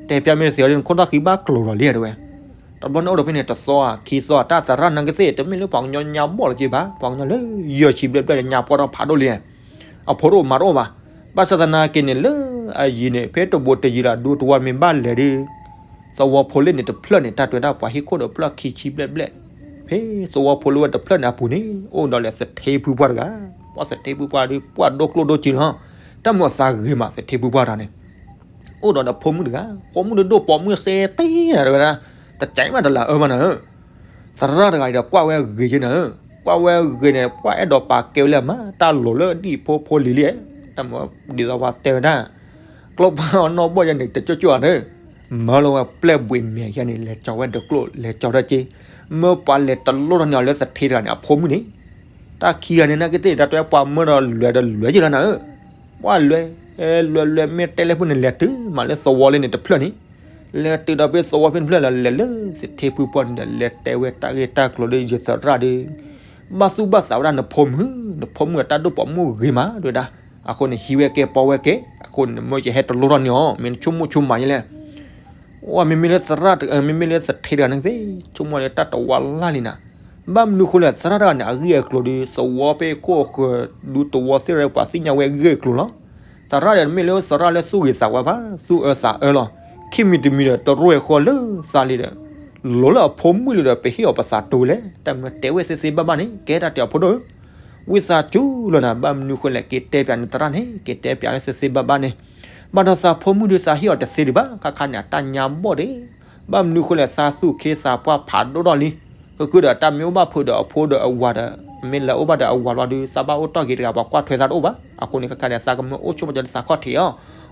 တဲပျၢ်မ့ၢ်တသ့အီၤဒ်နခိၣ်သၣ်ဃံဘၣ်ကျိၤလီၤလံတဲဝဲ, တဘျီန့ၣ်အိၣ်ဒီးဖဲန့ၣ် တသီဧါ ခံသီဧါ တၢ်သရၣ်နာ်က့သ့ၣ် တမ့ၢ်လၢပှၤကညီညါဘီၣ်လီၤက့ဘၣ်, ပှၤကညီလၢယဲၢ်ဆံဘျဲၣ်ဘျဲၣ်န့ၣ် ညါပှၢ်ထီၣ်ဖးဒိၣ်လံ, အဖိတအိၣ်မါတအိၣ်ဘၣ်, ဘၣ်ဆၣ်သနာ်က့န့ၣ်လၢ အယံၤန့ၣ် ဖဲတဘိးတယံၤလီၤ ဒူတဝီမ့ၢ်ဘၣ်လဲၤဒီး သဝီဖိလၢန့ၣ်တဖျၢၣ်န့ၣ် တၢ်တဲဝဲဒၣ်ပှၤဟံၣ်ခိၣ်ဒီးဖျၢၣ်ခံဆံဘျဲၣ်ဘျဲၣ်, ဖဲသဝီဖိလၢဝဲတဖျၢၣ်န့ၣ်အပူၤန့ၣ် အိၣ်ဒီးလၢသထ့ဖုပှၢ်တဂၤ, ပှၤသထ့ဖုပှၢ်ဒီး ပှၢ်ဒိၣ်ကျိၣ်ဒိၣ်စ့လီၤ, တၢ်မုာ်အသးဂ့ၤမး သထ့ဖုပှၢ်တဂၤန့ၣ် အိၣ်ဒီးဒီးဖိမုၣ်တဂၤ, ဖိမုၣ်ဒီးဒိၣ်ပိာ်မုၣ်စ့သ့တဂၤဝဲဒၣ်, တကဲမးတလၢအၢမးနၤဧၢ, သရၣ်တဂၤအံၤဒီးကွၢ်ဝဲဂ့ၤက့နၤဧၢ, ကွၢ်ဝဲဂ့ၤန့ၣ် ပှၢ်အဲၣ်ဒိးပာ်ကဲဝဲလၢအမါ တၢ်လိၤလၢဒ်ဖိဖိလံၤလံ, တၢ်မုာ်ဒ်သိးပှၤတဲဝဲဒၣ် ကျိပှၢ်အီၤနီၢ်ဘီၣ်ယဲန့ၣ် တကၠိၣ်ကၠိၣ်ဧါန့ၣ်, မၢလီၤဝဲပျဲၢ်ဘှံးမဲာ်ယဲန့ၣ် လဲၤကၠီၤဝဲဒီးကျိၣ် လဲၤကၠီၤထီၣ်က့, မၢပှၤလဲၤတလိၣ်ထီၣ်န့ၢ်အီၤလၢသထ့တဂၤန့ၣ် အဖိမုၣ်န့ၣ် တၢ်ခံဂၤန့ၣ် နာ်က့သ့ၣ်တၢ်တဲပှၤမၢဒီးလွဲၤဒီးလွဲၤက့လီၤနၤဧၢ, ပှၢ်လွဲၤ, လွဲၤလွဲၤမ့ၢ်တဲလၢဖိန့ၣ် လဲၤတုၤမးလၢသဝီလၢန့ၣ်တဖျၢၣ်န့ၣ်, လဲၤတုၤဒီးဖဲသဝီဖဲန့ၣ်တဖျၢၣ်လီၤ လဲၤလၢသထ့ဖုပှၢ်န့ၣ်ဒီး လဲၤတဲဝဲတၢ်ဂ့ၢ်တၢ်ကျိၤဒီးယသရၣ်ဒီး ဘၣ်သူၣ်ဘၣ်သးဝဲဒၣ်နဖိမုၣ်, နဖိမုၣ်အတၢ်ဒိၣ်ပိာ်မုၣ်ဂ့ၤမး တဲဝဲဒၣ်, အဃိန့ၣ် ဟံးဝဲကဲပီဝဲကဲ, အဃိန့ၣ် မၢယဟဲတလိၣ်ထီၣ်န့ၢ်အီၤ မ့ၢ်နဆိကမိၣ်ဆိကမးယဲလဲၣ် ဝဲမ့မ့ၢ်လၢသရၣ်, မ့မ့ၢ်လၢသထ့တဂၤန့ၣ်သ့ၣ် ဆိကမိၣ်လၢတၢ်တဝါလၢ်လံနၤ, ဘၣ်မနုၤဃိလဲၣ် သရၣ်တဂၤန့ၣ် အဂ့ၢ်အကျိၤဒီး သဝီဖဲခိၣ်အဃၢၤ ဒူသဝီသ့ၣ်တဖၣ် ပှၤသ့ၣ်ညါဝဲအဂ့ၢ်အကျိၤလီၤ, သရၣ်ဒီးမ့ၢ်လၢသရၣ်လၢသူၣ်ဂ့ၤသးဝါဘၣ်, သူၣ်အၢသးအၢလီၤ, ခံမံၤတမံၤဒီး တရူၢ်ဃီလၢသးလံဒီး လိၤလၢအဖိမုၣ်လံဒီး ပဟ့ၣ်အီၤပသးတိၤလဲၣ်, တၢ်မၢတဲဝဲသ့သ့ဘၣ်ဘၣ်န့ၣ် ကဲတၢ်တဲအီၤဖိဒိၣ်ဧၢ ဝံသးစူၤလီၤနၤ, ဘၣ်မနုၤဃိလဲၣ် က့ၤတဲပၠးနသရၣ်န့ၣ် က့ၤတဲပၠးလၢသ့သ့ဘၣ်ဘၣ်န့ၣ်, ဘၣ်ဒီးသးဖိမုၣ်ဒီးသးဟ့ၣ်အီၤတသ့ဒံးဘၣ်, ခါခါန့ၣ် အတၢ်ညါဘီၣ်ဒံး, ဘၣ်မနုၤဃိလဲၣ် သးသူၣ်ခ့သးပှၢ်ဖးဒိၣ်ထီၣ်လံ, ဃုာ်ဃုာ်ဒီးတၢ်မ့ၢ်အိၣ်ဘၣ်ဖုးဒီးအဖိဒီးအဝၤဒီး, မ့ၢ်လဲၤအိၣ်ဘၣ်ဒီးအဝၤလီၤဒီး သးဘၣ်အိၣ်တီၢ်က့ၤတဂၤ ပှၤကွၢ်ထွဲသးတအိၣ်ဘၣ်, အဃိန့ၣ် ခါခါန့ၣ် သးကမၢအိၣ်ဆိကမိၣ်ကၠီလၢသးခီၣ်ထံးအီၤ,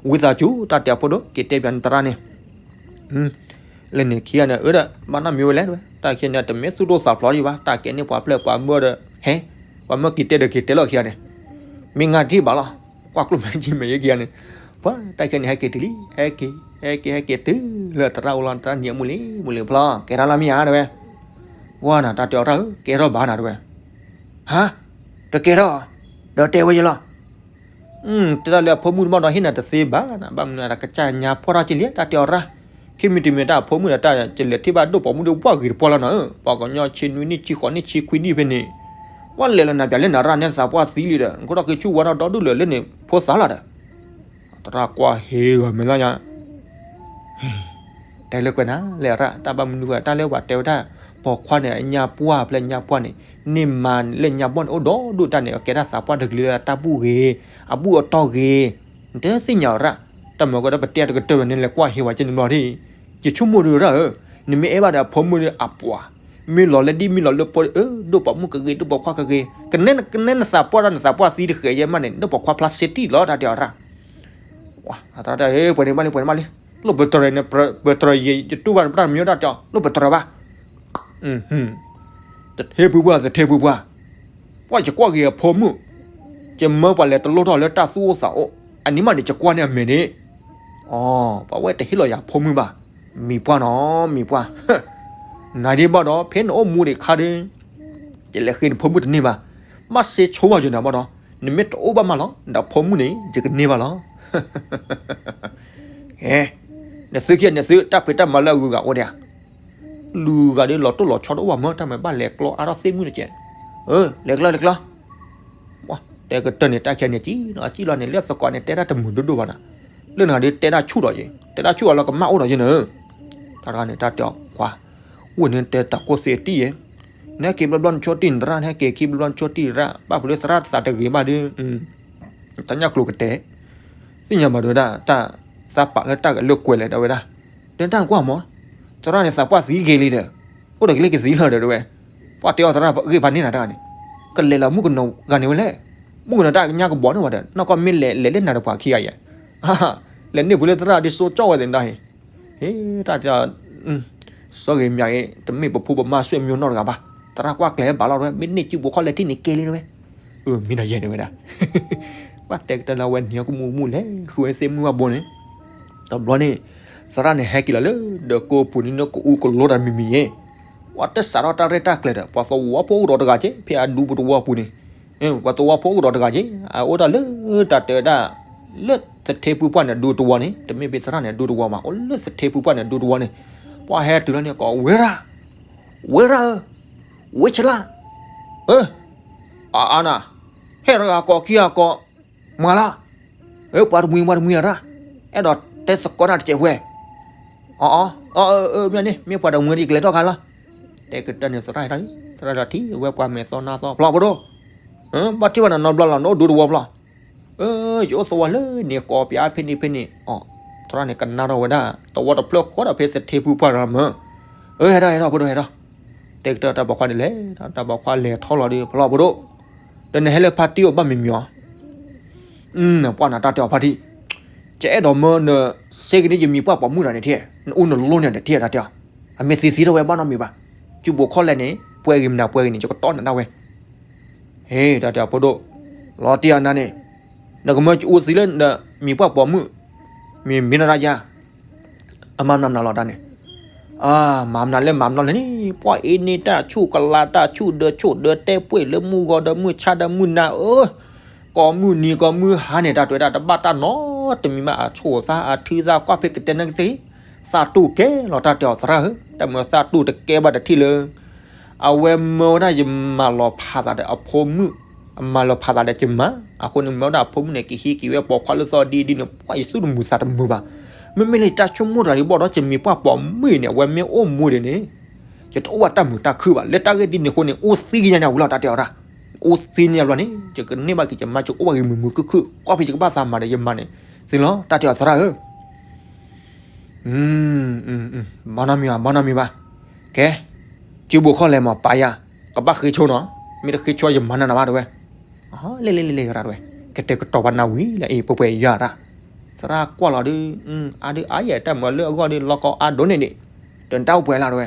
ဝံသးစူၤ တၢ်တဲအီၤဖိဒိၣ် က့ၤတဲပၠးနသရၣ်န့ၣ် လၢန့ၣ်ခံဂၤန့ၣ် အၢဒီး ဘၣ်နီၢ်မံၤဝဲလဲၣ်တဲဝဲ, တၢ်ခံဂၤန့ၣ် တမ့ၢ်သူၣ်ဒိၣ်သးဖျိးဒံးဘၣ်, တၢ်ကဲန့ၢ်ပှၤပျဲၢ်ပှၤမၢဒီး ဟဲ, ပှၤမၢက့ၤတဲဒီးက့ၤတဲလီၤခံဂၤန့ၣ်, မ့ၢ်ငါဒံးဘၣ်လီၤ, ကွၢ်ကျိၣ်မဲာ်ကံမဲာ်ယဲခံဂၤန့ၣ်, ပှၤတၢ်ခံဂၤန့ၣ် ဟဲက့ၤတုၤလံ, ဟဲက့ၤ, ဟဲက့ၤ ဟဲက့ၤတုၤလၢသရၣ်အိၣ်လီၤ, သရၣ်နံၤအမုၢ်လံ, မုၢ်လံဖျီ, ကဲထီၣ်လၢမ့ၢ်ဧါတဲဝဲ, ပှၤနၤ တၢ်တဲအီၤတၢ်ဧၢ, ကဲထီၣ်ဘၣ်နၤတဲဝဲ, ဟါ, တကဲထီၣ်, ဒီးတဲဝဲယဲလီၤ တဲဒၣ်လၢအဖိမုၣ်တဘၣ်ဒီးဟ့ၣ်နၤတသ့ဘၣ်နၤ, ဘၣ်မနုၤတၢ်ကစၢ်ညါပှၢ်ထီၣ်က့လံ တၢ်တဲအီၤရၣ်, ခံမံၤတမံၤတၢ်အဖိမုၣ်ဒီးတၢ်ကလဲၤထံၣ်ဘၣ်ဒိၣ်ပိာ်မုၣ်ဒီးပှၢ်ဂ့ၤတပှၢ်လီၤနၤဧၢ, ပှၤကညီဆံနွံနံၣ်ဆံဃိးနံၣ်ဆံခွံနံၣ်ဖဲန့ၣ်, ပှၤလဲၤလီၤနၤပၠးလၢနၤရၣ်န့ၣ်သးပှၢ်သံလံဒီး နခိၣ်ထီၣ်က့ၤဆူၣ်ဝါထီၣ်ဒီဒူၣ်လၢာ်လၢန့ၣ် ဖိသၣ်လီၤဒီး သရၣ်ကွၢ်ဟ့ဂီၤမဲာ်လီၤညါ တဲလၢကွဲးနၤလၢအရၣ် တၢ်ဘၣ်မနုၤဃိ တၢ်လၢပှၤတဲဝဲဒၣ် ပိာ်ခွါန့ၣ် အညါပှၢ်ဖဲညါပှၢ်န့ၣ် န့ၢ်မါလၢညါပှၢ်န့ၣ် အိၣ်ဒီဒူၣ်တၢ်န့ၣ် အကဲဒၣ်သးပှၢ်တကလုာ်လၢတၢ်ဘူၣ်ဂ့ၤ အဘူၣ်အတီၢ်ဂ့ၤ နတသ့ၣ်ညါအီၤရၣ် တၢ်မၤကဒီးပတဲတကတၢၢ်ဘၣ်န့ၣ် လဲၤကွၢ်ဟ့ဝဲက့န့ၣ်ဘျီဒၣ် ယဆိကမိၣ်ဒုးရၣ်ဧၢ နမ့ၢ်အဲၣ်ဘၣ်ဒီးအဖိမုၣ်ဒီးအပှၤ မ့ၢ်လီၤလၢဒ်မ့ၢ်လီၤလၢပှၤဧၢ ဒိၣ်ပိာ်မုၣ်ကဂ့ၤ ဒိၣ်ပိာ်ခွါကဂ့ၤ ကနဲနသးပှၢ်ဒီးနသးပှၢ်သံတဃဲးယဲၢ်မးန့ၣ် ဒိၣ်ပိာ်ခွါဖျါစ့တံၢ်လီၤ တၢ်တဲအီၤရၣ် အသရၣ်တဲ ပှဲၤန့ၣ်ဘၣ်လံ ပှဲၤန့ၣ်ဘၣ်လံ လိၣ်ပတြၢၤန့ၣ် ပတြၢၤယဲ ယတူၢ်ဘၣ်ပတၢ်မၤတၢ်တဲအီၤ လိၣ်ပတြၢၤဘၣ် သထ့ဖုပှၢ် သထ့ဖုပှၢ် ပှၢ်ယကွၢ်က့ၤအဖိမုၣ် ယမၢပှၤလဲၤတလိၣ်ထီၣ်လၢတၢ်သူၣ်အိၣ်သးအိၣ် အနံၤမးန့ၣ် ယကွၢ်န့ၢ်အမဲာ်န့ၣ် အီ ပှၤဝဲတဟ့ၣ်လီၤယၤဖိမုၣ်ဘၣ် မံၤပှၢ်နီၤ မံၤပှၢ် နၤဒ်ဘၣ်ဒီး ဖဲနအိၣ်မူဒံးခါဒီး ယလဲၤဃ့နဖိမုၣ်တန့ၢ်ဘၣ် ဘၣ်စ့ဆိဘၣ်ယနၤဘၣ်ဒီး နမ့ၢ်တအိၣ်ဘၣ်မးလီၤ နဖိမုၣ်န့ၣ် ယကန့ၢ်ဘၣ်လီၤ နသုခံဂၤန့ၣ်သု တၢ်ဖံးတၢ်မၤလၢအဂုၤအဂၤအိၣ်ဒံးဧါ လုၢ်ဂၤဒ်လီၤတိၢ်လီၤဆီတအိၣ်ဘၣ်မၢ တၢ်မၤဘၣ်လဲၤကျီအါထီၣ်သ့ၣ်မုၣ်တကဲး လဲၤကျီလဲၤကျီ တဲကတၢၢ်န့ၣ် တၢ်ခံဂၤန့ၣ် စံၣ်လီၤစံၣ်လီၤန့ၣ် လၢသကိးန့ၣ် တဲတၢ်တမုာ်ဒိၣ်ဒိၣ်ဘၣ်နၤ လၢနၤဒ်တဲတၢ်ဆူၣ်ဒီးယဲ တဲတၢ်ဆူၣ်အီၤလီၤကမၣ်အိၣ်ဒီးယဲနၤ တၢ်တဂၤန့ၣ် တၢ်တဲအီၤခွါ ဝဲန့ၣ်တဲတၢ်ကိးသ့အတံၢ်ယဲ နဟဲက့ၤဘျီဘျီနဆိတံၢ်နသရၣ် နဟဲက့ၤခံဘျီဘျီနဆိတံၢ်ရၣ် ဘၣ်ဖုးလၢသရၣ်သးတဂ့ၤဘၣ်ဒီး တၢ်ညၣ်ကျိၤကတဲာ် သ့ၣ်ညါဘၣ်ဒဝဲဒၣ် တၢ်သးပာ်လၢတၢ်ဂဲၤလိာ်ကွဲလဲၣ်ဒဝဲဒၣ် တဲတၢ်ကွၢ်မး သရၣ်န့ၣ်သးပှၢ်သံဂ့ၤလံဒီး အိၣ်ဒီးကလ့ကသံလီၤဒီးဝဲ ပှၤတဲအီၤသရၣ်ဂ့ၢ်ဖးန့ၢ်နၤတၢ်န့ၣ် ကလဲၤလီၤမုၣ်ကနီၤဂၤန့ၣ်ဝဲလဲၣ် မုၣ်ကနီၤတၢ်ညါကဘီန့ၣ်ဝဲဒီး နီၢ်ကီၢ်မ့ၢ်လဲၤလဲၤလၢနၤဒီးပှၤခံဂၤယဲ လဲၤန့ၢ်ဖုးလၢသရၣ်ဒ်စိကၠီၣ်ဝဲသ့ၣ်နတၢ်ဟ့ၣ် ဟ့ၣ်တၢ်တဲ စီၤဂ့ၤမၠးအံၤ တမ့ၢ်ပဖိပမါဆွေမျိုးနီတဂၤဘၣ် သရၣ်ကွၢ်ကျဲၤဘၣ်လီၤဝဲ မ့ၢ်န့ၢ်စုဖိခီၣ်လဲၢ်ထံၣ်န့ၣ်ကဲလံဝဲ မ့ၢ်နၤယဲန့ၣ်ဝဲဒၣ် ပှၤတဲကတၢၢ်လၢဝဲနံၤကမူၣ်မူၣ်လဲၤ ဃုဝဲသ့ၣ်မုၢ်ဘၣ်ဘိန့ၣ် တဘျီန့ၣ် သရၣ်န့ၣ်ဟဲက့ၤလီၤလၢ ဒီးကိးပူၤန့ၣ် နကအူကလိတၢ်မံၤမံၤယဲ ပှၤတစးထီၣ်တၢ်ရဲၣ်တၢ်ကျဲၤဒီး ပှၤသဝီဖိအိၣ်ဒီးတဂၤက့ ဖဲအဒူပတဝီပူၤန့ၣ် ပှၤသဝီဖိအိၣ်ဒီးတဂၤက့ အအိၣ်ဒၣ်လၢတၢ်တဲဝဲဒၣ် လၢသထ့ဖုပှၢ်န့ၣ် ဒူတဝီန့ၣ် တမ့ၢ်ဖဲသရၣ်န့ၣ် ဒူတဝီမး အိၣ်လၢသထ့ဖုပှၢ်န့ၣ် ဒူတဝီန့ၣ် ပှၤဟဲတုၤလီၤန့ၣ် ကိးဝဲရၣ် ဝဲရၣ်ဧၢ ဝဲဆလၣ် အၢ အါအါနၤ ဟဲတဂၤကိးခံဂၤကိး မၤလၢ ပှၤတမှံၤပှၤတမှံၤအရၣ် အဲၣ်ဒိးတဲသကိးတၢ်တစဲးဝဲ, အီအီအီ မ့ၢ်န့ၣ် မ့ၢ်ပှၤတမှံၤဒီးယကလဲၤထီၣ်ခါလီၤ. တဲကတၢၢ်န့ၣ် သရၣ်ဟဲထီၣ်လံ, သရၣ်ဒီးထံၣ်ဝဲပှၤမဲာ်သီနါသီ ဖျီၣ်ဖိဒိၣ်, ဘၣ်ထံၣ်ဘၣ်နၤနီတဘျီလီၤ နအိၣ်ဒူတဝီဖျီၣ်. ယအိၣ်သဝီလၢန့ၣ် ကိးပၠးဖဲန့ၣ်ဖဲန့ၣ်, အီ သရၣ်န့ၣ်ကနၣ်ထီၣ်ဝဲဒၣ် သဝီတဖျၢၣ်ဃီဒီးဖဲသထ့ဖုပှၢ်ဒီးမၢ်, အၢ ဟဲထီၣ်ဟဲထီၣ်ဖိဒိၣ်ဟဲထီၣ်. တဲကတၢၢ်တၢ်ပိာ်ခွါန့ၣ်လဲၤ, တၢ်ပိာ်ခွါလဲၤထီၣ်လီၤဒီး ဖျီၣ်ဖိဒိၣ်, ဒီးနဟဲလၢဖါတံၢ်အိၣ်ဘၣ်မံၤမံၤအီၤ ပှၢ်နၤတၢ်တဲအီၤဖါတံၢ်, ယအဲၣ်ဒိးမၢနစ့ကန့ၣ် ယမံၤပှၢ်ပိာ်မုၣ်တၢ်န့ၣ်ထဲ, နအိၣ်နလိန့ၣ်တထဲတၢ်တဲအီၤ, အမ့ၢ်သံသံထီၣ်ဝဲဘၣ်နီတမံၤဘၣ်, စုဘိးခီၣ်လဲၣ်န့ၣ် ပှဲၤဂ့ၤမနုၤပှဲၤဂ့ၤန့ၣ် ယကတီၢ်နၤဒၣ်ဝဲ, ဟ့ၣ် တၢ်တဲအီၤဖိဒိၣ်, လီၤတံၢ်အနၤန့ၣ်, နကမၢကအိၣ်သံလၢနမံၤပှၢ်ပိာ်မုၣ်, မ့ၢ်မ့ၢ်နတၢ်ယါ အမၤမနုၤမနုၤလီၤတၢ်န့ၣ်, မၤမနုၤလဲၣ်မၤမနုၤလဲၣ်န့ၣ် ပှၢ်အ့န့ၢ်တၢ်ဆူၣ်ကလၤတၢ်ဆူၣ်ဒၢဆူၣ်ဒၢတဲပှ့ၤလၢမုၢ်ဂီၤဒီးမုၢ်ဆါဒီးမုၢ်နၤဧၢ, ကိးမုၢ်နံၤကိးမုၢ်ဟါန့ၣ် တၢ်တွဲတၢ်တဘၣ်တၢ်နီတမံၤမး အဆိၣ်သးအထုသးကွၢ်ဖဲကတဲနကသ့ၣ်, သးတူၢ်ကဲလီၤတၢ်တဲအီၤသရၣ်ဧၢ, တၢ်မၢသးတူၢ်တကဲဘၣ်တထံၣ်လၢ အဝဲမၢဝဲဒၣ်ယမၤလီၤဖးသးဒီးအဖိမုၣ်, အမၤလီၤဖးသးဒီးယမါ, အဃိန့ၣ်မၢဝဲဒၣ်အဖိမုၣ်န့ၣ် ကဟံးက့ၤဝဲပိာ်ခွါလၢသီဒ်ဒ်န့ၣ် ပှၢ်ယသူၣ်တမုာ်သးတမုာ်ဘၣ်, မ့မ့ၢ်လၢယတၢ်ဆိကမိၣ်တဂၤဒ်ဘၣ်ဒီး ယမံၤပှၢ်ပိာ်မုၣ်အံၤန့ၣ် အဝဲမ့ၢ်အိၣ်မူဒ်န့ၣ်, ယတအိၣ်ဘၣ်တၢ်မုာ်တၢ်ခုၣ်ဘၣ်, လၢတၢ်ဂ့ၢ်ဒ်န့ၣ်အဃိန့ၣ် အိၣ်သံကယါညါဝံၤလီၤတၢ်တဲအီၤတၢ်, အိၣ်သံန့ၣ်အဘျီန့ၣ် ယကန့ၢ်ဘၣ်က့ၤယမါ ယကအိၣ်ဘၣ်ဂ့ၤမုာ်မုာ်ခုၣ်ခုၣ် ကွၢ်ဖဲယကဘၣ်သးမၤဒီးယမါန့ၣ်, သ့လီၤတၢ်တဲအီၤသရၣ်ဧၢ ဘၣ်နီတမံၤဘၣ် ဘၣ်နီတမံၤဘၣ်, ကဲ, စုဘိးခီၣ်လဲၣ်မး ပာ်ယၤ, ကဘၣ်ဃ့ဆိနီၤ, မ့ၢ်တဃ့ဆိယမၤနၤနၤဘၣ် တဲဝဲ, လဲၣ်လဲၣ်လဲၣ်လဲၣ် တဲဝဲ, ကတဲာ်ကတီၤပှၤနၤဝံၤလၢအံၤ ပှဲၤပှဲၤယၤတၢ်, သရၣ်ကွၢ်လီၤဒုး, အါဒုးအါယဲၢ် တၢ်မၤလၢအဂီၢ်ဒုး လီၤကီအါဒိၣ်န့ၣ်ဒံး, ဒီးနတၢ်အိၣ်ပှဲၤလၢ တဲဝဲ,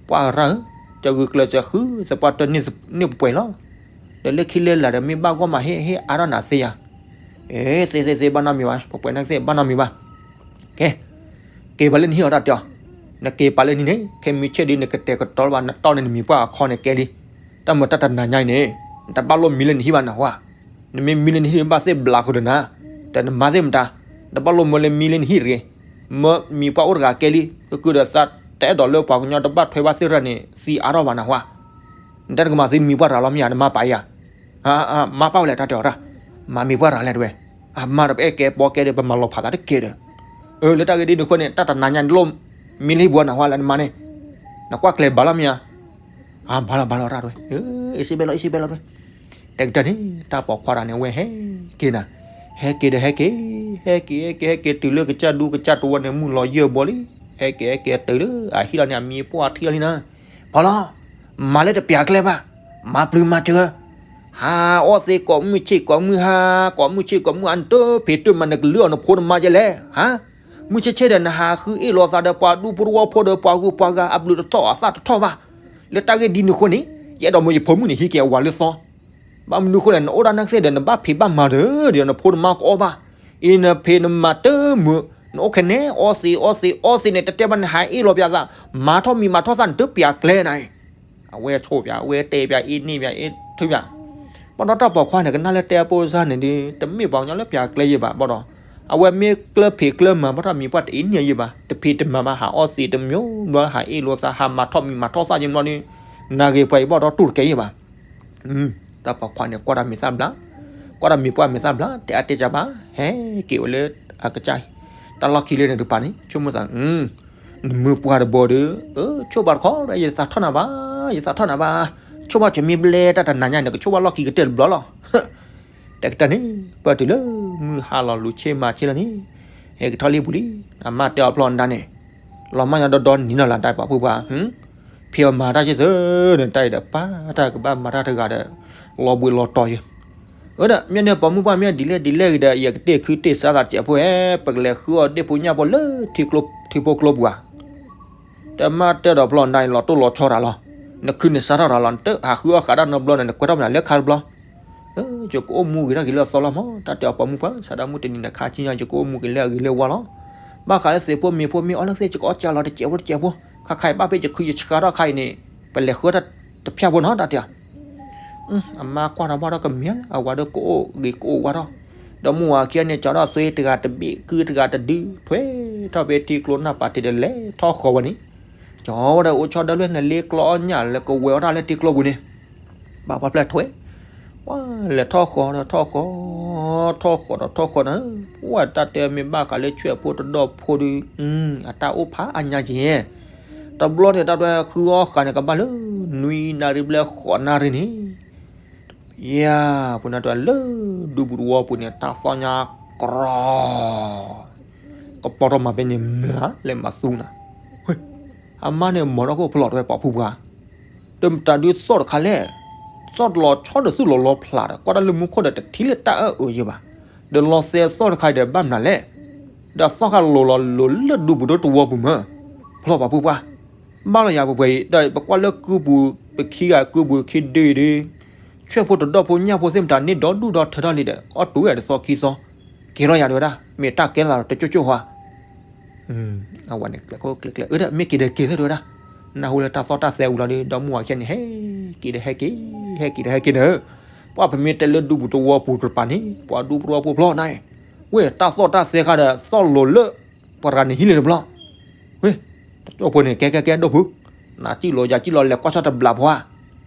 ပှၢ်ရၣ်ဧၢ, ကဂုာ်ကျဲးစၢးဃုသပှၢ်တၢၢ်န့ၣ်ပှဲၤပှဲၤလီၤ, ဒီးလၢခံလၢလာ်ဒီးမ့ၢ်ဘၣ်ဂီၢ်မးဟ့ၣ်ဟ့ၣ်အါထီၣ်နၤသ့ယၤ, အ့ သ့သ့သ့ ဘၣ်နီတမံၤဘၣ် ပှဲၤပှဲၤနၤသ့ ဘၣ်နီတမံၤဘၣ်, ကဲ က့ၤပာ်လၢနဟံၣ်အီၤတၢ်တဲအီၤ, နက့ၤပာ်လၢနဟံၣ်န့ၣ် ခဲမုၢ်ဆ့ၣ်ဒုး နကတဲာ်ကတီၤဘၣ် နတီၢ်န့ၣ်နမံၤပှၢ်အခီန့ၣ်ကဲလံ, တၢ်မၤတၢ်တနၤညါအံၤန့ၣ်, နတဘၣ်လိၣ်မံလၢနဟံၣ်ဘၣ်နဟါ, နမ့ၢ်မံလၢနဟံၣ်ဘၣ်သ့ၣ်ဘျးဃုာ်ဒီးနၤ, ဒီးနမါသ့ၣ်မတၤ, နတဘၣ်လိၣ်မၢလၢမံလၢနဟံၣ်တဂ့ၤ, မၢမံၤပှၢ်အိၣ်တဂၤကဲလံ, ကကုာ်ဒီးသးတအဲၣ်ဒိးလၢပှၤကညီတဘၣ်ထွဲဘၣ်သ့ၣ်ရၣ်န့ၣ် သံအါထီၣ်ဘၣ်နဟါ, နတၢ်တကမၤသံမံၤပှၢ်တဂၤလီၤမ့ၢ်ဧါ နမါပာ်ယၤ မါပာ်ဝဲလဲၣ် တၢ်တဲအီၤတၢ်, မၤမံၤပှၢ်တဂၤလဲၣ်တဲဝဲ, အမါဒီးပအဲၣ်ကဲပီကဲဒီး ပမၤလီၤဖးသးတကဲဒီး, အၢ လၢတၢ်ဂ့ၢ်ဒ်န့ၣ်အဃိန့ၣ် တၢ်တနၤညါန့ၣ်လိၣ်မံလၢဟံၣ်ပှၢ်နဟါလၢနမါန့ၣ်, နကွၢ်ကျဲၤဘၣ်လီၤမ့ၢ်ဧါ, အဘၣ်လီၤဘၣ်လီၤတၢ်တဲဝဲ, အ့ၣ်စ့ဘဲလီၤ အ့ၣ်စ့ဘဲလီၤတဲဝဲ, တဲကတၢၢ်န့ၣ် တၢ်ပိာ်ခွါတဂၤန့ၣ် အဝဲဟဲက့ၤနၤ, ဟဲက့ၤဒီးဟဲက့ၤ, ဟဲက့ၤ ဟဲက့ၤ ဟဲက့ၤတုၤလၢကစၢ်ဒူကစၢ်တဝီန့ၣ် မုၢ်လီၤယၢၢ်ဘီလံ, ဟဲက့ၤ ဟဲက့ၤတုၤလၢအဟံၣ်လီၤန့ၣ် အမံၤပှၢ်ထံၣ်လီၤလံနၤ, ပှၤလီၤ, မၤလၢတပျးကျဲဘၣ်, မၤပျုၤမၤစၢၤ, ဟးအီၣ်သ့ကိးမုၢ်ဆ့ၣ်ကိးမုၢ်ဟါ, ကိးမုၢ်ဆ့ၣ်ကိးမုၢ်ဟါ နတဖံးတၢ်မၤ နကလုၢ်အီၤနဖိနမါကဲလဲၣ်, ဟါ, မုၢ်ဆ့ၣ်ဆ့ၣ်ဒီး နဟးဃုအ့ၣ်လိာ်သးဒီးပှၤဒူဖိတဝီဖိဒီးပှၤဂုၤပှၤဂၤအဘျုးတသီၣ်အသၣ်တထီၣ်ဘၣ်, လၢတၢ်ဂ့ၢ်ဒ်န့ၣ်အဃိန့ၣ်, ယအဲၣ်ဒိးမၢယဖိမုၣ်န့ၣ် ဟံးက့ၤအဝၤလၢသီ ဘၣ်မနုၤအဃိလဲၣ် နအိၣ်ဒၣ်နၢ်ကသ့ၣ်ဒီး နဘၣ်ဖံးဘၣ်မၤဒီး ဒီးနဖိနမါကအီၣ်ဘၣ်, အံၤနဖံးနမၤတမုာ်, နအိၣ်ခဲန့ၣ် အီသံးအီသံးအီသံးန့ၣ် တတဲဘၣ်နဟးအ့ၣ်လိာ်ပၠးသး, မၤထီၣ်မံၤမၤထီၣ်သၣ်န့ၣ် တပျးကျဲနၤအံၤ, အဝဲဆိၣ်ပၠး အဝဲတဲပၠး အ့ၣ်န့ၢ်ပၠး အ့ၣ်ထုပၠး, ဘၣ်ဒီးတၢ်ပိာ်ခွါန့ၣ် ကနၣ်လၢတဲအပိစါန့ၣ်ဒီး တမ့ၢ်ပှၤကညီလၢပျးကျဲယံၤဘၣ် ဘၣ်ဒီး, အဝဲမ့ၢ်ကျၢၢ်ဖံးကျၢၢ်မၤ ဘၣ်ထီၣ်မံၤပှၢ်တအ့ၣ်န့ၢ်ယံၤဘၣ်, တဖံးတမၤဘၣ် ဟးအီသံးတမံၤဘျီ ဟးအ့ၣ်လိာ်သး ဟးမၤထီၣ်မံၤမၤထီၣ်သၣ်ယံၤဘျီဒီး, နဂ့ၤပှၤအံၤဘၣ်ဒီးတူၢ်တကဲယံၤဘၣ် တၢ်ပိာ်ခွါန့ၣ် ကွၢ်တၢ်မံၤသၣ်ဘျါ, ကွၢ်တၢ်မံၤပှၢ်မံၤသၣ်ဘျါ တဲအါတဲကၢဘၣ်, ဟဲက့ၤဝဲလၢအကစၢ်, တၢ်လီၢ်ခံလၢန့ၣ်တပၤန့ၣ် ဆိကမိၣ်သး, နမုၢ်ပှၢ်တဘီဒီး, ဆိၣ်ဘၣ်တခီဒီး ယသးထီၣ်နၤဘၣ်, ယသးထီၣ်နၤဘၣ်, ဆိၣ်ဘၣ်ကမ့ၢ်ဘျဲတၢ်တနၤညါန့ၣ် ကဆိၣ်ဘၣ်လီၢ်ခံကတၢၢ်တဘျီလီၤ တဲကတၢၢ်န့ၣ်, ပၢၢ်တုၤလၢမုၢ်ဟါလီၤလူၤဆ့မၤဆ့လီၤန့ၣ်, ဟဲက့ၤထီၣ်လံပူၤလံ, အမါတဲအီၤဖျီၣ်နဒါန့ၣ်, လီၤမၢ်ညီဒီဒီနံၤနီၤလၢတၢ်ပာ်ဖှိၣ်ပှၤ, ဖံးအီၤမၤတၢ်ဆ့ၣ်သၢ, နတၢ်အံၤဒီးပၢ်တၢ်ကဘၣ်မၤတၢ်တဂၤဒီး, လီၤဘှံးလီၤတီၤယၤ, အၢဒီး မ့ၢ်န့ၣ်ပိာ်မုၣ်ပှၢ်မ့ၢ်ဒ်လဲၣ်ဒ်လဲၣ်ဂ့ၤဒီး ယကတ့ၢ်ခုတ့ၢ်စါသးတစဲးဖိဧၢ, ပကလဲၤဃုအီၣ်ဒ့ၣ်ဖိညၣ်ဖိလၢ ထံဖိကျိပူၤဧါ တမၣ်တၢၢ်ဒီးဖျီၣ်နဒါအံၤ လီၤတိၢ်လီၤဆီတၢ်လီၤ, နခုနစါထီၣ်တၢ်လီၤ, နတဟးဃုအီၣ်ဃးတၢ်နီတဘျီန့ၣ် နကွဲထီၣ်မနုၤလၢခါတဘျီ, ယကအိၣ်မူဂ့ၤထီၣ်က့ၤလၢအသီလီၤမး, တၢ်တဲအီၤပိာ်မုၣ်ပှၢ် စးဒၣ်မုၢ်တနံၤနခါဆံညါ ယကအိၣ်မူက့ၤလၢအဂ့ၤလၢဝါလီၤ, ဘၣ်ဃးလၢသ့ၣ်ဖိမ့ၢ်ဖိမ့ၢ်အီၣ်လၢသ့ၣ် ယကအီၣ်ကၢလီၤတစဲးဖိတစဲးဖိ, ခါခါအံၤဘၣ်ဖဲယခုယဆှါထီၣ်ခါအံၤန့ၣ်, ပလဲၤဃုအီၣ်တၢ်တဖၠၣ်ဖိနီၤ တၢ်တဲအီၤ အမါကွၢ်ထီၣ်ဘၣ်ထီၣ်ကမ့ၢ် အဝၤဒီးကအိၣ်ဂ့ၤကအိၣ်ဝါထီၣ်, ဒီးမုၢ်ဝၤခံဂၤန့ၣ် ကၠီထီၣ်သွ့တဂၤတဘ့ၣ် ကုၢ်တဂၤတဒု ထွဲထီၣ်ဖဲထံကျိနၢ်ပာ်တ့ၢ်ဒီးလဲၤထီၣ်ဃီဝဲန့ၣ်, ကၠီဝဲဒီးအိၣ်ဆီဒၢလွဲၢ် နလ့ကျီအီၣ်ညၣ်လၢကဝဲၤအီၣ်တၢ်လၢထံကျိပူၤန့ၣ်, ဘၣ်ပှၢ်ဖျၢၣ်ထွဲ, ပှၤလဲၤထီၣ်ဃီဒီးထီၣ်ဃီ, ထီၣ်ဃီဒီးထီၣ်ဃီနၤ, ပှၤတၢ်တဲမ့ၢ်ဘၣ်ဃးလၢဆွဲၣ်ဖိတဒီၣ်ဖိဒီး အတၢ်အိၣ်ဖးအါညါက့ၤ, တဘျီန့ၣ် တၢ်တဲဃုအီၣ်ဃာ်န့ၣ် ကဘၣ်လၢ နွံနၣ်ရံၣ်ဘျဲၣ်ဃိးနၣ်ရံၣ်န့ၣ် ယၤ, ပှၤနၢ်တဲလၢဒူပူၤတဝီပူၤန့ၣ် တၢ်သီၣ်ညါကရီ, ကပီၤထီၣ်မၤဖဲန့ၣ် မျးလဲၤမၤသူနၤ, အမါန့ၣ် မီၤထီၣ်ခိၣ်ဖျိးတဝဲပှၤဖုပှၢ်, ဒီးမတၤဒုးသီၣ်တခါလဲၣ်, သီၣ်တလီၤဆီဒီးသူၣ်လီၤလီဖျးဒီး ကွၢ်တၢ်လၢမူခိၣ်ဒီးတထံၣ်လၢတၢ်အၢၣ်အုးယံၤဘၣ်, ဒီးလီၤသဲသီၣ်တခါဒီးဘၣ်မနုၤလဲၣ်, ဒီးသီၣ်ဃာ်လိၤလီၤလိၤလၢဒူပူၤတဝီပူၤမၢ်, ဖျိးပှၤဖုပှၢ်, ဘၣ်လီၤယၤပှဲၤပှဲၤအံၤ ဒီးပကွၢ်လၢကုပူၤ ပခံဂၤကုပူၤခံဒုအံၤဒီး ဆွဲၣ်ဖိတဒီၣ်ဖိညၣ်ဖိသ့ၣ်မတၤန့ၣ်ဒီဒူၣ်ဒီထၢထီၣ်လံဒီး အီၣ်တူာ်ဝဲတသီခံသီ, က့ၤလီၤယၤတဲဝဲဒၣ် မ့ၢ်တၢ်ကဲသးဒီးတကၠိၣ်ကၠိၣ်ဟါ, အဝဲန့ၣ်ကျဲခိၣ်ကျဲကျဲ အၢ ဒီးမ့ၢ်က့ၤဒီးက့ၤသ့ၣ်တဲဝဲဒၣ်, နၢ်ဟူလၢတၢ်သီၣ်တၢ်သဲဝံၤလီၤဒီး ဒီမါဝၤခံဂၤန့ၣ် ဟဲက့ၤဒီးဟဲက့ၤ, ဟဲက့ၤဒီးဟဲက့ၤဒီး, ပှၤပမ့ၢ်တဲလၢဒူပူၤတဝီပူၤတကပၤန့ၣ် ပှၤဒူပူၤတဝီပူၤဖျိးနၤ, ဝဲတၢ်သီၣ်တၢ်သဲခါဒီး သီၣ်လိၤလၢ ပှၤတဂၤန့ၣ်ဟံးလံတဘျီ ဝဲ, တကၠိၣ်ဖိန့ၣ် ကဲကဲကဲ ဒိၣ်ဖု, နၤစံၣ်လီၤယၤစံၣ်လီၤ လဲၤကွၢ်ဆီတဘျးဖိဧါ,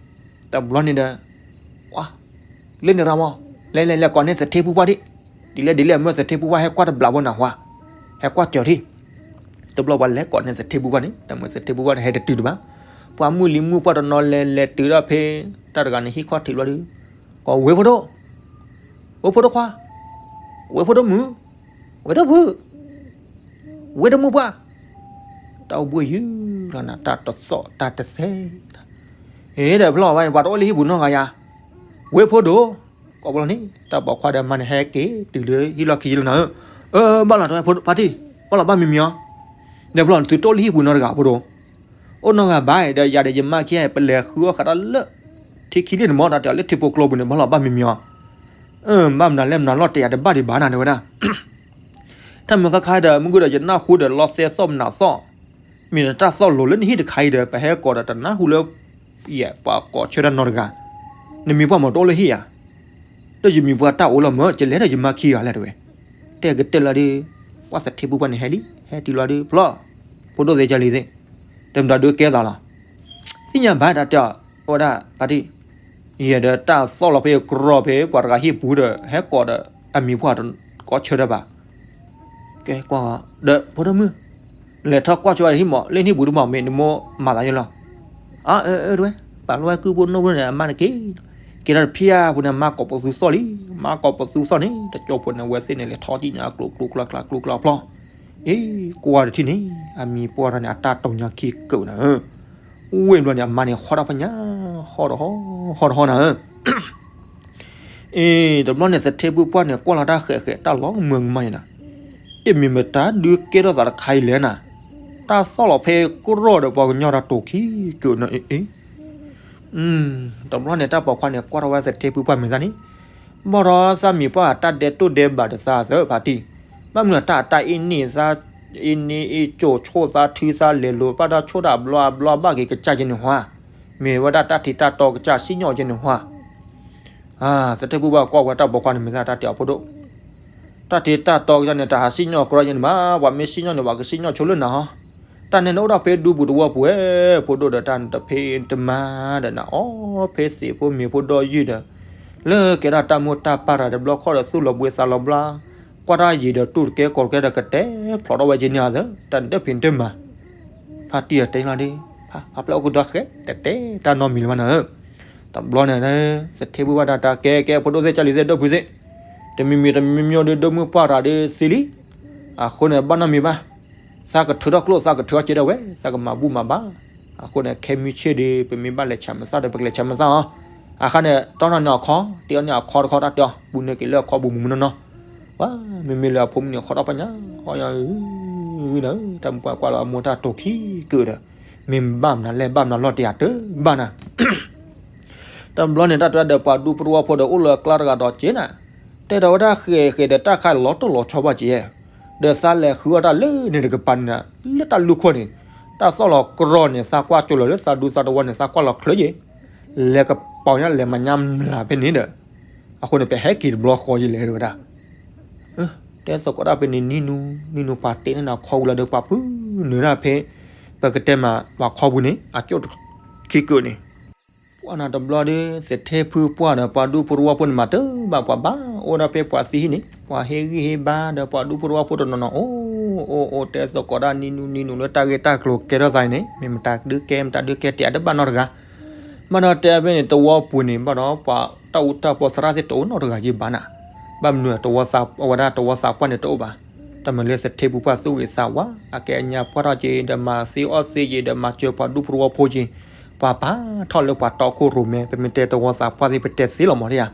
တဘျီန့ၣ်ဒီး, လၢန့ၣ်ရၤမး, လဲၤလဲၤလဲၤကိးန့ၢ်သထ့ဖုပှၢ်ဒံး, ဒ်လဲၣ်ဒ်လဲၣ် မၢသထ့ဖုပှၢ်ဟဲကွၢ်တဘျးဖိနၢ်ဟူဧါ, ဟဲကွၢ်စၢၤထံၣ်, တဘျီပှၤလဲၤကိးန့ၢ်သထ့ဖုပှၢ်န့ၣ် တၢ်မၢသထ့ဖုပှၢ်န့ၣ် ဟဲတတုၤတဘၣ်, ပှၤမုၢ်လံမုၢ်ပှၢ်တနီၤလဲၤလဲၤတုၤဒီးဖဲ တၢ်တဂၤန့ၣ်ဟံၣ်ခီၣ်ထံးဘျီဒီး, ကိးဝဲဖိဒိၣ်, ဝဲဖိဒိၣ်ခွါ, ဝဲဖိဒိၣ်မုၣ်, ဝဲဒိၣ်ဖု, ဝဲဒိၣ်မုၢ်ပှၢ်, တၢ်အိၣ်ဘှံးယုၢ်လီၤနၤ တၢ်တသီၣ်တၢ်တသဲ, အ့ ဒီးဖျီၣ်ဝဲန့ၣ် ပှၤတအိၣ်လၢဟံၣ်ပူၤနီတဂၤယၤ, ဝဲဖိဒိၣ်, ကိးဘျီန့ၣ် တၢ်ပိာ်ခွါဒီးမါန့ၣ် ဟဲက့ၤတုၤလၢဟံၣ်လီၢ်ခံယံၤလီၤနၤဧၢ, အၢ ဘၣ်လီၤတဝဲဖါတံၢ်, ဘၣ်လီၤဘၣ်မံၤမံၤအီၤ, ဒီးဖျီၣ်သုတအိၣ်လၢဟံၣ်ပူၤနီတဂၤဖိဒိၣ်, အိၣ်နီတဂၤဘၣ်ဒီး ယၤဒီးယမါခံဂၤ ပလဲၤဃုအီၣ်ဃာ်တၢ်လၢ ထံခံလံန့ၣ်မး တၢ်တဲအီၤလၢထံဖိကျိပူၤန့ၣ် ဘၣ်လီၤဘၣ်မံၤမံၤအီၤ, အၢ ဘၣ်မနုၤလဲၣ်မနုၤလီၤတဲယၤတဘၣ်ဒံးဘၣ်နၤတဲဝဲဒၣ် တၢ်မုာ်ခါခါဒီး မုၢ်ဂုၢ်ဒီးယနၢ်ဟူဒီးလီသဲသီၣ်မနၤသီၣ်, မ့ၢ်တၢ်သီၣ်လိၤလၢနဟံၣ်တခါအံၤဒီး ပဟဲကိးဒီးတနၢ်ဟူလၢ ယဲ ပှၤကိးဆၢတၢ်နီတဂၤ, နမံၤပှၢ်မးတအိၣ်လၢဟံၣ်ဧါ, ဒီးယမံၤပှၢ်တၢ်အိၣ်လီၤမၢ် ကလဲၤဒီးယမါခံဂၤလဲၣ်တဲဝဲ, တဲကတဲလၢဒီး ပှၤသထ့ဖုပှၢ်န့ၣ်ဟဲလံ ဟဲတုၤလီၤဒီးဖျီၣ်, ဖိဒိၣ်သ့ၣ်ကၢ်လံသ့ၣ်, တမတၤဒုးကဲသးလီၤ သ့ၣ်ညါဘၣ်တၢ်တဲအီၤ, အဝဲဒၣ်ဖါတံၢ်, ယဲဒီးတၢ်သီၣ်လီၤဖဲကရီဖဲပှၤတဂၤဟံၣ်ပူၤဒီး ဟဲကိးဒီးအမံၤပှၢ်တကိးဆၢတၢ်ဘၣ်, ကဲကွၢ်ဒီးဖိဒိၣ်မုၣ်, လဲၤထီၣ်ကွၢ်ဆိဝဲဟံၣ်မး လၢဟံၣ်ပူၤတမး မ့ၢ်နမိၢ်မၤသးယဲလီၤ, အၢ အၢ တဝဲ, ပာ်လီၤဝဲကုၢ်ဖိနိၣ်ဖိန့ၣ် အမါန့ၣ်က့ၤ, က့ၤထီၣ်တဖံးဧါပူၤန့ၣ် မါကိးပသူသီၣ်လံ, မါကိးပသူသီၣ်န့ၣ် တကၠိဖိန့ၣ် ဝဲသ့ၣ်န့ၣ် လဲၤထီၣ်ကံၣ်ညါ ကျိၤကျိၤကျါကျါကျိၤကျါဖျီၣ် အ့ ကွၢ်တထံၣ်န့ၣ် အမံၤပှၢ်ထီၣ်န့ၣ် အတၢ်တိာ်ညါခံကၢၣ်နၤဧၢ, ဝ့ၢ်ဘျီန့ၣ် အမါန့ၣ် ဟီၣ်တၢ်ဖးညါ, ဟီၣ်တဟီၣ်, ဟီၣ်တဟီၣ်နၤဧၢ, အ့ တဘျီန့ၣ် သထ့ဖုပှၢ်န့ၣ် ကွၢ်လီၤတၢ်ဃဲးဃဲး တၢ်လီၤမုာ်ကမၣ်အံၤနၤ, တမ့ၢ်မတၤဒုးကဲထီၣ်သးတခါအံၤလဲၣ်နၤ, တၢ်သီၣ်လီၤဖဲကရီဒီးပှၤကညီတၢ်တိာ်ခံကၢၣ်နၤအ့ အ့ တဘျီန့ၣ် တၢ်ပိာ်ခွါန့ၣ် ကွၢ်ထီၣ်ဝဲသထ့ဖုပှၢ်မ့ၢ်သးန့ၣ်, ဘၣ်ဒီးသးမံၤပှၢ်တၢ်ဒဲးတိၢ်ဒဲးဘးဒီးသးသၢဖါတံၢ်, ဘၣ်မနုၤတၢ်အတၢ်အ့ၣ်န့ၢ်သး, အ့ၣ်န့ၢ်အ့ၣ်ကၠိၣ်ဆိၣ်သးထုသးလဲၤလိာ် ဘၣ်တၢ်ဆိၣ်တၢ်ဘျီအဘျီဘၣ်က့ၤကစၢ်က့ၤန့ၣ်ဟါ, မ့ၢ်ဝဲဒၣ်တၢ်ထံးတၢ်တီကစၢ်စံၣ်ညီၣ်က့ၤန့ၣ်ဟါ သထ့ဖုပှၢ်ကွၢ်ဝဲတၢ်ပိာ်ခွါန့ၣ်မ့ၢ်သးတၢ်တဲအီၤဖိဒိၣ်, တၢ်ထံးတၢ်တီကစၢ်န့ၣ် တဟးစံၣ်ညီၣ်ကရီယဲန့ၣ်ဘၣ်, ပှၤမ့ၢ်စံၣ်ညီၣ်န့ၣ် ပှၤကစံၣ်ညီၣ်ဆိလၢနၤဟီ, တၢ်န့ၣ်နအိၣ်ဒီးဖဲဒူပူၤတဝီပူၤဝဲ, ဖိဒိၣ်ဒီးတၢ်နတဖံးတမၤဒီးနအီၣ်ဖဲသ့ၣ်ဖိမ့ၤဖိဒီးယုၢ်ဒီး, လၢကဲထီၣ်တၢ်မိၢ်တၢ်ပၢ်တၢ်ဒီးဘျီခီၣ်ဒီးသူၣ်လီၤဘှံးသးလီၤဘျါ, ကွၢ်တၢ်ယံၤဒီးတူၢ်တကဲကီးတကဲဒီးကတဲဖျိးထီၣ်ဝဲက့ၤန့ၣ်အသး, တၢ်နတဖံးတမၤ ဖါတံၢ်အတဲလီၤဒီး, ဖါဖျၢၣ်အိၣ်ကဒီးဃဲ တတဲတၢ်နီတမံၤလၢၤဘၣ်နၤဧၢ, တဘျီန့ၣ် သထ့ဖုပှၢ်တၢ်တဲကဲကဲဖိဒိၣ်သ့ၣ်ကၢ်လံၤသ့ၣ်ဒိၣ်ဖုသ့ၣ်, တမံၤမံၤတမံၤမံၤဒီးဒိၣ်မုၢ်ပှၢ်တၢ်ဒီးသ့လံ, အဃိန့ၣ် ဘၣ်နီတမံၤဘၣ်, သးကထုးထီၣ်ကျိၣ်သးကထုးထီၣ်စ့ဒၣ်ဝဲ သးကမၤဘူၣ်မၤဘါ, အဃိန့ၣ် ခဲမုၢ်ဆ့ၣ်ဒီး ပမ့ၢ်ဘၣ်လဲၤဆၢမုၢ်သၣ်ဒီး ပကလဲၤဆၢမုၢ်သၣ်အီၤ, အခါန့ၣ် တီၢ်ထီၣ်န့ၢ်အခီ, တ့အီၣ်န့ၢ်အခီတခီတၢ်တဲအီၤ, ပူၤန့ၢ်က့ၤလၢအခီပူၤမုၢ်မုၢ်နီၢ်နီၢ်, ပှၤမ့မ့ၢ်လၢအဖိမုၣ်န့ၣ် ခီထီၣ်ပညါ, ဟီၣ်ယၤဧၢ, တၢ်မုၢ်ပှၢ်ကွၢ်လီၤအမိၢ်တၢ်တိာ်ခံကၢၣ်ဒီး, မ့ၢ်ဘၣ်မနုၤလဲၣ်ဘၣ်မနုၤလီၤတယၤတဘၣ်နၤ တဘျီန့ၣ် တၢ်တဲဒီးပှၤဒူပရူအဖိဒီးအိၣ်လၢအကျါတဂၤဒီးက့ၤနၤ, တဲဒီးဝဲဒၣ်ဃဲးဃဲးဒီးတၢ်ခါလီၤတိၢ်လီၤဆီဘၣ်က့ၤ, ဒီးသးလဲၤဃုအီၣ်တၢ်လၢန့ၣ်တကပၤန့ၣ်, လၢတၢ်လူၢ်ခိၣ်န့ၣ်, တၢ်သီၣ်လီၤကရီန့ၣ် သးကွၢ်ကၠိလီၤလၢသးဒူသးတဝီန့ၣ် သးကွၢ်လီၤချၢယ့ၣ်, လဲၤကပီၤညါလဲၤမၤညါမျးဖဲန့ၣ်ဒီး, အဃိန့ၣ် ပဟဲက့ၤတဘျီဃီယ့ၣ်လဲၣ်တဲဝဲဒၣ် တဲသကိးဒၣ်ဖဲန့ၣ်နံၤနူ, နံၤနူပှၤတဲန့ၢ်နၤခီပူၤလီၤဒီးပှၤဖုနုာ်ဒၣ်ဖဲ, ပကတဲမးပှၤခီပူၤန့ၣ် အကၠိၣ်ခံကၢၣ်န့ၣ်, ပှၢ်နီၤတဘျီဒီး သထ့ဖုပှၢ်ဒီးပှၤဒူဖိတဝီဖိန့ၣ် မၤတၢ်ဘၣ်ပှၤဘၣ် အိၣ်ဒီးဖဲပှၤသံဟံၣ်န့ၣ် ပှၤဟ့ၣ်ဂံၢ်ဟ့ၣ်ဘါဒီးပှၤဒူဖိတဝီဖိတနီၤနီၤ အိၣ်အိၣ်အိၣ် တဲသကိးတၢ်နံၤနူနံၤနူလၢတၢ်ဂ့ၢ်တၢ်ကျိၤကဲထီၣ်သးအံၤန့ၣ် မ့ၢ်မတၤဒုးကဲ မတၤဒုးကဲ တဲအတဘၣ်နီတဂၤ ဘၣ်ဒီးတဲဖဲန့ၣ် တဝီပူၤန့ၣ် ဘၣ်ဒီးပှၤတၢ်အူတၢ်ပီသရၣ်သ့ၣ်တအိၣ်နီတဂၤယံၤဘၣ်နၤ ဘၣ်မနုၤ အဝဲဒၣ်တဝီသးပှၢ်န့ၣ်တအိၣ်ဘၣ် တမ့ၢ်လၢသထ့ဖုပှၢ်သူၣ်ဂ့ၤသးဝါ အကဲအညါပှၢ်ထီၣ်က့ၤ ဒီးမၤသ့အီၣ်သ့က့ၤ ဒီးမၤစၢၤပှၤဒူဖိတဝီဖိက့ၤ ပှၤပာ်ထီၣ်လၢပှၤတီခိၣ်ရိၣ်မဲ ပမ့ၢ်တဲတဝီသးပှၢ်သ့ၣ် ပတဲသ့လီၤမးဒ်ဧါ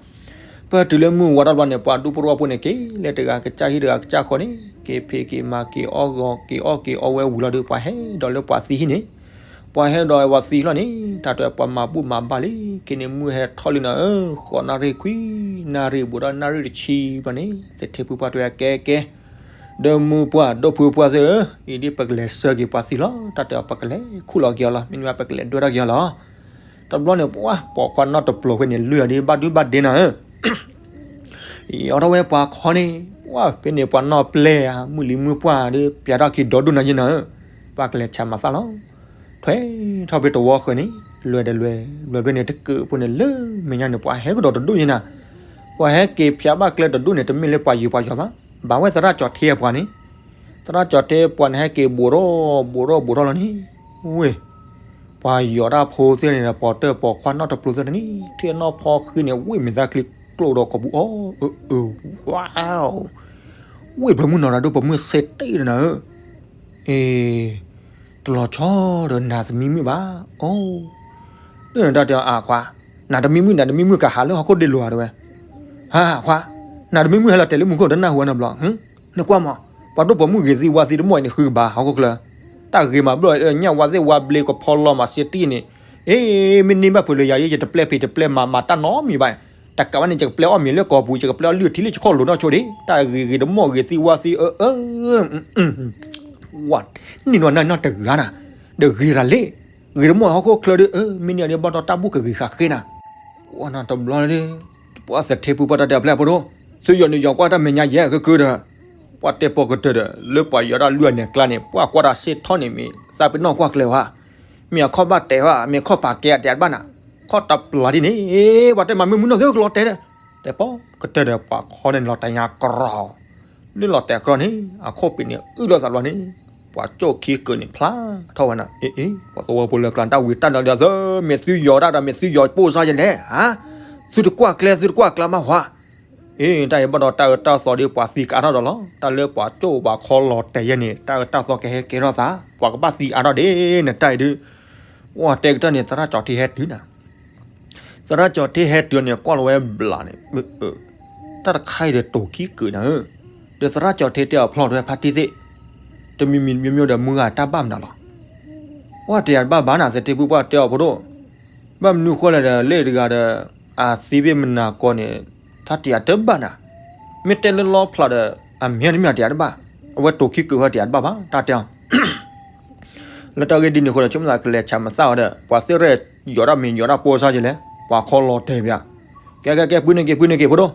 ပတုၤလၢမုၢ်ဝါထီၣ်တဘျီန့ၣ် ပှၤဒူဖိတဝီဖိန့ၣ် က့ၤလၢတဂၤကစၢ်ဟံၣ်တဂၤကစၢ်ဃီန့ၣ် က့ၤဖံးက့ၤမၤက့ၤအီၣ်ဂီၤ က့ၤအီၣ်က့ၤအီဝဲဝံၤလီၤဒီး ပှၤဟဲဒီးလၢပှၤသံဟံၣ်န့ၣ် ပှၤဟဲဒီးပှၤသံလီၤန့ၣ် တၢ်တဲပှၤမၤဘူၣ်မၤဘါလံ က့ၤန့ၣ်မုၢ်ဟဲထီၣ်လံနီၤ ဧၢ ဃိးနၣ်ရံၣ်ခွံနၣ်ရံၣ် ဘူးဒီးနၣ်ရံၣ်တဆံဘၣ်န့ၣ် သထ့ဖုပှၢ်တဲကဲကဲ ဒီးမုၢ်ပှၢ်ဒိၣ်ဖုပှၢ်သ့ၣ်ဧၢ အံၤဒ်ပကလဲၤဆှၢက့ၤပှၤသံလီၤ တၢ်တဲအီၤ ပကလဲၤခူၣ်လီၤက့ၤအီၤလီၤ မ့တမ့ၢ်ဘၣ်ပကလဲၤဒွဲၣ်ထီၣ်က့ၤအီၤလီၤ တဘျီန့ၣ် ပှၢ်ပိာ်ခွါနီၢ်တပျိၤဖဲန့ၣ် လွံၢ်အီၤဒ်ဘၣ်ဒုဘၣ်ဒ့နၤဧၢ ယီၤထီၣ်ဝဲပှၤခီန့ၣ် ပှၢ်ဖဲန့ၣ် ပှၤနီၢ်ပျဲၢ်ဧါ မုၢ်လံမုၢ်ပှၢ်ဒီး ပျးထီၣ်ခံဒီဒူၣ်နၤယဲနၤဧၢ ပှၢ်ကလဲၤဆးမၤသၣ်လီၤ ထွဲထီၣ်ဖဲတဝီဃၢၤန့ၣ် လွဲၢ်ဒီးလွဲၢ် လွဲၢ်ဖဲန့ၣ် တကုးဖိန့ၣ် လၢမဲာ်ညါန့ၣ် ပှၤဟဲကဒီးတဒူၣ်ယဲနၤ ပှၤဟဲက့ၤဖျးဘၣ်ကျဲတဒူၣ်န့ၣ် တမ့ၢ်လၢပှၤယုာ်ပှၤယီၤဘၣ် ဘၣ်ဝဲသရၣ်ကၠီၤထ့အပှၤန့ၣ် သရၣ်ကၠီၤထ့အပှၤန့ၣ် ဟဲက့ၤဘူးထီၣ်ဘူးထီၣ်ဘူးထီၣ်လီၤန့ၣ် ဝ့ၢ် ပှၤယီၤတၢ်ဖိသ့ၣ်န့ၣ်ဒီး ပိာ်တၢၢ်ပိာ်ခွါနီၢ်တပျိၤသ့ၣ်တနံၣ် ထံၣ်အနီၢ်ဖီဃံန့ၣ် ဝ့ၢ်မ့ၢ်သၣ်ချံကျိၣ်ဒီးကိာ်ပူၤအီၤ အၢ အၢ ဝါ ဝ့ၢ်ပှၤမုၣ်နီၤရၤဒိၣ် ပှၤမုၣ်စ့တ့ၢ်ဒီးနၤဧၢ အ့ တလီၤဆီဒီးနၤတမံမုၣ်ဘၣ် အိ တၢ်တဲအီၤ အခွါ နၤတမံမုၣ် နၤတမံမုၣ်ကဟးလၢဟီၣ်ခိၣ်ဒ့လိၤဧါတဲဝဲ ဟါ ခွါ နၤတမံမုၣ်ဟဲလီၤတဲာ်လၢမူခိၣ်တနၢ်ဟူဝဲနီတဘျီ နကွၢ်မး ပှၤဒိၣ်ပိာ်မုၣ်ဂ့ၤသံဝါသံတမီၢ်အံၤန့ၣ် ဃုကဘၣ်ဟီၣ်ခိၣ်ချၢ တၢ်ဂ့ၤမးဘျီၣ် ညၣ်ဝါသ့ၣ်ဝါဘျ့ကဖီလီၤမးစ့တ့ၢ်န့ၣ် အ့ မ့ၢ်န့ၢ်ဘၣ်ဖုးလၢယၤ ယတပျဲဖံးတပျဲမၤ မၤတၢ်နီတမံၤဘၣ် တကးဘၣ်န့ၣ် ယကပျဲအီၣ်မ့ၤလၢကိာ်ပူၤ ယကပျဲအီၣ်လုၢ်ထံလၢယခီၣ်လိၤနီၢ်ဆိဒံး တၢ်ဂ့ၤဂ့ၤတမီၢ်ဂ့ၤသံဝါသံ အၢ အၢ ဝါ န့ၢ်နီၢ်နၢ်နီၢ်တဂၤနၤ ဒီးဂ့ၤရၤလံ ဂ့ၤတမီၢ်ဟီၣ်ခိၣ်ချၢဒီး အၢ မ့ၢ်န့ၢ်အီၤဒ်ဘၣ်ဒီးတၢ်ဘူၣ်ကဂ့ၤဃာ်ဃ့နၤ ပှၢ်နီၤတဘျီန့ၣ် ပှၢ်သထ့ဖုပှၢ်တၢ်တဲအီၤ ပျဲၢ်ဖိဒိၣ် သုယီၤန့ၣ်ယီၤကွၢ်တၢ်မဲာ်ညါယဲၢ်ကကုဒီး ပှၢ်တဲပိာ်ကတၢၢ်ဒီး လၢပှၤယီၤတၢ်လွံၢ်အန့ၣ်အကျါန့ၣ် ပှၢ်ကွၢ်တၢ်စ့ထီၣ်န့ၣ်မ့ၢ် သးပ့ၤနီၣ်ကွၢ်ကျဲၤဝဲ မ့ၢ်အခီၣ်ဘၣ်တဲာ်ဝဲ မ့ၢ်အခီၣ်ပာ်ကဲအတဲာ်တဘၣ်နၤ ခီၣ်တပျၢ်ဒ်န့ၣ် ပှၤတဲမၤမုာ်မုာ်နီၢ်သုကလီၤတဲာ် တဲပိာ်ကတၢၢ်ဒီးပှၤခီန့ၣ်လီၤတဲာ်ညါကရီ လၢလီၤတဲာ်ကရီန့ၣ် အခိၣ်ပ့ၤန့ၣ်အုၣ်လီၤသးဘျီန့ၣ် ပှၤကၠိၣ်ခံကုာ်န့ၣ်ဖျါထီၣ်ဝဲနၤ အ့ အ့ ပှၤသဝီဖိလၢကျါ တၢ်ဝံၤတၢ်ဒီးဒ်သိး မ့ၢ်သုယီၤတၢ်ဒီး မ့ၢ်သုယီၤပိၢ်စါယလဲၣ် ဟါ သုတကွၢ်ကျဲ သုတကွၢ်ကျဲမးဟါ အ့ တၢ်အံၤဘၣ်ဒီးတၢ်အၢတၢ်သီဒီး ပှၤသံကအါထီၣ်ဒီးလီၤ တၢ်လၢပှၤကၠိၣ်ပှၤခီလီၤတဲာ်ယဲန့ၣ် တၢ်အၢတၢ်သီကဟဲကဲထီၣ်သး ပှၤကဘၣ်သံအါထီၣ်ဒ်န့ၣ်တၢ်အံၤဒုး ပှၢ်တဲကတၢၢ်န့ၣ် သရၣ်ကၠီၤထ့ဟဲတုၤနၤ သရၣ်ကၠီၤထ့ဟဲတုၤန့ၣ် ကွၢ်လီၤဝဲဘျးန့ၣ် တၢ်တခါအံၤဒီးတိၤခံကုာ်နၤဧၢ, ဒီးသရၣ်ကၠီၤထ့တဲအီၤဖျီၣ်တဝဲဖါတံၢ်သ့ၣ်, တမံၤမံၤမံၤမံၤဒီးမုၢ်ဂၤတၢ်ဘၣ်မနုၤလီၤ. ပှၢ်တဲယၤတဘၣ်ဘၣ်နၤ သထ့ဖုပှၢ်တဲအီၤဖိဒိၣ်, ဘၣ်မနုၤဃိလဲၣ်ဒီး လၢတဂၤဒီး အသံဘ့ၣ်မနၤကီန့ၣ် တၢ်တဲယၤတဘၣ်နၤ, မ့ၢ်တဲလၢလီဖျးဒီး အမ့ၢ်တမ့ၢ်တဲယၤတဘၣ်, အဝဲတိၤခံကုာ်ဝဲတဲယၤတဘၣ်ဘၣ် တၢ်တဲအီၤ လၢတၢ်ဂ့ၢ်ဒ်န့ၣ်အဃိဒီး ဆိကမိၣ်သးကလဲၤဆးမသးအီၤဒီး ပှၤသ့ၣ်ရဲၣ်ယီၤဒၣ်မ့ၤယီၤဒၣ်ပိာ်စါကလဲၣ်, ပှၤခီလီၤတဲာ်ပၠး, ကဲကဲကဲ ပုၢ်န့ၢ်က့ၤ ပုၢ်န့ၢ်က့ၤဖိဒိၣ်,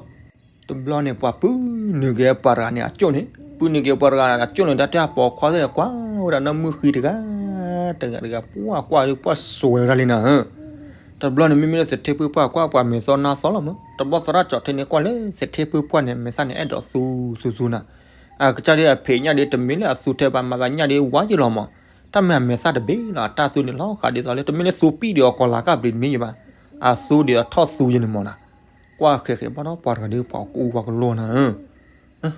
တဘျီန့ၣ် ပှၤပုၢ်နုာ်က့ၤပှၤတဂၤန့ၣ်အကၠိၣ်န့ၣ်, ပုၢ်နုာ်က့ၤပှၤတဂၤန့ၣ်အကၠိၣ်န့ၣ် တၢ်တဲပိာ်ခွါသ့ၣ်န့ၣ် ကွၢ်ဝဲဒၣ်နီၢ်မုၢ်ဃံတဂၤ, တဂၤတဂၤ ပှၢ်ကွၢ်ဒီးပှၢ်စွဲဝဲဒၣ်လံနၤဧၢ, တဘျီန့ၣ် မ့မ့ၢ်လၢသထ့ဖုပှၢ်ကွၢ်ပှၤမဲာ်သီနါသီလီၤမး, တဘျီသရၣ်ကၠီၤထ့န့ၣ်ကွၢ်လၢသထ့ဖုပှၢ်န့ၣ် မဲာ်သၣ်န့ၣ် အဲၣ်ဒိးသူသူသူနၤ အကစၢ်ဒ်အဖံးညၣ်ဒ်တမ့ၢ်လၢအသူထဲဘၣ် မၤသးညၣ်ဒ်ဝါယ့ၢ်လီၤမး, တၢ်မ့ၢ်အမဲာ်သၣ်တဘ့ၣ်လီၤ အတၢ်သူန့ၣ်လီၤဃးဒ်သိးလၢ တမ့ၢ်လၢသူပံၣ်ဒံးအီၤကီၤလၤကၢ်ပျံၤတမ့ၢ်ယဘၣ်, အသူဒ်အထီၣ်သူယဲန့ၣ်မးနၤ, ကွၢ်ဃဲးဃဲးဘၣ်ဒီးပှၤတဂၤဒ်ပှၤကူပှၤကလိနၤဧၢ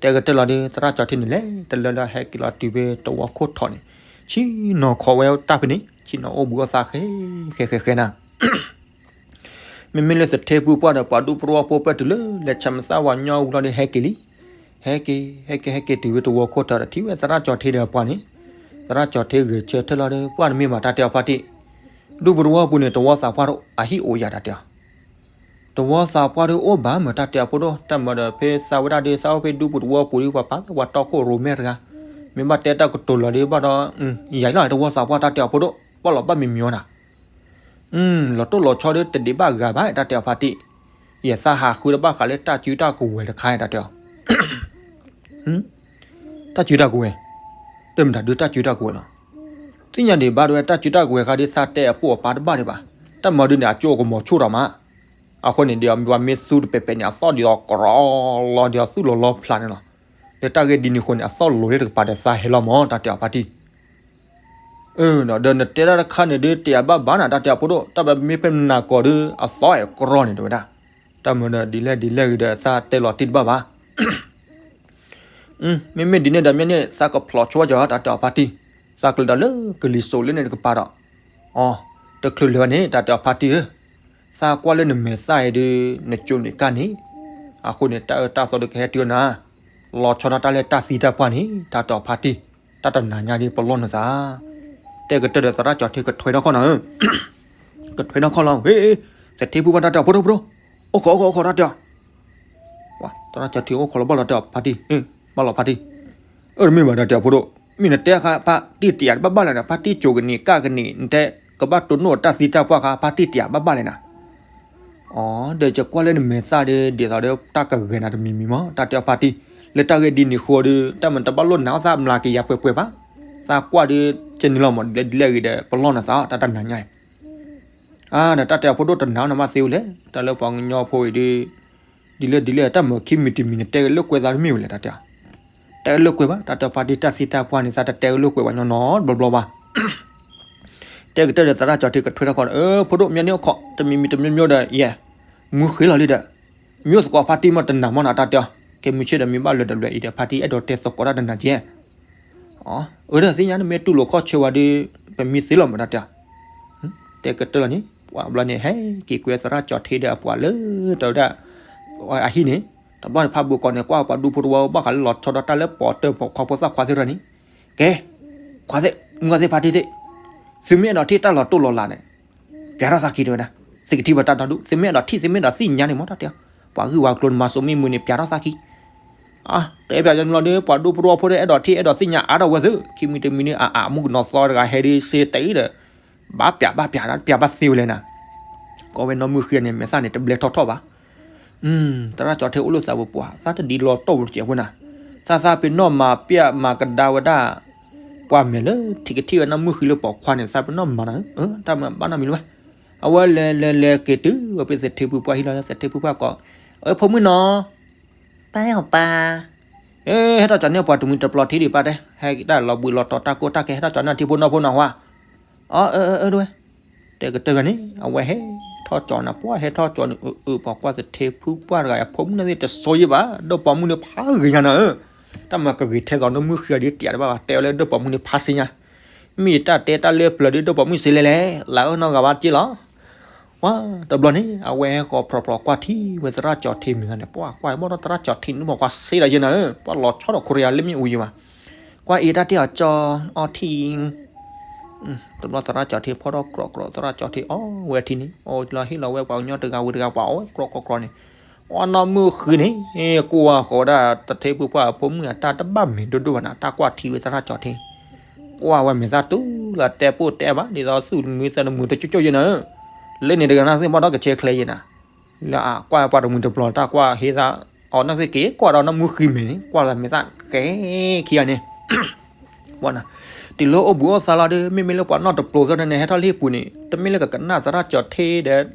တဲကတၢၢ်လီၤဒီး သရၣ်ကၠီၤထ့န့ၣ်လဲၤ တလၢလၢဟဲက့ၤလီၤတုၤဖဲတဝီခိၣ်ထီးန့ၣ်, ဆ့ၣ်နီၤခိးဝဲတၢ်ဖဲန့ၣ် ဆ့ၣ်နီၤအိၣ်ဘှံးအိၣ်သါဃဲးဃဲးဃဲးဃဲးနၤ မ့မ့ၢ်လၢသထ့ဖုပှၢ်ဒီးပှၤဒူဖိတဝီဖိပၢၢ်တုၤလၢ လဲၤဆးမသးဝၤညီဝံၤလီၤဒီးဟဲက့ၤလံ, ဟဲက့ၤ ဟဲက့ၤ ဟဲက့ၤတုၤဖဲတဝီခိၣ်ထီးဒီးထံၣ်ဝဲသရၣ်ကၠီၤထ့ဒီးအပှၤန့ၣ်, သရၣ်ကၠီၤထ့ဂဲၤဆၢထၢၣ်လီၤဒီး ပှၢ်တမ့ၢ်ဘၣ်တၢ်တဲအီၤဖါတံၢ်, ဒူပတဝီပူၤန့ၣ် တဝီသးပှၢ်အဟံၣ်အိၣ်ယၤတၢ်တဲအီၤ တဝီသးပှၢ်ဒီးအိၣ်ဘၣ်မ့ၢ်တၢ်တဲအီၤဖိဒိၣ်, တၢ်မၤဒီးဖဲသးဝဲဒၣ်ဒီး သးအိၣ်ဖဲဒူပူၤတဝီပူၤဒီး ပှၤပာ်သးဝၤတီခိၣ်ရိၣ်မဲတဂၤ, မ့ၢ်ဘၣ်တဲတၢ်ကတိၤလီၤဒီးဘၣ်ဒီး, ယၤလီၤတဝီသးပှၢ်တၢ်တဲအီၤဖိဒိၣ်, ဘၣ်လီၤဘၣ်မံၤမံၤအီၤနၤ, လီၤတိၢ်လီၤဆီဒီးတဒံးဘၣ်ဂၤဘၣ်တၢ်တဲအီၤဖါတံၢ်, ယသးဟးဃုတဘၣ်ဃးလၢတၢ်စုတၢ်ကဝဲၤတခါတၢ်တဲအီၤ တၢ်စုတၢ်ကဝဲၤ, တမ့ၢ်တၢ်ဒုးတၢ်စုတၢ်ကဝဲၤလီၤ. သ့ၣ်ညါဒံးဘၣ်ဒဝဲတၢ်စုတၢ်ကဝဲၤခါဒ်သးတဲအပိာ်အပၢ်တဘၣ်ဒံးဘၣ်. တၢ် တၢ်မၤဒုန့ၣ် အကၠိအကမီၤဆိၣ်ထီၣ်မး. အဃိန့ၣ် ဒီးပှၤမ့ၢ်သူတပဲာ်ပဲာ်န့ၣ် အသီၣ်ဒ်သိးကရီလီၤ ဒ်သိးသူၣ်လီၤလီၤဖျးန့ၣ်လီၤ. လၢတၢ်ဂ့ၢ်ဒ်န့ၣ်အဃိန့ၣ် အသီၣ်လီၤလၢတကပၤဒီးသးဟဲလီၤမး တၢ်တဲအီၤဖါတံၢ်. ဒီးနတဲတၢ်တခါန့ၣ်ဒုး တယာ်ဘၣ်ဘၣ်နၤ တၢ်တဲအီၤဖိဒိၣ် တၢ်မ့ၢ်ဖဲနၤကီၢ်ဒုး အသီၣ်အဲၣ်ကရီန့ၣ် တဲဝဲဒၣ်. တၢ်မၤဒီးဒ်လဲၣ်ဒ်လဲၣ်ဂ့ၤဒီး သးတဲလီၤတံၢ်တဘၣ်ဘၣ်. မ့မ့ၢ်ဒ်န့ၣ်ဒီး မ့ၢ်န့ၣ် သးကဖျိးဆိဝဲကီး တၢ်တဲအီၤဖါတံၢ်, သးကလဲၤဒီးလၢကလံၤစိးလၢန့ၣ်တကပၤဒီး, အီ, တချုးလၢၤဘၣ်န့ၣ် တၢ်တဲအီၤဖါတံၢ်ဧၢ, သးကွၢ်လၢနမဲာ်သၣ်အံၤဒုး နကၠိန့ၣ်ကၢ်န့ၣ်, အဃိန့ၣ် တၢ်အၢတၢ်သီဒုးကဟဲတုၤနၤ, လီၤဆီဒၣ်တၢ်လၢတၢ်သံတၢ်ပှၢ်န့ၣ် တၢ်တဲအီၤဖါတံၢ်, တၢ်တနၤညါဒ်ပလီၢ်နသး, တဲကတၢၢ်ဒီးသရၣ်ကၠီၤထံကထွဲထီၣ်ခီၣ်နၤဧၢ, ကထွဲထီၣ်ခီၣ်လီၤ, ဟ့, သထ့ဖုပှၢ် တၢ်တဲအီၤဖိဒိၣ်ဖိဒိၣ်, အိၣ်ခိးအိၣ်ခိးအိၣ်ခိး တၢ်တဲအီၤ သရၣ်ကၠီၤထံအိၣ်ခိးလီၤဘၣ်လီၤတဲအီၤဖါတံၢ်, ဘၣ်လီၤဖါတံၢ်, အၢ တမ့ၢ်ဘၣ် တၢ်တဲအီၤဖိဒိၣ်, မ့ၢ်နတဲဃါဖါတံၢ်တယာ်ဘၣ်ဘၣ်လဲၣ်ဒီး ဖါတံၢ်ကၠိကန့ၢ်ကၢ်ကန့ၢ် နတဲကဘၣ်တိၢ်နီၣ်တၢ်သံတၢ်ပှၢ်ဃါ ဖါတံၢ်တယာ်ဘၣ်ဘၣ်လဲၣ်နၤ, အီ, ဒီးယကွၢ်လၢနမဲာ်သၣ်ဒီး ဒ်သိးဒီးတၢ်ကဂဲၤနၤတမံၤမံၤမး တၢ်တဲအီၤဖါတံၢ်, လၢတၢ်ဂ့ၢ်ဒ်န့ၣ်အဃိဒီး တၢ်မၤတဘၣ်လိၣ်နၤအီၣ်သးမျးကယၤပှဲၤပှဲၤဘၣ်, သးကွၢ်ဒီး ကဲန့ၣ်လီၤမး ဒ်လဲၣ်ဂ့ၤဒီးပလီၢ်နသး တၢ်တနၤညါအံၤ အါ ဒီးတၢ်တဲအီၤဖိဒိၣ်တနာ်နမးသ့ဝဲလဲၣ်, တၢ်လၢပှၤကညီဖိအံၤဒီး, ဒ်လဲၣ်ဒ်လဲၣ် တၢ်မၤခံမံၤတမံၤန့ၣ် တဲကလိာ်ကွဲသးတမ့ၢ်ဝဲလဲၣ် တၢ်တဲအီၤ, တဲကလိာ်ကွဲဘၣ် တၢ်တဲအီၤဖါတံၢ် တၢ်သံတၢ်ပှၢ်န့ၣ် သးတတဲကလိာ်ကွဲဘၣ်ညီနီတဘျီဘျီဘၣ်, တဲကတၢၢ်ဒီးသရၣ်ကၠီၤထံကထွဲထီၣ်ခီၣ်, အၢ ဖိဒိၣ် မ့ၢ်န့ၣ်အိၣ်ခိး တမံၤမံၤတမံၤမံၤဒီး ယဲ, မုၢ်ဃ့လီၤလံဒီး, မ့ၢ်အိၣ်သကိးဖါတံၢ်မ့ၢ်တနာ်မးနၤ တၢ်တဲအီၤ, ကဲမုၢ်ဆ့ၣ်ဒီးမ့ၢ်ဘၣ်လၢာ်ဒီးလွဲၢ်အံၤဒီး ဖါတံၢ်အဲၣ်ဒိးတဲသကိးတၢ်တနာ်ကဲ အၢ ဒီးသ့ၣ်ညါန့ၣ် မ့ၢ်တူၢ်လိာ်ခီၣ်ဆၢဝဲဒီး ပမံသ့လီၤမး တၢ်တဲအီၤ, တဲကတၢၢ်လီၤန့ၣ် ပှၤဘျီန့ၣ် ဟဲက့ၤကွဲသရၣ်ကၠီၤထံဒီးအပှၤလၢ တဲဝဲဒၣ်, အဟံၣ်န့ၣ်, တဘျီန့ၣ် ဖးဘိးကီးန့ၣ် ကွၢ်ပှၤဒူဖိတဝီ ဘၣ်ဃးလၢလီၤဆီဒၣ်တၢ်လၢပိာ်တၢၢ်ပိာ်ခွါဖိသၣ်ခွါသ့ၣ်တဖၣ်န့ၣ်, ကဲ, ခွါသ့ၣ်, မုၢ်ဂၤသ့ၣ်ဖါတံၢ်သ့ၣ်, သုမ့ၢ်အဲၣ်ဒိးထံၣ်တၢ်လီၤတိၢ်လီၤလးန့ၣ် ပျးထီၣ်သးခံ တဲဝဲဒၣ်, သုကထံၣ်ဘၣ်တၢ်ဒီဒူၣ် သုမ့ၢ်အဲၣ်ဒိးထံၣ် သုမ့ၢ်အဲၣ်ဒိးသ့ၣ်ညါန့ၣ်မး တၢ်တဲအီၤ, ပှၤဂုၢ်ပှၤကျိၤန့ၣ် မၤစိးမ့ၢ်မုာ်န့ၣ် ပျးထီၣ်သးခံ အါ, တအဲၣ်ပျးညီလီၤဒီး ပှၤဒူဖိတဝီဖိဒီး အဲၣ်ဒိးထံၣ် အဲၣ်ဒိးသ့ၣ်ညါအါထီၣ်ဝဲသု, ခံမံၤတမံၤန့ၣ် အါအါ မုၣ်ကနီၤသီတဂၤဟဲဒ်စ့တအံၤဒီး, ဘၣ်ပျးဘၣ်ပျး ပျးဘၣ်သ့ဝဲလဲၣ်နၤ, ကိးဝဲနီၢ်မုၢ်ဃံန့ၣ် မဲာ်သၣ်န့ၣ် တဘျဲထီၣ်ထီၣ်ဘၣ်, သရၣ်ကၠီၤထံအိၣ်လၢသးပူၤပှၤ သးတဒ်လီၤတိၢ်ပူၤတစဲးဖိနၤ, သးသးပ့ၤနီၣ်မၤပျဲမၤကဒါဝဲဒၣ်, ပှၤမဲာ်လၢထံၣ်ကထံၣ်ဝဲနီၢ်မုၢ်ဃံလၢပိာ်ခွါန့ၣ် သးပ့ၤနီၣ်မၤနၤဧၢ, တၢ်မၤဘၣ်နီတမံၤလၢၤဘၣ်, အဝဲလဲၤလဲၤလဲၤက့ၤတုၤဝဲဖဲသထ့ဖုပှၢ်ဟံၣ်လီၤ သထ့ဖုပှၢ်ကိး, အၢ ဖိမုၣ်နီၤ ပၢ်အီၤပၢ်, ဟဲထီၣ်ကၠီၤန့ၢ်ပှၤတမှံၤတပျီၤထံဒံးပၢ်တဲ, ဟဲက့ၤတၢ်လီၤဘှံးလီၤတီၤတၢ်ကိၢ်တၢ်ဂီၤ ဟဲထီၣ်ကၠီၤန့ၢ်ထံဖိနီၢ်ဖိနီၤဟါ, အၢ အၢ အၢ ဒဝဲ, တဲကတၢၢ်ဘၣ်န့ၣ် အဝဲဟဲထီၣ်ကၠီၤန့ၣ် ပှၢ်ဟဲထီၣ်ကၠီၤန့ၣ် အၢ အၢ ပှၤကွၢ်သထ့ဖုပှၢ်တဂၤ အဖိမုၣ်န့ၣ်သ့ၣ်တစိယဲၢ်ဘၣ် ဒီးပိာ်မုၣ်န့ၣ်ဖးဂ့ၤညါနၤဧၢ, တၢ်မၤကဂ့ၤထဲသိးနီၢ်မုၢ်ဃံအီၤဒ်တယာ်တဘၣ်ဘၣ် တဲဝဲလၢဒီးပိာ်မုၣ်န့ၣ်ဖးစ့ညါ မ့ၢ်တၢ်တဲတၢ်လၢပျၢၤဒ်ဒီးပိာ်မုၣ်စ့လဲၣ်လဲၣ် လၢအၢနီၢ်ဂၤဘၣ်တက့ၢ်လီၤ. ပှၤတဘျီန့ၣ် အဝဲဟဲဃီၤဖျိးဖျိးကွၢ်ထံဝဲသရၣ်ကၠီၤထံမံၤသးန့ၣ် ပှၢ်ကွၢ်ဘီၣ်ဒီးသရၣ်ကၠီၤထံန့ၣ် ပှၤကွၢ်စ့ဒီးယဲၢ်နၤဧၢ ပှၤလီၤဆီဒီးခိရံယါလၢမ့ၣ်အူယဲၢ်ဘၣ်. ကွၢ်အ့တၢ်တဲအီၤကၠီၤအီထံ တဘျီသရၣ်ကၠီၤထံဖီၣ်ထီၣ်ကြီကြီ သရၣ်ကၠီၤထံအီဝဲထံန့ၣ် အီလီၤဟ့ၣ်လီၤဝဲပှၤကညီတဂၤဝဲတဂၤ ပှၤအီဝဲကြီကြီန့ၣ် အီနီၢ်မုၢ်ဃံန့ၣ် ကွၢ်ဃီၤဝဲဒၣ်သထ့ဖုပှၢ်အဖိမုၣ်အတၢ်တဘၣ်မဲာ်ဒိၣ်ဒိၣ်ဘၣ်နၤ တၢ်ကွၢ်ထံဝဲသရၣ်ကၠီၤထံ ကွၢ်ဝဲမဲာ်သၣ်တူၢ်လၢတဲပိၢ်တဲဘၣ် ဒ်သိးသူၣ်တမုာ်သးတမုာ်တကၠိၣ်ကၠိၣ်ယဲၢ်နၤဧၢ, လၢန့ၣ်တဂၤနၤသ့ၣ်ဘၣ်ဒီးကဆဲးချဲယဲၢ်နၤ, လၢအကွၢ်ပှၤတမှံၤတပျီၤတၢ်ကွၢ်ဟ့သး အီနၢ်သ့ၣ်က့ၤကွၢ်ဒီးနီၢ်မုၢ်ဃံမဲာ်န့ၣ် ကွၢ်လၢမဲာ်သၣ်ဃဲခံဂၤန့ၣ် ပှၤနၤ, တုၤလၢအိၣ်ဘှံးအိၣ်သါလီၤဒီး မ့မ့ၢ်လၢပှၤနီၢ်တပျိၤသ့ၣ်န့ၣ် ဟဲထီၣ်လၢဟံၣ်ပူၤန့ၣ် တမ့ၢ်လၢကကနၣ်သရၣ်ကၠီၤထံဒီး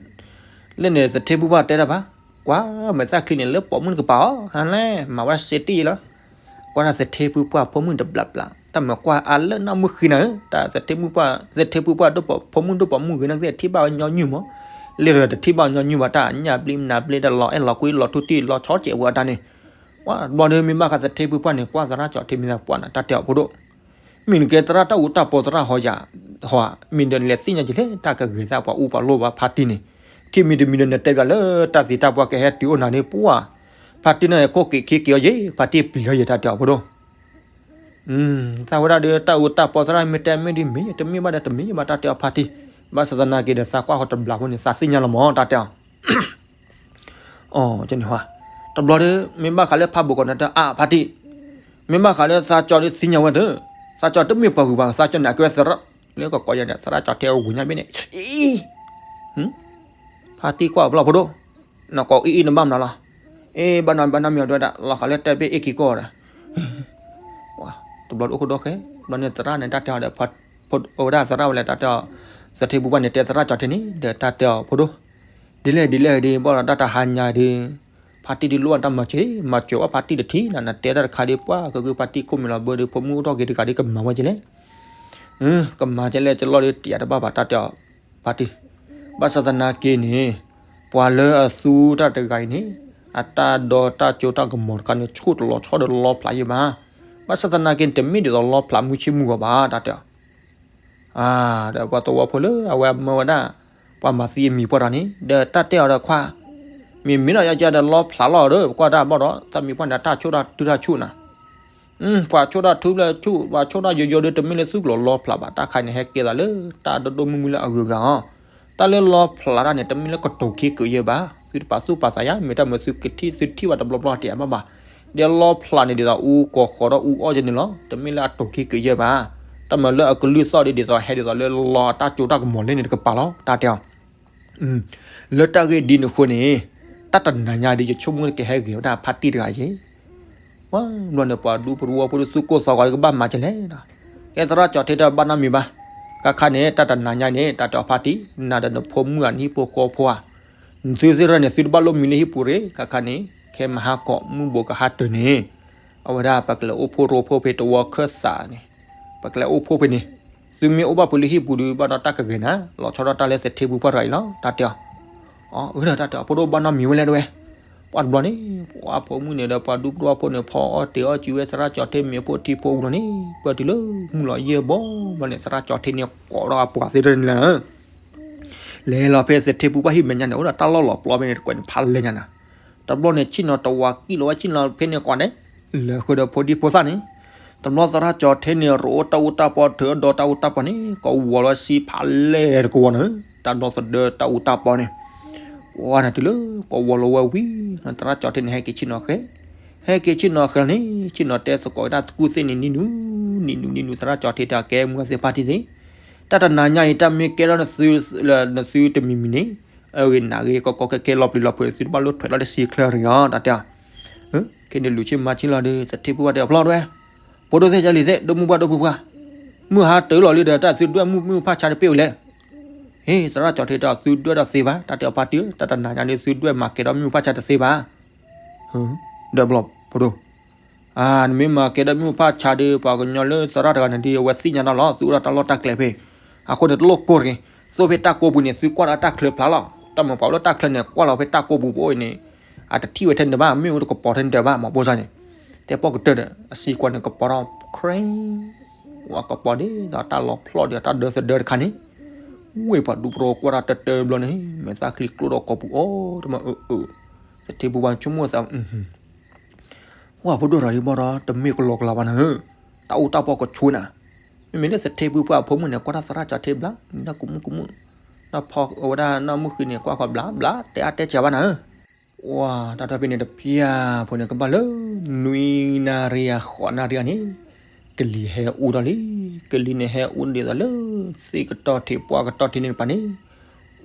လၢန့ၣ်သထ့ဖုပှၢ်တဲတၢ်ဘၣ်, ကွၢ်မဲာ်သၣ်ချံန့ၣ် လၢပိာ်မုၣ်တကပၤအီၤ ဟါလဲၣ် မၤဝဲစ့တံၢ်လီၤ, ကွၢ်တၢ်သထ့ဖုပှၢ်ဖိမုၣ်တဘျီဘျီ တၢ်မၤကွၢ်အါလၢနီၢ်မုၢ်ဃံနၤဧၢ, တၢ်သထ့ဖုပှၢ် သထ့ဖုပှၢ်ဒိၣ်ပိာ် ဖိမုၣ်ဒိၣ်ပိာ်မုၣ်ဂ့ၤ နသ့ၣ်ထံၣ်ဘၣ်ဝဲညီနုၢ်မး, လၢတထံၣ်ဘၣ်ညီနုၢ်ဘၣ် တၢ်ညၣ်ဘျ့နၤဘျ့ တၢ်လီၤအဲၣ်လီၤကွံလီၤထူတံၢ်လီၤဆီစဲးဝဲအတၢ်န့ၣ်, ပှၤဘျီဒီးမ့ၢ်ဘၣ်ဃးသထ့ဖုပှၢ်န့ၣ် ကွၢ်သရၣ်ကၠီၤထံမံၤသးပှၢ်နၤ တၢ်တဲအီၤဖိဒိၣ် မ့ၢ်နကဲသရၣ်တၢ်အူတၢ်ပီသရၣ်ဟီယၤ, ဟီ, မ့ၢ်ဒီးနလဲၤသ့ၣ်ညါက့ၤလၢတၢ်ကဂ့ၤသးပှၤအူပှၤလိၣ်ဘၣ်ဖါတံၢ်န့ၣ်, ခံမံၤတမံၤဒီးနတဲပၠးလၢတၢ်သ့တၢ်ပှၢ်ကဟဲတုၤအိၣ်နၤန့ၣ်ပှၢ်, ဖါတံၢ်န့ၣ်ကိးက့ၤခံက့ၤအီၤယဲၢ် ဖါတံၢ်ပျံၤလီၤယဲၢ်တၢ်တဲအီၤဖိဒိၣ် သးဝဲဒၣ်ဒီးတၢ်အူတၢ်ပီသရၣ်မ့ၢ်တဲမ့ၢ်ဒ်မ့ၢ် တမ့ၢ်ဘၣ်ဒီးတမ့ၢ်ဘၣ်တၢ်တဲအီၤဖါတံၢ်, ဘၣ်ဆၣ်သနာ်က့ဒီးသးကွၢ်ဃီတဘျီဖိန့ၣ် သးသ့ၣ်ညါလီၤမး တၢ်တဲအီၤ အီ, တဘျီဒီး မ့ၢ်ဘၣ်ဃးလၢဖးဘိးကီးန့ၣ်တၢ်အါဖါတံၢ်, မ့ၢ်ဘၣ်ဃးလၢသးကၠီၤဒီးသ့ၣ်ညါဝဲတၢ်, သးကၠီၤတမ့ၢ်ပှၤဂုၤဘၣ် သးကၠီၤန့ၣ် အကဲဝဲသရၣ်, လၢကကိးယၤန့ၣ် သရၣ်ကၠီၤထဲအဂုၤညါဘ့ၣ်န့ၣ်, အံၤ ဖါတံၢ်ကွၢ်ဘျီဖိဒိၣ်, နကိးအံၤအံၤနဘၣ်မနုၤလီၤ, အ့ ဘၣ်နီၢ်ဘၣ်နီၢ်မံၤအီၤတဝဲဒၣ် လီၤဃးလၢတၢ်ဘ့ၣ်အ့ၣ်က့ၤကီၢ်ဒီး တဘျီတအိၣ်ခိၣ်ဒီဃဲ, ဘျီန့ၣ်သရၣ်န့ၣ် တၢ်တဲအီၤဒီး ဖိဒိၣ်ဝဲဒၣ်သရၣ်ဝဲလဲၣ် တၢ်တဲအီၤ, သထ့ဖုပှၢ်န့ၣ်တဲသရၣ်ကၠီၤထ့န့ၣ် ဒီးတၢ်တဲအီၤဖိဒိၣ်, ဒ်လဲၣ်ဒ်လဲၣ်ဒ် ဘၣ်ဒီးတၢ်တဟါညါဒ် ဖါတံၢ်ဒ်လိၣ်ဘၣ်တၢ်မၤစၢၤ, မၤစၢၤဘၣ်ဖါတံၢ်တထံၣ်နၤ, နတဲတၢ်တခါဒ် ပှၤကကုၢ်ဖါတံၢ်ခိၣ်မ့ၢ်လီၤဘၢဒီး ဖိမုၣ်အိၣ်ထီၣ်က့ၤတဂၤဒ်ကမၤဝဲကဲလဲၣ်, ကမၤကဲလဲၣ်ကလီၢ်ဒ်တယးတဘၣ်ဘၣ်တၢ်တဲအီၤ, ဖါတံၢ်, ဘၣ်ဆၣ်သနာ်က့န့ၣ် ပှၤလၢအသူတၢ်တဂၤအံၤန့ၣ် အတၢ်ဒီတၢ်ကၠိတၢ်ကမီၤတခါန့ၣ် ဆိၣ်တလီၤဆီဒီးလီဖျးယဲၢ်ဘၣ်, ဘၣ်ဆၣ်သနာ်က့န့ၣ် တမ့ၢ်ဒ်သိးလီဖျးမုၢ်ဆ့ၣ်မုၢ်ဂီၤဘၣ် တၢ်တဲအီၤ ဒီးပှၤသဝီဖိလၢအဝဲမၢဝဲဒၣ် ပှၤမၤသံအမံၤပှၢ်တဂၤန့ၣ် ဒီးတၢ်တဲအီၤဒီးခွါ, မ့မ့ၢ်ဒီးယကဒီးလီဖျးလီၤဒီး ပကွၢ်တၢ်ဘၣ်ဒီး သးမံၤပှၢ်န့ၣ် တၢ်ဆိၣ်တၢ်ထုတၢ်ဆိၣ်နၤ, ပှၤဆိၣ်တၢ်ထုလၢဆိၣ် ပှၤဆိၣ်တၢ်ယိယိဒီး တမ့ၢ်လၢသုကလီၤလီဖျးဘၣ်, တၢ်ခါန့ၣ် ဟဲကဲသးလၢတၢ်ဒိၣ်ဒိၣ်မုၢ်မုၢ်လၢအဂုၤအဂၤအီၤ, တၢ်လၢလီဖျးတၢ်န့ၣ် တမ့ၢ်လၢကတိၤခ့က့ၤယဲၢ်ဘၣ်, သုတပာ်သူၣ်ပာ်သးယါ, မ့ၢ်တၢ်မၤသုကထံၣ်သုထံၣ်ဘၣ်တဘျီဘျီတယးဘၣ်ဘၣ် ဒီးလီဖျးန့ၣ်ဒ်သိးအူကီၢ်ဃီဒီးအူအီၣ်ကဲန့ၣ်လီၤ, တမ့ၢ်လၢအတိၤခ့က့ၤယဲၢ်ဘၣ်, တၢ်မၤလၢအကလုၢ်သီၣ်ဒ်ဒ်သိးဟဲဒ်သိးလၢလီအတၢ်ကၠိတၢ်ကမီၤလဲန့ၣ်တကပၤလီၤ တၢ်တဲအီၤ, လၢတၢ်ဂ့ၢ်ဒ်န့ၣ်အဃိန့ၣ်, တၢ်တနၤညါဒ်ယဆိကမိၣ်ကဟဲဂ့ၤဝဲဒၣ်ဖါတံၢ်တဂၤယဲၢ်, ဝံၤဘျီန့ၣ်ပှၤဒူပရူအဖိဒ်သုကိၢ်သီဂီၤဒ်ကဘၣ်မၤကဲလဲၣ်, ကဲသရၣ်ကၠီၤထ့တဘၣ်နီတမံၤဘၣ်, ကခါန့ၣ် တၢ်တနၤညါန့ၣ် တၢ်တဲအီၤဖါတံၢ်, နၤဒီးနဖိမုၣ်ဧါ နဟံၣ်ဖိဃီဖိဧါ နသုသ့ၣ်တဖၣ်န့ၣ် သုတဘၣ်လိၣ်မံလၢဟံၣ်ပူၤရ့ၣ်, ကခါန့ၣ် ခဲမဟါကီးမုၢ်ဘိးကဟါတၢၢ်န့ၣ်, အဝဲဒၣ်ပကလဲၤအိၣ်ဖှိၣ်ရိဖှိၣ်ဖဲတဝီခၢၣ်သးန့ၣ်, ပကလဲၤအိၣ်ဖှိၣ်ဖဲန့ၣ်, သုမ့ၢ်အိၣ်ဘၣ်ဖဲလၢဟံၣ်ပူၤဒီး ဘၣ်ဒီးတၢ်ကဂဲၤနၤ, လီၤဆီဒၣ်တၢ်လၢသထ့ဖုပှၢ်တဂၤအံၤလီၤ တၢ်တဲအီၤ, အၢ တၢ်တဲအီၤ ဖိဒိၣ်ဘၣ်နီတမံၤဝဲလဲၣ်တဝဲ, ပှၤတဘျီန့ၣ် ပှၤဖိမုၣ်န့ၣ်ဒီးပှၤဒူပရူအဖိန့ၣ် ဖီအီၣ်တ့ၤအီၣ်စုဝဲသရၣ်ကၠီၤထ့မ့ၤဖိထံဖိအူလီၤန့ၣ် ပၢၢ်တုၤလၢမုၢ်လီၤယဲၢ်ဘီဘျီန့ၣ် သရၣ်ကၠီၤထ့န့ၣ်ကိးဒီးအပှၤသ့ၣ်တဖၣ်န့ၣ်လီၤ လဲၤလီၤဖဲသထ့ဖုပှၢ်ဟံၣ်မဲာ်ညါန့ၣ် အိၣ်ဒီးတၢ်လီၢ်လီၤပျီဖဲန့ၣ် တကွဲးန့ၣ်ဖးလဲၢ်ညါနၤ, တဘျီန့ၣ် ဆ့ၣ်နီၤတဝးကံၣ်လီၤဝဲဆ့ၣ်နီၤဖဲန့ၣ်ကွၢ်န့ၣ်, လဲၤဃုာ်ဒီးဖိဒံဖိသၣ်န့ၣ်, တဘျီသရၣ်ကၠီၤထ့န့ၣ် ရိးတၢ်အူတၢ်ပီ ထုးဒီးတၢ်အူတၢ်ပီန့ၣ် ကဝီၤလီၤဝဲဆံဖးလဲၢ်တကဝီၤန့ၣ် တၢ်ဒီသဒၢတၢ်အူတၢ်ပီန့ၣ်, ဝါန့ၣ်တုၤလၢကဝီၤလီၤဝဲဝံၤ သရၣ်ကၠီၤထ့န့ၣ် ဟဲက့ၤဆ့ၣ်နီၤဃဲၤ, ဟဲက့ၤဆ့ၣ်နီၤဃဲၤန့ၣ် ဆ့ၣ်နီၤတဲသကိးဝဲဒၣ်တကူၣ်သ့ၣ်န့ၣ် နံၤနူၤ နံၤနူၤ နံၤနူၤ သရၣ်ကၠီၤထ့တဲ ကဲမုၢ်သ့ၣ်ဖါတံၢ်သ့ၣ်, တၢ်တနၤညါအံၤ တၢ်မ့ၢ်ကဲထီၣ်နသု နသုတမံၤမံၤန့ၣ်, အဂ့ၤနဂ့ၤ ကီကီခဲခဲလီၤပျံၤလီၤဖုး သုတဘၣ်လိၣ်ထွဲးလီၤလၢစံချၢရံၤအီၤ တၢ်တဲအီၤ, ခဲန့ၣ်လူၤဆ့မၤဆ့လီၤဒီး သထ့ဖုပှၢ်တဲအီၤ ဖျီဒွဲၣ်, ဖိဒိၣ်သ့ၣ်ကလံၤသ့ၣ် ဒိၣ်မုၢ်ပှၢ်ဒိၣ်ဖုပှၢ်, မုၢ်ဟါတၢၢ်လီၤလံဒီး တၢ်သုဒွဲၣ်မုၢ်မုၢ်ဖၣ်ဆါတပ့ၢ်ဝဲလဲၣ်, ဟ့ သရၣ်ကၠီၤထ့တဲအီၤ သုဒွဲၣ်ဒီးသ့ဘၣ် တၢ်တဲအီၤဖါတံၢ်ဧၢ တၢ်တနၤညါန့ၣ် သုဒွဲၣ်မၤကဲထီၣ်မုၢ်ဖၣ်ဆါတသ့ဘၣ် ဒီးဘျီဖိဒိၣ်, နမ့ၢ်မၤကဲထီၣ်မုၢ်ဖၣ်ဆါဒီး ပှၤကညီလၢသရၣ်တဂၤန့ၣ်ဒီး အဝဲသ့ၣ်ညါတၢ်လီၤ သုအိၣ်ဒီးတၢ်လီၢ်တၢ်ကျဲဖဲ, အဃိန့ၣ် တလိၣ်ကိၢ်တဂ့ၤ, သိၣ်ဖဲတၢ်ကိးပူၤန့ၣ် သုကွၢ်ဒီးတၢ်ချၢဖျါလီၤ, တၢ်မၤပှၤအိၣ်လၢတၢ်ချၢန့ၣ် ကွၢ်လီၤဖဲတၢ်ကိးပူၤပအိၣ်အံၤန့ၣ်, အတထံၣ်ဝဲထဲန့ၣ်ဘၣ် မ့ၣ်အူတကပီၤထဲန့ၣ်တၢ်ဘၣ် မ့ၢ်ဘၣ်ဆၣ်န့ၣ်, တဲပီၣ်ကတၢၢ်ဒီး အစံကွၢ်န့ၣ်ကပီၤထီၣ် ခရ့ ဝဲကပီၤဒ်သိးတၢ်လီၤဖျီၣ်ဒီးတၢ်ဒၢသဒၢတခါန့ၣ်, ဝ့ၢ်ပှၤဒူပရိကွၢ်တၢ်တၢၢ်တၢၢ်ဘျီန့ၣ် မဲာ်သၣ်ချံကျိဒီးကိာ်ပူၤအီၤ တမၤအၢအၢ, သထ့ဖုပှၢ်ဆိကမိၣ်သး ဝဲဖိဒိၣ်တဂၤဒ်ဘၣ်ဒီး တမ့ၢ်ကလီကလီဘၣ်နၤဧၢ, တၢ်အူတၢ်ပီၢ်ကဆိနၤ, မ့မ့ၢ်လၢသထ့ဖုပှၢ်အဖိမုၣ်န့ၣ် ကွၢ်တၢ်သရၣ်ကၠီၤထ့ဘျါ, နံၤနၢ်ကမူကမူ, နၢ်ဖီအဝဲဒၣ်နၢ်မုၢ်ဃံန့ၣ် ကွၢ်ဃီဘျါဘျါ တဲအါတဲစှၤဘၣ်နၤဧၢ, ဝဲတၢ်တၢ်ဖဲန့ၣ်တဖျၢၣ်ဖိန့ၣ် ကဘၣ်လၢ နွံနၣ်ရံၣ်ဃိးနၣ်ရံၣ်န့ၣ် ကလံၤဟဲအူထီၣ်လံ, ကလံၤန့ၣ်ဟဲအူဒ်သိးလၢ သ့ၣ်ကတီၢ်ထံးပှၢ်ကတီၢ်ထံးန့ၣ်တပၤန့ၣ်,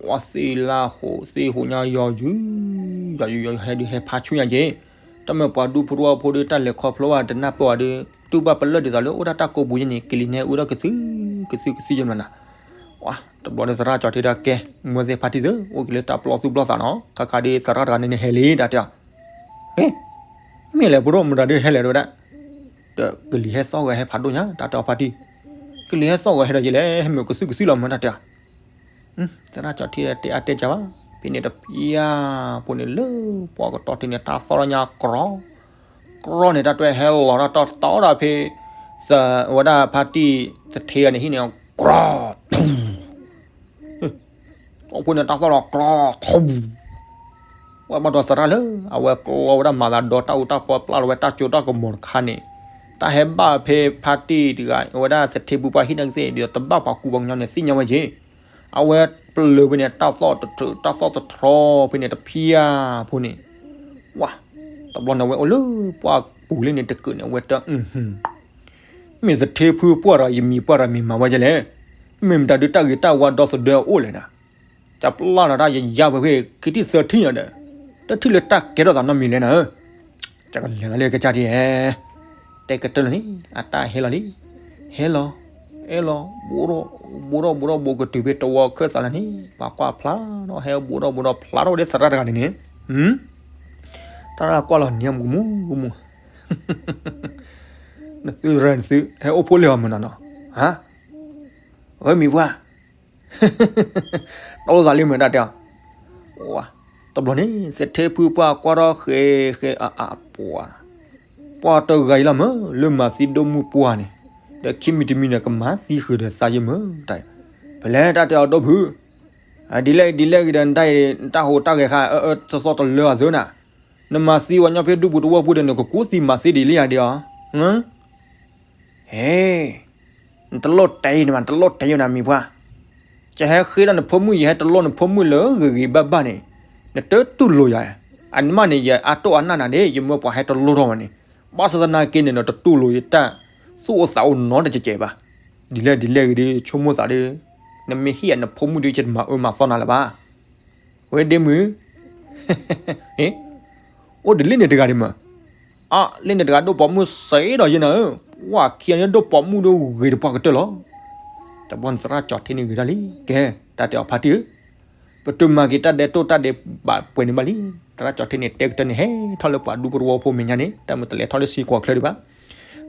ဝဲသ့ၣ်လၢဟိးသ့ၣ်ဟိးညါယီၤယုာ်, ယီၤယုာ်ယီၤယုာ်ဟဲဒုးဟဲဖးဆူညါက့ၤ, တၢ်မ့ၢ်ပှၤဒူပရိအဖိဒီးတၢ်လဲၤခီဖျိဘၣ်တနၢ်ပၢၢ်ဝဲဒီး တူၢ်ဘၣ်ပလၢၢ်ဒ်သိးလၢအိၣ်ဒၣ်တၢ်ကိးပူၤယဲန့ၣ် ကလံၤန့ၣ်ဟဲအူထီၣ်ကသု ကသုကသုယဲမနၤ, ဝဲတဘျီဒီးသရၣ်ကၠီၤထ့ဒၣ်ကဲ, မ့ၢ်သ့ၣ်ဖါတံၢ်သု အိၣ်က့ၤလၢတၢ်ပျီသူၣ်ပျီသးနီၤ, ခါခါဒ်သရၣ်တဂၤန့ၣ်န့ၣ်ဟဲလံ တၢ်တဲအီၤ, ဟ့, မ့ၢ်လဲၣ် ပဒိၣ်မတၤဒုးဟဲလဲၣ်တဝဲဒၣ် ဒီးကလံၤဟဲသီၣ်ဂဲၤဟဲဖးဒိၣ်ညါ တၢ်တဲအီၤဖါတံၢ်, ကလံၤဟဲသီၣ်ဂဲၤဟဲဒီးယလဲၣ် ဟဲမ့ၢ်ကသုကသုလီၤမတၢ်တဲ, သရၣ်ကၠီၤထ့တဲအါတဲစှၤဘၣ်, ဖဲန့ၣ်တဖျၢၣ်ဖိန့ၣ်လၢ ပှၢ်ကတီၢ်ထံးန့ၣ် တၢ်သီၣ်ထီၣ်ညါကြီ, ကြီန့ၣ် တၢ်တွဲဟဲလီၤတၢ်တီတီဒီးဖဲ ဝဲဒၣ်ဖါတံၢ်သထ့ဂၤန့ၣ်ဟံၣ်န့ၣ် ကြီ ဖဲန့ၣ်တၢ်သီၣ်လီၤကြီထူ, ဝဲဘၣ်ဒီးသရၣ်လၢ အဝဲကျီဝဲဒၣ်မၤသးဒီတၢ်အူတၢ်ပီပျၢ်လီၤဝဲတၢ်ကၠိတၢ်ကမီၤတခါန့ၣ်, တၢ်ဟဲဘၣ်ဖဲဖါတံၢ်တဂၤ အဝဲဒၣ်သထ့ဖုပှၢ်ဟံၣ်န့ၣ်ကသ့ၣ်ဒီး တဘၣ်ပှၤကူပှၤကညီန့ၣ်သ့ၣ်ညါဝဲက့ၤ, အဝဲပျၢၤဖဲန့ၣ် တၢ်သီၣ်တထြီ တၢ်သီၣ်တထြီဖဲန့ၣ်တဖျၢၣ်ဖိန့ၣ်, ဝဲ, တဘျီန့ၣ်ဝဲအိၣ်လၢပှၢ်ပူၤလံန့ၣ်တကုာ်န့ၣ် အဝဲတ မ့ၢ်သထ့ဖုပှၢ်ဒီး ယမံၤပှၢ်ဒီးမ့ၢ်မၤဝဲဒ်လဲၣ်, မ့ၢ်မတၤဒုးတၢ်ဂ့ၤတၢ်ဝါဒီသဒၢအအိၣ်လဲၣ်နၤ, ကပျၢ်လီၤတၢ်ယယါဝဲဖဲခံထံၣ်သၢထံၣ်ညါဒီး, တထံၣ်လၢတၢ်ကဲထီၣ်သးနီတမံၤလဲၣ်နၤဧၢ, ကလဲၤလီၤလၢကစၢ်ဒ်ဧဲ, တဲကတၢၢ်လီၤန့ၣ် အတၢ်ဟဲလီၤလံ, ဟဲလီၤ, အဲၣ်လီၤ ဘိးထီၣ် ဘိးထီၣ်ဘိးထီၣ်ဘိးကတုၤဖဲတဝီခၢၣ်သးလၢန့ၣ် ပှၤကွၢ်ဖျါထီၣ် ဟဲဘိးထီၣ်ဘိးထီၣ်ဖျါထီၣ်ဝဲဒၣ်သရၣ်တဂၤန့ၣ်န့ၣ်, သရၣ်ကွၢ်လီၤနံၤမူမူ နသုရၢနသု ဟဲအိၣ်ဖှိၣ်လံအီၤမနုၤနီၤ, ဟါ, ဝဲမံၤပှၢ် တၢ်အိၣ်သးလံမ့ၢ်တၢ်တဲအီၤ, တဘျီန့ၣ် သထ့ဖုပှၢ်ကွၢ်ထီၣ်ဃဲဃဲအါအါပှၤ, ပှၤတဂၤအံၤလီၤမၢ် လၢမၤသံဒိၣ်မုၢ်ပှၢ်န့ၣ်, ဒီးခံမံၤတမံၤန့ၣ် ကမၤသံဃုာ်ဒီးသးယဲမၢ်တၢ်, ဖဲလဲၣ်တၢ်တဲအီၤဒိၣ်ဖု, ဒ်လဲၣ်ဒ်လဲၣ်ဂ့ၤဒီး နတၢ်ဟူးတၢ်ဂဲၤခါ အၢအၢသီသီတလၢအသၢနၤ, နမၤသံဝဲညီဖဲဒူပူၤတဝီပူၤဒီး နကကူသံမၤသံဒ်လဲၣ်ဧါဒ်အီၤ, ဟဲ နတလိၣ်တဲယၤန့ၣ်ဘၣ် နတလိၣ်တဲယၤန့ၣ်မံၤပှၢ်, ယဟဲဃ့ဒီးနဖိမုၣ် ယဟဲတလိၣ်နဖိမုၣ်လၢဂ့ၤဂ့ၤဘၣ်ဘၣ်န့ၣ်, နတတူၢ်လိာ်ယၤ, အန့ၣ်မးန့ၣ် ယအတိၢ်အနၢ်နၤဒၣ် ယမၢပှၤဟဲတလိၣ်ထီၣ်ဝဲန့ၣ်, ဘၣ်ဆၣ်သနာ်က့န့ၣ် နတတူၢ်လိာ်ယတၢ်သူၣ်အိၣ်သးအိၣ်နီတကဲးဘၣ်, ဒ်လဲၣ်ဒ်လဲၣ်ဂ့ၤဒီး ဆိကမိၣ်သးဒီး, နမ့ၢ်ဟ့ၣ်ယၤနဖိမုၣ်ဒီး ယတမၤအၢမၤသီနၤလၢၤဘၣ် ဝဲဒ့မုၣ်, အိၣ်ဒ်လဲၣ်န့ၣ်တဂၤဒံးမး, အါ လၢန့ၣ်တဂၤဒိၣ်ပိာ်မုၣ်စ့ဒီးယဲနၤဧၢ, ဝဲခံဂၤန့ၣ်ဒိၣ်ပိာ်မုၣ်ဒီးဂ့ၤတပှၢ်ကတၢၢ်လီၤ. တဘျီန့ၣ်သရၣ်ကၠီၤထ့န့ၣ်ဂ့ၤဒၣ်လံ, ကဲ တၢ်တဲအီၤဖါတံၢ်ဧၢ, ပတုၤမၤက့ၤတၢ်ဒဲးတိၢ်တၢ်ဒဲးဘးပှဲၤန့ၣ်ဘၣ်လံ, သရၣ်ကၠီၤထ့န့ၣ်တဲကတၢၢ်န့ၣ် ဟဲထီၣ်လၢပှၤဒူပတဝီဖိမဲာ်ညါန့ၣ် တၢ်မ့ၢ်တလဲၤထီၣ်လၢစ့ကွီၤချၢဒံးဘၣ်,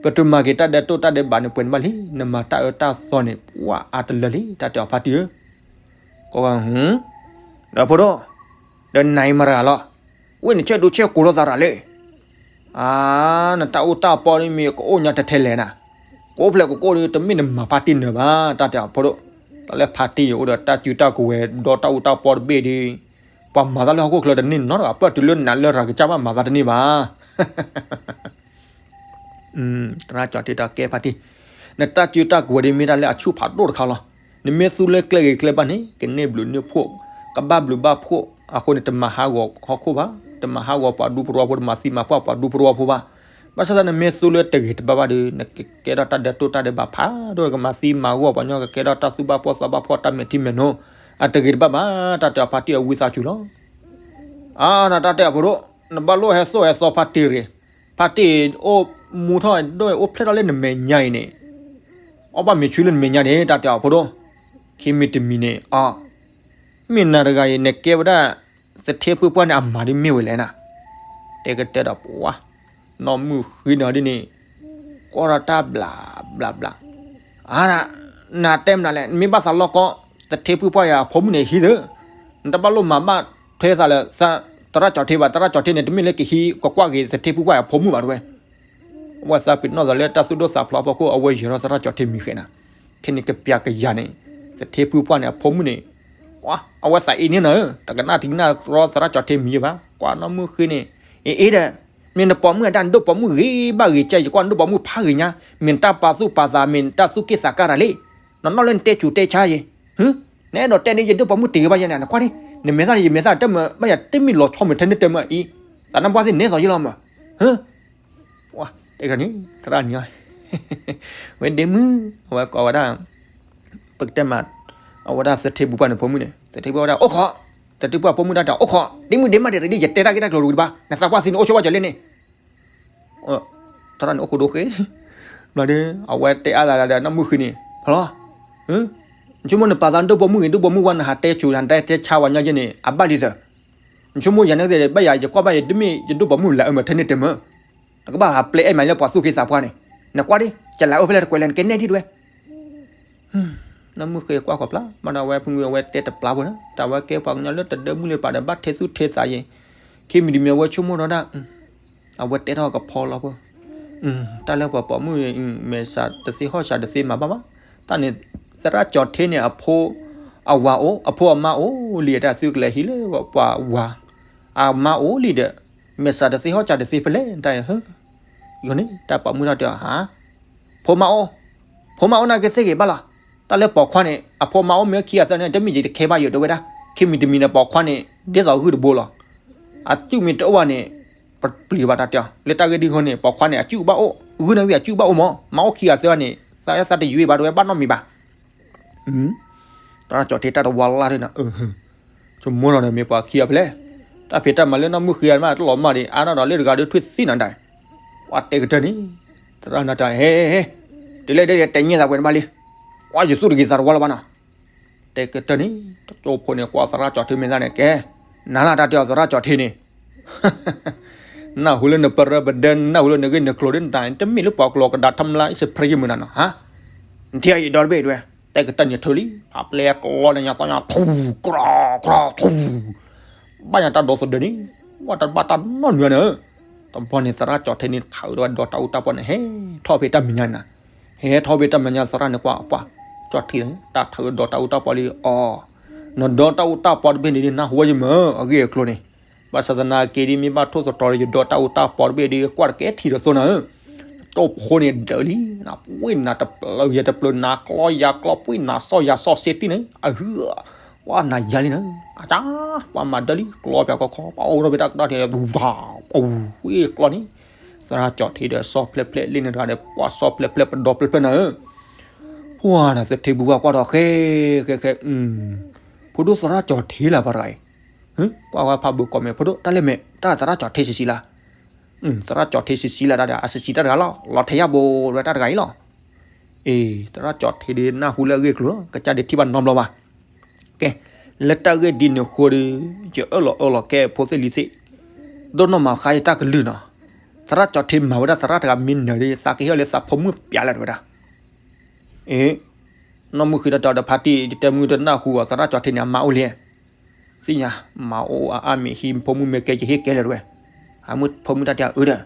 ပတုၤမၤက့ၤတၢ်ဒဲးတိၢ်တၢ်ဒဲးဘးန့ၣ်ပှဲၤန့ၣ်ဘၣ်လံ, နမၤတၢ်အၢတၢ်သီန့ၣ် ပှၤအါတလၢလံ, တၢ်တဲအီၤဖါတံၢ်ဧၢ ကီး, ဒီးဖိဒိၣ်, ဒီးနၤအံၤမတၤတဂၤလီၤ, ဝဲန့ၣ်ဆဲးဒိးဆဲးကိးထီၣ်သးရၤလဲၣ်, အါ, နတၢ်အူတၢ်ပီန့ၣ်မ့ၢ်ကအိၣ်ညါတထဲလဲၣ်နၤ, ကအိၣ်ဖျဲၣ်ကကိၣ်ဒီး တမ့ၢ်နမၤဖါတံၢ်နၢၤဘၣ်, တၢ်တဲအီၤဖိဒိၣ်, တၢ်လၢဖါတံၢ်အံၤအိၣ်ဒီးတၢ်စုတၢ်ကဝဲၤ ဒီတၢ်အူတၢ်ပီတဘ့ၣ်ဒီး, ပှၤမၤသးလၢဟီၣ်ခိၣ်ချၢတန့ၢ်နီတဂၤ, ပှၤတုၤလၢနးလၢရၤကစၢ်ဘၣ်မၤသးတန့ၢ်ဘၣ် သရၣ်ကၠီၤထ့တၢ်ကဲဖါတံၢ်, နတၢ်စုတၢ်ကဝဲၤဒ်မ့ၢ်တၢ်လၢအဆူၣ်ဖးဒိၣ်တခါလီၤ, နမ့ၢ်သူလၢကျဲဂ့ၤကျဲဘၣ်န့ၣ် ကန့ၢ်ဘျုးန့ၢ်ဖှိၣ်, ကဘၣ်ဘျုးဘၣ်ဖှိၣ်, အဃိန့ၣ် တမၤဟးဂီၤဟီၣ်ခိၣ်ဘၣ်, တမၤဟးဂီၤပှၤဒူပတဝီဖိ, တမၤသံမၤပှၢ်ပှၤဒူပတဝီဖိဘၣ်, ဘၣ်ဆၣ်သနာ်က့နမ့ၢ်သူလၢတဂ့ၤတဘၣ်ဘၣ်ဒီး နကကဲထီၣ်တၢ်ဒဲးတိၢ်တၢ်ဒဲးဘးဖးဒိၣ်, ကမၤသံမၤဂီၤပှၤညီ, ကကဲထီၣ်တၢ်သူၣ်ဘၣ်ဖှီၣ်သးဘၣ်ဖှီၣ်တၢ်မဲာ်ထံမဲာ်နိ, အတဂ့ၤတဘၣ်ဘၣ်, တၢ်တဲအီၤဖါတံၢ်အဝံသးစူၤလီၤ အါ, နတၢ်တဲအီၤဖိဒိၣ်, နဘၣ်လိၣ်ဟဲသိၣ်ဟဲသီဖါတံၢ်ရ့ၣ်, ဖါတံၢ်အိၣ်မူထီၣ်ဒိၣ်အိၣ်ဖျဲၣ်ထီၣ်လၢနမဲာ်ညါအံၤန့ၣ်, အီၣ်ဘၣ်မ့ၤဆူလၢနမဲာ်ညါန့ၣ် တၢ်တဲအီၤဖိဒိၣ်, ခံမံၤတမံၤန့ၣ် အါ, မ့ၢ်နၤတဂၤအံၤ နကဲဝဲဒၣ် သထ့ဖုပှၢ်န့ၣ်အမၤဒ်မ့ၢ်ဝဲလဲၣ်နၤ, တဲကတဲဒီးပှၤ နီၢ်မုၣ်ဃ့နၤဒ်န့ၣ်, ကွၢ်ထီၣ်တၢ်ဘျးဘျးဘျး, အါ, နတဲမနုၤလဲၣ်, နမ့ၢ်ဘၣ်သးလီၢ်ကီ, သထ့ဖုပှၢ်ယၤအဖိမုၣ်န့ၣ်ဟံးသၢ, နတဘၣ်လိၣ်မၤဘၣ်ထွဲသးလၢ သရၣ်ကၠီၤထ့ဘၣ်, သရၣ်ကၠီၤထ့န့ၣ် တမ့ၢ်လၢကဟံးကကွၢ်က့ၤသထ့ဖုပှၢ်ယၤအဖိမုၣ်ဘၣ်တဝဲ အဝဲသးပ့ၤနီၣ်သးလၢတၢ်သူၣ်ဒိၣ်သးဖျိးအဖီခိၣ် အဝဲယၢၤထီၣ်သရၣ်ကၠီၤထ့မံၤဃဲနၤ, ခဲန့ၣ်ကပျးကယၤန့ၣ်, သထ့ဖုပှၢ်န့ၣ် အဖိမုၣ်န့ၣ်, အဝဲသးအ့န့ၣ်နၤဧၢ, တကနၣ်တကနၣ်ရီသရၣ်ကၠီၤထ့မံၤယဲဘၣ်, ကွၢ်နီၢ်မုၣ်ဃ့န့ၣ်, အ့အ့ဒီး, မ့ၢ်နပိာ်မုၣ်အတၢ်နဒိၣ်ပိာ်မုၣ်ဂ့ၤဘၣ်ဂ့ၤကဲ, ယကွၢ်နဒိၣ်ပိာ်မုၣ်ဖးဂ့ၤညါ, မ့ၢ်နတၢ်ပာ်သူၣ်ပာ်သး, မ့ၢ်နတၢ်သူၣ်က့ၣ်သးကါတၢ်လံ, နီၢ်နီၢ်လၢနတဲဆူးတဲဆါယဲ, နအဲၣ်ဒိးတဲန့ၣ် ယဒိၣ်ပိာ်မုၣ်တ့ၢ်ဂ့ၤဘၣ်ယဲန့ၣ် နကွၢ်န့ၣ်, နမဲာ်သၣ်ယမဲာ်သၣ်တမၢ် ဘၣ်ယၤတမ့ၢ်လီၤဆီမုၢ်ထဲန့ၣ်တမၢ်အံၤ, သးနါပှၢ်သ့ၣ်နဲသိးယဲလီၤမး, ဟၢ, တဲန့ၣ် သရၣ်န့ၣ်, ဝဲဒ့မုၢ်, အဝဲကိးဝဲဒၣ်, ပကတဲမး, အဝဲဒၣ်သထ့ဖုပှၢ်န့ၣ်ဖိမုၣ်န့ၣ် သထ့ဖုပှၢ်ဝဲဒၣ်အိၣ်ခိး, သထ့ဖုပှၢ်ဖိမုၣ်တၢ်တဲအိၣ်ခိး, ဒ့မုၢ်ဒ့မးဒ်တဒ် ယတဲတၢ်ဂ့ၢ်တၢ်ကျိၤတဝံၤတဘၣ်, နသးပှၢ်သ့ၣ်န့ၣ်အိၣ်ဆိဘၣ်ကလဲၣ်န့ၣ် သရၣ်န့ၣ်အိၣ်ခိးဒိၣ်ဃ့, ဘျီဒီး အဝဲတဲအါသးဒီးနီၢ်မုၣ်ဃ့န့ၣ် ဖီလီၤ, နဆိကမိၣ်နပာ်သးဒိၣ်ပိာ်မုၣ်ဂ့ၤ ဒိၣ်ပိာ်မုၣ်ဝါ နဟးတဲဆူး နတဲတဲဆါဝဲညီယဲန့ၣ် အဘၣ်ဒ်သိး, နဆိကမိၣ်ယၤန့ၣ် ဘၣ်ယၤယကွၢ်ဘၣ်ယတမ့ၢ်ယဒိၣ်ပိာ်မုၣ်လၢအမၢထဲန့ၣ်တမၢ်, နကဘၣ်ဟးပျဲအဲၣ်မးလၢပှၤသူၣ်က့သးပှၢ်န့ၣ်, နကွၢ်ဒ်, ကလၤအၢဖဲလဲၣ်တကွဲးလဲၣ် နကနဲၣ်ဒ်တဝဲ နီၢ်မုၣ်ဃ့ကွၢ်ဃီၤဖျါ ဘၣ်ဒီးအဝဲဖုၣ်ငုအဝဲတဲတပျၢ်ဖိန့ၣ် တၢ်ဝဲကဲပှၤကညီလၢတဒၢမုၢ်လၢၤဘၣ်ဒီး ဘၣ်ထဲသူၣ်ထဲသးယဲ, ခံမံၤတမံၤအဝဲဆိကမိၣ်ဒီးဒၣ်, အဝဲတဲထီၣ်ကဖီလီၤဖိ, တၢ်လၢပှၤပိာ်မုၣ်န့ၣ် မဲာ်ဆှးတသ့ဟီၣ်ဆှးတသ့မၤဘၣ်ဘၣ်, တၢ်န့ၣ် သရၣ်ကၠီၤထ့န့ၣ် အဖိ, အဝၤအိၣ် အဖိအမါအိၣ်လံ တၢ်သုကလဲၤဟံးလၢပှၤဝၤ, အမါအိၣ်လံဒီး, မဲာ်ဆှးတသ့ဟီၣ်ဆှးတသ့ဖဲလဲၣ် တၢ်ယၤဟၢ ယိၤန့ၣ် တၢ်ပိာ်မုၣ်ထီၣ်တဲအီၤဟါ, ဖိမါအိၣ်, ဖိမါအိၣ်နာ်က့သ့ဂ့ၤဘၣ်လီၤ, တၢ်လၢပိာ်ခွါန့ၣ် အဖိမါအိၣ်မ့ၢ်ခံဂၤသၢဂၤန့ၣ် တမ့ၢ်ယတခဲဘၣ်ယိၤတဲဝဲဒၣ်, ခံမံၤတမံၤန့ၣ် ပိာ်ခွါန့ၣ် ဒ်သိးဂုၢ်တဘိလီၤ, အစုၣ်မ့ၢ်တအိၣ်ဘၣ်န့ၣ်, ပပျံၤဘၣ်တၢ်တဲအီၤ လၢတၢ်ဂ့ၢ်ဒ်ဃိန့ၣ် ပိာ်ခွါန့ၣ် အစုၣ်ဘၣ်အိၣ်, ဂုၢ်နာ်က့အစုၣ်ဘၣ်အိၣ်မး, မါအိၣ်ခံဂၤသၢဂၤန့ၣ် သးသးတယွံဘၣ်တဲဝဲဘၣ်နီတမံၤဘၣ် သရၣ်ကၠီၤထ့တၢ်တဝါလၢ်ဒ်န့ၣ်, ဆိကမိၣ်လီၤဒီးမ့ၢ်ပှၤခံဂၤဖဲလဲၣ်, တၢ်ဖံးတၢ်မၤလၢနီၢ်မုၣ်ဃ့ဂၤမး တလီၤမၢ်ဒံး အါနီၢ်ဒီးလၢတဂၤဒီးထွံၣ်သံနၤဒၣ်, ပှၤတဲကတၢၢ်န့ၣ်, သရၣ်နၤတၢ်ဟဲ, တုၤလၢဒ်တဲညဲသးပှဲၤတဘၣ်လံ, ကွၢ်ယသူၣ်တဂ့ၤသးတဝါလၢၤဘၣ်နီၤ. တဲကတၢၢ်န့ၣ် တကၠိဖိန့ၣ် ကွၢ်သရၣ်ကၠီၣ်ထံမ့ၢ်သၣ်န့ၣ် ကဲ, နၤလၢတၢ်တဲအီၤသရၣ်ကၠီၣ်ထံန့ၣ် နၢ်ဟူလၢနပရၢပဒဲ နၢ်ဟူလၢနဂ့ၢ်နကျိၤဒ်နတၢ်န့ၣ် တမ့ၢ်လၢပှၤကျိၤကဒါထီၣ်မျးအံၣ်စဖရ့ယမုၢ်နၤနီၤ, ဟါ, နထံၣ်အံၤဒီတဘ့ၣ်ဒွဲ, တဲကတၢၢ်န့ၣ်ထၢလံ, ဖးပျဲကျီန့ၣ်ညါသီညါ ထူ, ကြီ, ကြီ, ထူ, ဘၣ်ညါတၢ်ဒီသဒၢန့ၣ်, ဝဲတဘၣ်တၢ်နီတမံၤန့ၣ်, တဘျီန့ၣ်သရၣ်ကၠီၣ်ထံန့ၣ် ထးဒီးတၢ်အူတၢ်ပီန့ၣ် ဟဲထီၣ်ဖဲတၢ်မဲာ်ညါန့ၣ်, ဟဲထီၣ်ဖဲတၢ်မဲာ်ညါသရၣ်န့ၣ်ကွၢ်အပှၢ်, ကၠီၣ်ထံန့ၣ် တၢ်ထးဒီးတၢ်အူတၢ်ပီလံအီၤ, နဒီတၢ်အူတၢ်ပီတဘ့ၣ်န့ၣ်ဒ်နၢ်ဟူဝဲယမုၢ်အဂ့ၢ်အကျိၤန့ၣ်, ဘၣ်ဆၣ်သနာ်က့ဒ်မ့ၢ်ဘၣ်ထိၣ်သတြီၤဒီးယဒီတၢ်အူတၢ်ပီတဘ့ၣ်ဒီး ကွၢ်တကဲထံၣ်ဒီးသိနၤဧၢ, ကၠိဖိန့ၣ်ဒၢးလံ, နပှ့ၤနၤတပျၢၤယၤတပျၢၤ နၤကျီယၤကျီ ပှ့ၤနၤစီၣ်ယၤစီၣ်စ့တံၢ်န့ၣ် အဟု, ဝဲနၤယၤလံနၤ, အကၢ်, ပှၤမၤဒၢလံ ကျီပၠးခီခီ ပှၤအိၣ်ထီၣ်ဖဲတၢ်ကတီၢ်ထံး ပှၤဝ့ၢ်ကျီန့ၣ်, သရၣ်ကၠီၣ်ထံဒီးစီၣ်ဖျဲးဖျဲးလ့ၣ်န့ၣ်တဂၤဒီး ပှၤစီၣ်ဖျဲးဖျဲးပဒီဖျဲးဖျဲးနၤဧၢ, ပှၤနၤသထ့ပူၤပှၢ်ကွၢ်ဒီးဃဲ, ဃဲဃဲ, ဖိဒိၣ်သရၣ်ကၠီၣ်ထံလၢပှၤတဂၤအံၤ, ကွၢ်ဝဲဖးဘိကိးမဲာ် ဖိဒိၣ်တၢ်လဲၣ်မဲာ် တၢ်သရၣ်ကၠီၣ်ထံဆံးဆံးလၢ သရၣ်ကၠီၣ်ထံဆံးဆံးလၢတၢ်တဂၤ အဆံးဆံးတၢ်တဂၤလီၤ လီၤထဲယၢ်ဘိဝဲတၢ်တဂၤအံၤလီၤ, အ့ သရၣ်ကၠီၣ်ထံဒီးနၢ်ဟူလၢအဂ့ၢ်အကျိၤလီၤ ကစၢ်ဒုးထံၣ်ဘၣ်နီတဘျီဘၣ်, ကဲ, လၢတၢ်ဂ့ၢ်ဒ်န့ၣ်အဃိဒီး, ယအၢၣ်လီၤအၢၣ်လီၤကဲဖိသ့ၣ်လံၤသ့ၣ်, ဒိၣ်နီၢ်မၤဃါယတၢ်ကလုၢ်နီၤ, သရၣ်ကၠီၣ်ထံမၤဝဲဒၣ်သရၣ်တဂၤမ့ၢ်နၢၤဒီး သးကဟ့ၣ်အီၤလၢသးဖိမုၣ်ပၠးလၢတဝဲဒၣ် အ့ နီၢ်မုၢ်ဃံတၢ်တဲအီၤဒီး ဖါတံၢ် ယတဲမုၢ်တနၢ်ဟူအီၤ သရၣ်ကၠီၣ်ထံန့ၣ် အမါအိၣ်လံ, သ့ၣ်ညါ, မၤအိၣ်အါအါမ့ၢ်ဟံးဖိမုၣ်မ့ၢ်ကဲ ယဟ့ၣ်ကဲလၢၤတဝဲ, အမုၣ်ဖိမုၣ်တၢ်တဲအီၤအၢဒီး,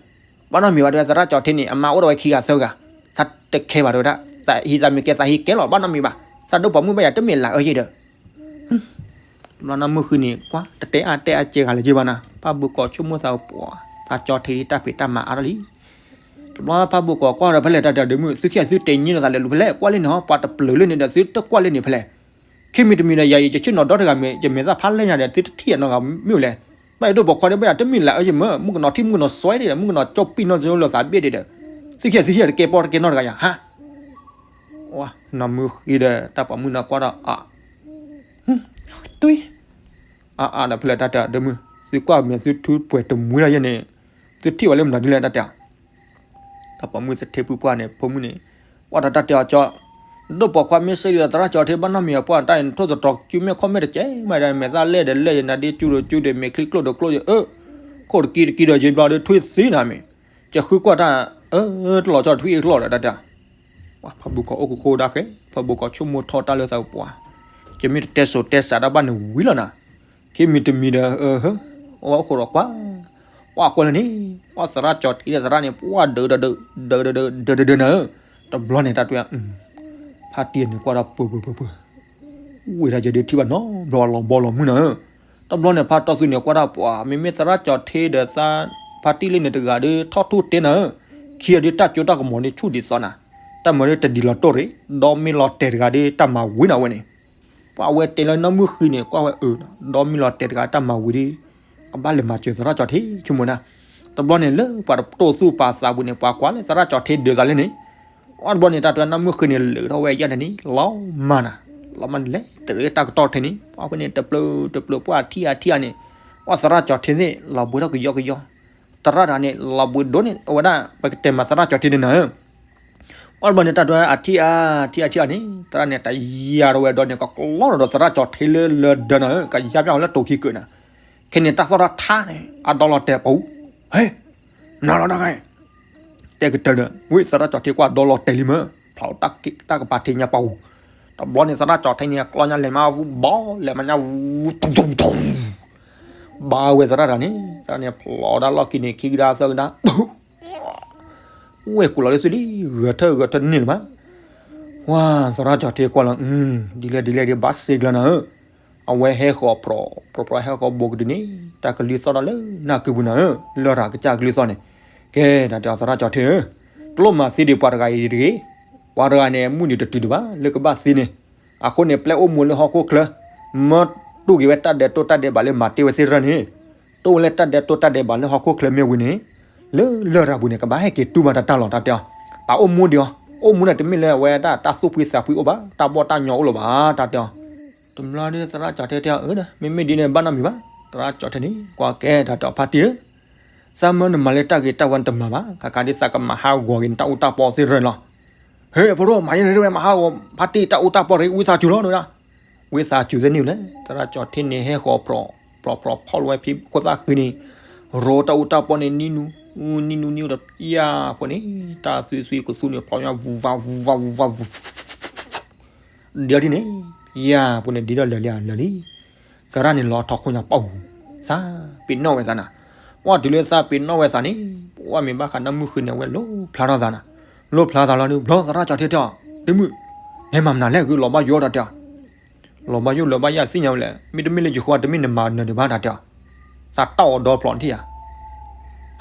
ဘၣ်နီတမံၤဘၣ်တဝဲ သရၣ်ကၠီၣ်ထံန့ၣ် အမါအိၣ်ဒီးဝဲခံဂၤသၢဂၤ, သးတခဲဘၣ်တဝဲဒၣ်, သးဟံးသးမ့ၢ်ကဲသးဟံးကဲလီၤ ဘၣ်နီတမံၤဘၣ်, သးဒိၣ်ပိာ်မုၣ်ဘၣ်ယၤတမ့ၢ်လၢအၢယဲဒီး တဘျီနီၢ်မုၢ်ဃံန့ၣ် ကွၢ်တတဲအါတဲအါစဲဂၤလၢၤဘၣ်နီၤ, ဖးဘိကိးဆိကမိၣ်သးပှၢ်, သးကၠီၣ်ထံတၢ်ဖံးတၢ်မၤအါထီၣ်လံ, တဘျီဖးဘိကိးကွၢ်ဒီးဖဲလဲၣ်တၢ်တဲအီၤ ဒုးမုၢ် သုခံဂၤသုတဲညီနုၢ်သးလဲၣ် လူၤဖဲလဲၣ် ကွၢ်လၢန့ၣ်ဟီ ပှၤတပျၢၤလၢန့ၣ်ဒီး သုတကွၢ်လၢန့ၣ်ဖဲလဲၣ်, ခံမံၤတမံၤဒီး ယၤအံၤ ယဆ့ၣ်နီၤဒီတဂၤမ့ၢ် ယမဲာ်သၣ်ဖးလဲၢ်ညါဒီး သုတထံၣ်အနီတဂၤမ့ၢ်အိၣ်လဲၣ်, ဘၣ်ယဒိၣ်ပိာ်ခွါဒီး ဘၣ်ယၤတမ့ၢ်လၢအၢယမၢ မုၣ်ကနီၤထံၣ်မုၣ်ကနီၤစွဲဒီး မုၣ်ကနီၤကၠီၣ်ပံၣ်နီၣ်လိာ်သးဘ့ၣ်ဒီး, သုခံဂၤသုဟံၣ်တကဲပီၣ်တကဲနီတဂၤယၤ ဟါ, နီၢ်မုၢ်ဃံဒီး တၢ်ပိာ်မုၣ်န့ၣ်ကွၢ်ဒီး အ တွံၢ်, အအါဒီးဖဲလဲၣ်တၢ်တဲအီၤ ဒုးမုၢ် သုကွၢ်မဲာ်သုထူပှဲၤတမှံၤလီၤယဲန့ၣ်, သုထံၣ်ဝဲလၢမနုၤဒ်လဲၣ်တၢ်တဲအီၤ, တၢ်ပိာ်မုၣ်သထ့ပူၤပှၢ်န့ၣ် ဖိမုၣ်န့ၣ်, ကွၢ်ဒီးတၢ်တဲအီၤကၠီ, ဒိၣ်ပိာ်ခွါမ့ၢ်စ့ၢ်ကီးဒီးသရၣ်ကၠီၣ်ထံဘၣ်နီတမံၤအပှၢ် တၢ်အံၤနထိၣ်သတြီၤစုမဲာ်ခီၣ်မဲာ်တကဲမးဒီး မဲာ်သၣ်လဲၢ်ဒီးလဲၢ်ယဲနၤဒ့ကၠူဒီးကၠူဒီး မဲာ်ချံကျိၣ်ဒီးကျိၣ်ယဲ အၢ, ခိၣ်တကံတကံဒီးယဲဘျီဒီးထွံၣ်သ့နၤမ့ၢ်, ယဃုကွၢ်တၢ်, အၢ, တလီၤကၠီထွံၣ်အကျိၣ်ဒီးတၢ်တဲအီၤ ပှၤဖးဘိကိးအိၣ်ကဃိဒၣ်ဃဲ, ဖးဘိကိးဆိကမိၣ်ထီၣ်တၢ်လၢသးပှၢ်, ယမ့ၢ်တတဲစိၤတဲစးတၢ်ဘၣ်န့ၣ်ဝံၤလီၤနၤ, ခံမံၤတမံၤဒီး အၢ, အိၣ်ဝဲအိၣ်ဃိဒီးကွၢ်, ပှၤကွၢ်လၢန့ၣ်, ပှၤသရၣ်ကၠီၣ်ထံဒီးသရၣ်န့ၣ် ပှၤဒၢးဒီးဒၢး, ဒၢးဒီးဒၢး, ဒၢးဒီးဒၢးနၤဧၢ, တဘျီန့ၣ်တၢ်တဲအီၤ, ဖါတံၢ်န့ၣ်ကွၢ်ဒီးပၢၤပၢၤပၢၤပၢၤ ဝံၤတၢ်ယဒုးထံၣ်ဘၣ်နီတဘျီလီၤဘီလီၤမုၢ်နၤဧၢ, တဘျီန့ၣ် ဖါတီၢ်သူန့ၣ် ကွၢ်တၢ်ပှၤ မ့မ့ၢ်သရၣ်ကၠီၣ်ထံဒီးသး ဖါတံၢ်လၢန့ၣ်တဂၤဒီး ထီၣ်ထူၣ်တဲနၤဧၢ, ခံဂၤဒုးတၢ်ကၠိတၢ်ကမီၤဒုးဆူၣ်ဒ်သိးနၤ, တၢ်မၤဒုးတဒ်လီၤတိၢ်ရ့ၣ်, ဒီမ့ၢ်လီၤတဲာ်တဂၤဒီး တၢ်မၤဝံၤနၤဝဲန့ၣ်, ပှၤဝဲတဲလၢနီၢ်မုၢ်ဃံန့ၣ် ကွၢ်ဝဲအၢ, ဒီမ့ၢ်လီၤတဲာ်တဂၤတၢ်မၤဝံၤဒီး ကဘၣ်လဲၤမၤစၢၤသရၣ်ကၠီၣ်ထံဆိကမိၣ်နၤ, တဘျီန့ၣ်လၢပှၤတတိၢ်သူၣ်ပာ်သးပူၤန့ၣ် ပှၤကွၢ်လၢသရၣ်ကၠီၣ်ထံဒၢးသးလၢန့ၣ် အီၤတဘျီန့ၣ် တၢ်တဲနီၢ်မုၢ်ဃံန့ၣ် လၢာ်ထီၣ်ဝဲယဲၢ်န့ၣ်န့ၣ် လီၤမၢ်နၤ, လီၤမၢ်န့ၣ်လဲၤတရံးတၢ်ကတီၢ်ထဲန့ၣ် ပှၤဖဲန့ၣ် တပျၢၤတပျၢၤ ပှၤထံၣ်အါထံၣ်အါန့ၣ် ပှၤသရၣ်ကၠီၣ်ထံသ့ၣ် လီၤဘှံးထီၣ်ကယီကယီ, သရၣ်တဂၤန့ၣ် လီၤဘှံးဒိၣ်န့ၣ် အဝဲဒၣ် ပကတဲမၤသရၣ်ကၠီၣ်ထံန့ၣ်နၤဧၢ အီၤတဘျီန့ၣ် တၢ်တဲအထံၣ်အါထံၣ်အါထံၣ်အါန့ၣ် သရၣ်န့ၣ် တယၤထီၣ်ဝဲဒီးန့ၣ် ကကျီထီၣ်ဒီးသရၣ်ကၠီၣ်ထံလၢလၢဒၢးနၤဧၢ ကယါပၠီၣ်လၢတိၤခံကုာ်နၤ, ခဲန့ၣ်တၢ်သီၣ်တၢ်ထါန့ၣ် အဒီလီၤတဲာ်ပူၤ, ဟဲ, နၤလီၤတၢ်ဂၤ တဲကတၢၢ်ဒီး ဝံသရၣ်ကၠီၣ်ထံကွၢ်ဒီလီၤတဲာ်လံမၢ်, ဖျိးတၢ်ကပၤထံးညါပူၤ, တဘျီန့ၣ်သရၣ်ကၠီၣ်ထံန့ၣ် ကျီညါလဲၤမးဝူဘီ လဲၤမးညါဝူ ဘါဝဲသရၣ်တဂၤန့ၣ် သရၣ်န့ၣ် ဖျိးဒၣ်လီၢ်ခံန့ၣ် ခံကဒါသၢကဒါ ဝဲၢ်ကူးလီၤလၢသုလံ ဂဲၤထၢၣ်ဂဲၤထၢၣ်တန့ၢ်လၢၤဘၣ်, ဝါ သရၣ်ကၠီၣ်ထံကွၢ်လီၤ ဒ်လဲၣ်ဒ်လဲၣ်ဒ်ဘၣ်စ့ကျၢၤနၤဧၢ, အဝဲဟဲဃီၤပြီၤပြီၤဟဲဃီၤဘိးကဒုန့ၣ် တၢ်ကလုၢ်သီၣ်ဒီးလၢနၢ်ကုပူၤနၤဧၢ, လရာ်ကစၢ်ကလုၢ်သီၣ်န့ၣ်, ကဲ တၢ်တဲအီၤသရၣ်ကၠီၣ်ထံဧၢ, တလိၣ်မၤသံဒံးပှၤတဂၤအံၤတဂ့ၤ, ပှၤတဂၤန့ၣ် မုၢ်နံၤတတုၤဒံးဘၣ် လၢကဘၣ်သံန့ၣ်, အဃိန့ၣ် ပျဲအိၣ်မူလၢဟီၣ်ခိၣ်ချၢ, မၢတူၢ်က့ၤဝဲတၢ်ဒဲးတိၢ်တၢ်ဒဲးဘးလၢမၤတ့ၢ်ဝဲသ့ၣ်ရၢၢ်န့ၣ်, တိၢ်ဝဲလၢတၢ်ဒဲးတိၢ်တၢ်ဒဲးဘးလၢဟီၣ်ခိၣ်ချၢမ့ၢ်ဝံၤန့ၣ်, လၢလရာ်ပူၤန့ၣ် ကဘၣ်ဟဲက့ၤတူၢ်ဘၣ်တၢ်တၢ်လီၤ တၢ်တဲအီၤ, ပှၤအိၣ်မူဒံးအီၤ, အိၣ်မူန့ၣ်တမ့ၢ်လၢအဝဲဒၣ်တၢ်သူၣ်ဖှံသးဖှံအိၣ်ဘၣ် တၢ်ဘီၣ်တၢ်ညီအိၣ်လၢၤဘၣ် တၢ်တဲအီၤ, တဘျီဒီးသရၣ်ကၠီၣ်ထံတဲအီၤ အၢ မ့မ့ၢ်ဒ်န့ၣ် ဘၣ်နီတမံၤဘၣ်, သရၣ်ကၠီၣ်ထံန့ၣ် ကွၢ်ကဲတၢ်တဲအီၤဖါတံၢ်ဧၢ, သးမၢနမၤလၢတၢ်ဂ့ၤတၢ်ဝါနတမၤဘၣ် ခါခါဒ်သးကမၤဟးဂီၤက့ၤနတၢ်အူတၢ်ပီသ့ၣ်ရၢၢ်လီၤ, ဟဲ ဖိဒိၣ် မၤယဲန့ၣ်ဝဲ မၤဟးဂီၤ ဖါတံၢ်တၢ်အူတၢ်ပီၢ်ရ့ ဝံသးစူၤလီၤ တဲဝဲဒၣ်. ဝံသးစူၤသ့န့ၣ်လဲၣ် သရၣ်ကၠီၤထ့န့ၣ် ဟဲဃီၤပြီၤပြီၤပြီၤဖီၣ်လီၤဝဲဖံးခိၣ်သၣ်ဃံန့ၣ် ရိတၢ်အူတၢ်ပီၢ်န့ၣ် နံၣ်နူ နံၣ်နူနံၣ်အိၣ်ဒီး ယၤဖိန့ၣ် တၢ်သွံၣ်သွံၣ်ကသူန့ၣ် ဖီၣ်ညါ ဝူၤဝါ ဝူၤဝါ ဝူၤဝါ ဝူၤ ဒ်အီၤဒ်န့ၣ် ယၤဖိန့ၣ် ဒ်ဒီးလၢာ်လံဧါ လၢာ်လံ. သရၣ်န့ၣ်လီၤထီၣ်ခိၣ်ညါပီၢ်ပူၤ သးပ့ၤနီၣ်ဝဲသးနၤ. ပှၢ်တုၤလၢသးပ့ၤနီၣ်ဝဲသးန့ၣ် ပှၢ်မ့ၢ်ဘၣ်ဃးနၢမုၢ်ဃုန့ၣ် အဝဲလိၣ်ဖျါထီၣ်သးနၤ. လိၣ်ဖျါသးလီၤန့ၣ် ဘျီသရၣ်ကၠီၤထ့တဲအီၤ ဒ့မုၣ် နဟဲမၤမနုၤလဲၣ် ဂုၢ်လီၤဘၣ်ယိၣ်ဒီးတဲအီၤ လီၤဘၣ်ယိၣ်လၢၤဘၣ်ယၤသ့ၣ်ညါဝဲလဲၣ် မ့တမ့ၢ်လၢယဃိတမ့ၢ်နမၤနၢၤဒံးဘၣ်တၢ်တဲအီၤ သးတီၢ်အီၤဒီဖျိးထံၣ်ဧါ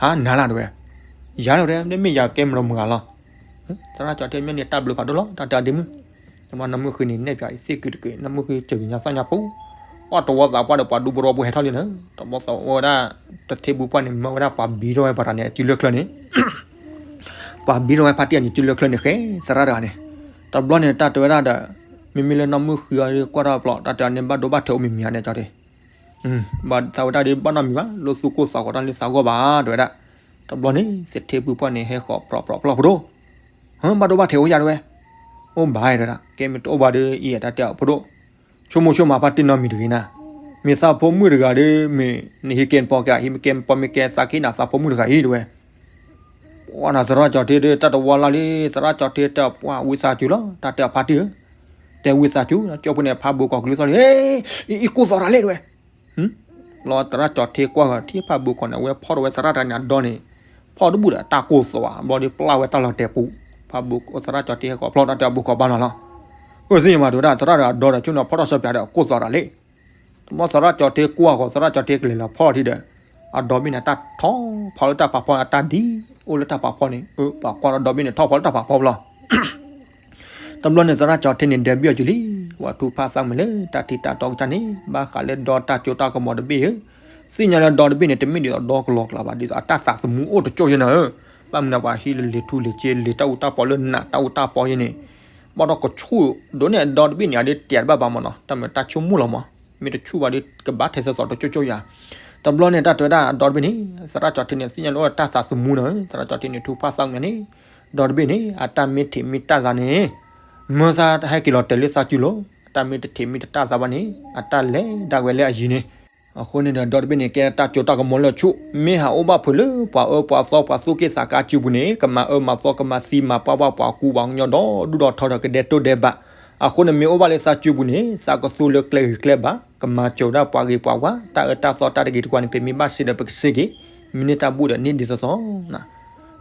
ဟါနၤလၢ်တဲဝဲ ယၤလၢ်တဲ မ့တမ့ၢ်ယၤကဲမရီမုၢ်ဂၤလီၤ. သရၣ်ကၠီၤထ့မ့ၢ်န့ၣ် တၢ်ဘျုးဖးဒိၣ်လီၤ တၢ်တဲအီၤဒ့မုၣ် တဘျီနၢမုၢ်ဃုန့ၣ် နဲၣ်ပၠးအံၤသ့ၣ်ကုတကုး နၢမုၢ်ဃုစၢၤကညါသၣ်ညါပူၤ ပှၢ်တဝီသးပှၢ်ဒီးပှၤဒူပရီပူၤဟဲထီၣ်လံနၤ တဘျီသးအိၣ်ဝဲဒၣ် တထ့ဘူးပှၢ်န့ၣ် မၢဝဲဒၣ်ပှၤဘံထီၣ်ဝဲပှၤတၢ်န့ၣ် အစုလၢၢ်ချၢန့ၣ် ပှၤဘံထီၣ်ဝဲဖါတံၢ်အန့ၣ် စုလၢၢ်ချၢန့ၣ်ဃဲ သရၣ်တဂၤန့ၣ် တဘျီန့ၣ် တၢ်တဲဝဲဒၣ်ဒီး မ့မ့ၢ်လၢနၢမုၢ်ဃုအံၤကွၢ်ထီၣ်ပျီ တၢ်တဲအီၤန့ၣ် ဘၣ်ဒိဘၣ်ထံးအိၣ်မံၤမံၤဧါန့ၣ်ကၠီၤထ့ ဘၣ်သးဝဲဒၣ်ဒ်ဘၣ်နီတမံၤဘၣ် လိၣ်သူၣ်ကိၢ်သးဂီၤတၢ်လၢသးဂီၢ်ဘၣ် တဲဝဲဒၣ်. တဘျီန့ၣ် သထ့ဖုပှၢ်န့ၣ် ဟဲဃီၤပြီၤပြီၤဖျီၣ်ဖိဒိၣ် ဟၢ ဘၣ်ဒိဘၣ်ထံးအိၣ်ယၤတဲဝဲ အိၣ်ဘၣ်တဲဝဲဒၣ် ကဲမ့ၢ်တအိၣ်ဘၣ်ဒီး ယအဲၣ်တၢ်တဲအီၤဖိဒိၣ် ဆိကမိၣ်ဆိကမးဖါတံၢ်နီတမံၤတဂ့ၤနၤ မ့ၢ်သးဖိမုၣ်တဂၤဒီး မ့ၢ်နဟံးကဲနပီၢ်ကဲ ဟံးကဲနပီၢ်မ့ၢ်ကဲသးကဟ့ၣ်နၤသးဖိမုၣ်တဂၤအံၤတဲဝဲ ပှၢ်နၤသရၣ်ကၠီၤထ့ဒီး တၢ်တဝီလၢ်လံ သရၣ်ကၠီၤထ့တဲအီၤ ပှၢ်ဝံသးစူၤလီၤ တၢ်တဲအီၤဖါတံၢ်ဧၢ တဲဝံသးစူၤ ကၠိဖိန့ၣ် ဖးဘိးကီၢ်ကလုၢ်သီၣ်လံ ဟ့ အံၤကိၢ်သီၣ်တၢ်လဲၣ်တဲဝဲ လီၤသရၣ်ကၠီၤထ့ကွၢ်ဃီၤထံၣ်ဖးဘိးကီၢ်န့ၣ် အဝဲဖီၣ်ထီၣ်ဝဲသရၣ်တၢ်န့ၣ်အဒီန့ၣ် ဖီၣ်တဘူၣ်ဒီးတၢ်ကိၢ်သီၣ်ဧါ ဘျီဒီးပျၢ်ဝဲတၢ်လီၤတဲာ်ပူၤ ဖးဘိးသရၣ်ကၠီၤထ့ဟဲဃီၤဖျီၣ်တၢ်တဲအီၤဘိးကီၢ်ဘၣ်နီၤလီၤ အၢသ့ၣ်ညါမးတဲဝဲဒၣ် သရၣ်ဒီးအဒီဒီး ဆိကမိၣ်ဖီၣ်ထီၣ်စီၤပၠးဒီးအကိၢ်သီၣ်တၢ်လဲၣ် တဘျီသရၣ်ကၠီၤထ့ကွၢ်ဃီၤ သရၣ်ကၠီၤထ့ကလဲၤလီၤဖီၣ်ထံဒီး အဒီဘ့ၣ်န့ၣ် တၢ်ထီၣ်ဖီလၢတၢ်ပာ်ဖီန့ၣ် အတၢ်ဒ်အိၣ်လၢတၢ်ပာ်ဖီန့ၣ် အပှၤကွၢ်ဒီဘ့ၣ်န့ၣ် ထီၣ်ဖီလၢတၢ်ပာ်ဖီဘျီ တဘျီန့ၣ်သရၣ်ကၠီၤထ့န့ၣ် ဒဲးဘ့ၣ်အီၤကၠူလံ ပှၤထူၣ်ဖးသးမုာ်လၢတၢ်ထံၣ်တၢ်တီကစၢ်န့ၣ် ဘၣ်ဃးလၢဒီတၢ်စိတၢ်ကမီၤတဘ့ၣ်ဧၢ သ့ၣ်ညါလၢဒီတဘ့ၣ်န့ၣ် တမ့ၢ်ဒ်သိးဒီကလီကလီဘၣ် ဒ်သိးအတၢ်သးသမူအိၣ်တကၠိၢ်ယဲၢ်နၤဧၢ ဘၣ်မနုၤပှၤဟံးလၢလံာ်ထူလံာ်စ့ လံာ်တၢ်အူတၢ်ပီလၢနးတၢ်အူတၢ်ပီယဲၢ်န့ၣ် ဘၣ်ဒီးကဆူၣ်ဒိၣ်န့ၢ်ဒီတဘ့ၣ်န့ၣ် အဒ့တဲတဘၣ်ဘၣ်မးနီၤ တၢ်မ့ၢ်တၢ်ဆိကမိၣ်လီၤမး မ့ၢ်တဆူၣ်ဘၣ်ဒီး ကဘၣ်ထဲသိးသိးတကၠိၢ်ကၠိၢ်ယၤ တဘျီန့ၣ် တၢ်တဲဝဲဒၣ်ဒီတဘ့ၣ်န့ၣ် သရၣ်ကၠီၤထ့န့ၣ် သ့ၣ်ညါလၢအိၣ်ဒီးတၢ်သးသမူနၤဧၢ သရၣ်ကၠီၤထ့န့ၣ် ထူၣ်ဖးသးမုာ်န့ၣ် ဒီတဘ့ၣ်န့ၣ် အတၢ်မ့ၢ်ထံးမ့ၢ်တၢ်သးန့ၣ် မၢသးဟဲက့ၤလီၤတဲာ်လၢသးစုလိၤ အတၢ်မ့ၢ်တထံးမ့ၢ်တတၢ်သးဘၣ်န့ၣ် အတၢ်လဲၤဒၣ်ဝဲလၢအယံၤန့ၣ် အဃိန့ၣ်ဒီး ဒီတဘ့ၣ်န့ၣ် ကဲတၢ်စိတၢ်ကမီၤလၢအဆူၣ် မ့ၢ်ဟးအိၣ်ဘၣ်ဖုးလၢပှၤအၢပှၤသီပှၤသူၣ်က့ၣ်သးကါစုပူၤန့ၣ် ကမၤအၢမၤသီကမၤသံမၤပှၢ်ဘၣ်ပှၤကူပှၤကညီဒီဒူၣ်ဒီထၢဒီးကဒဲတိၢ်ဒဲးဘး အဃိန့ၣ်မ့ၢ်အိၣ်ဘၣ်လၢသးစုပူၤန့ၣ် သးကသူလၢကျဲဂ့ၤကျဲဘၣ် ကမၤစၢၤဝဲဒၣ်ပှၤဂ့ၤပှၤဝါ တၢ်အၢတၢ်သီတၢ်တဂ့ၤတကွၢ်န့ၣ် ပမ့ၢ်ဘၣ်စံးဒီးပကစ့ၢ်က့ၤ မ့ၢ်န့ၢ်တၢ်ဘူၣ်ဒီးန့ၢ်ဒ်သိးသိး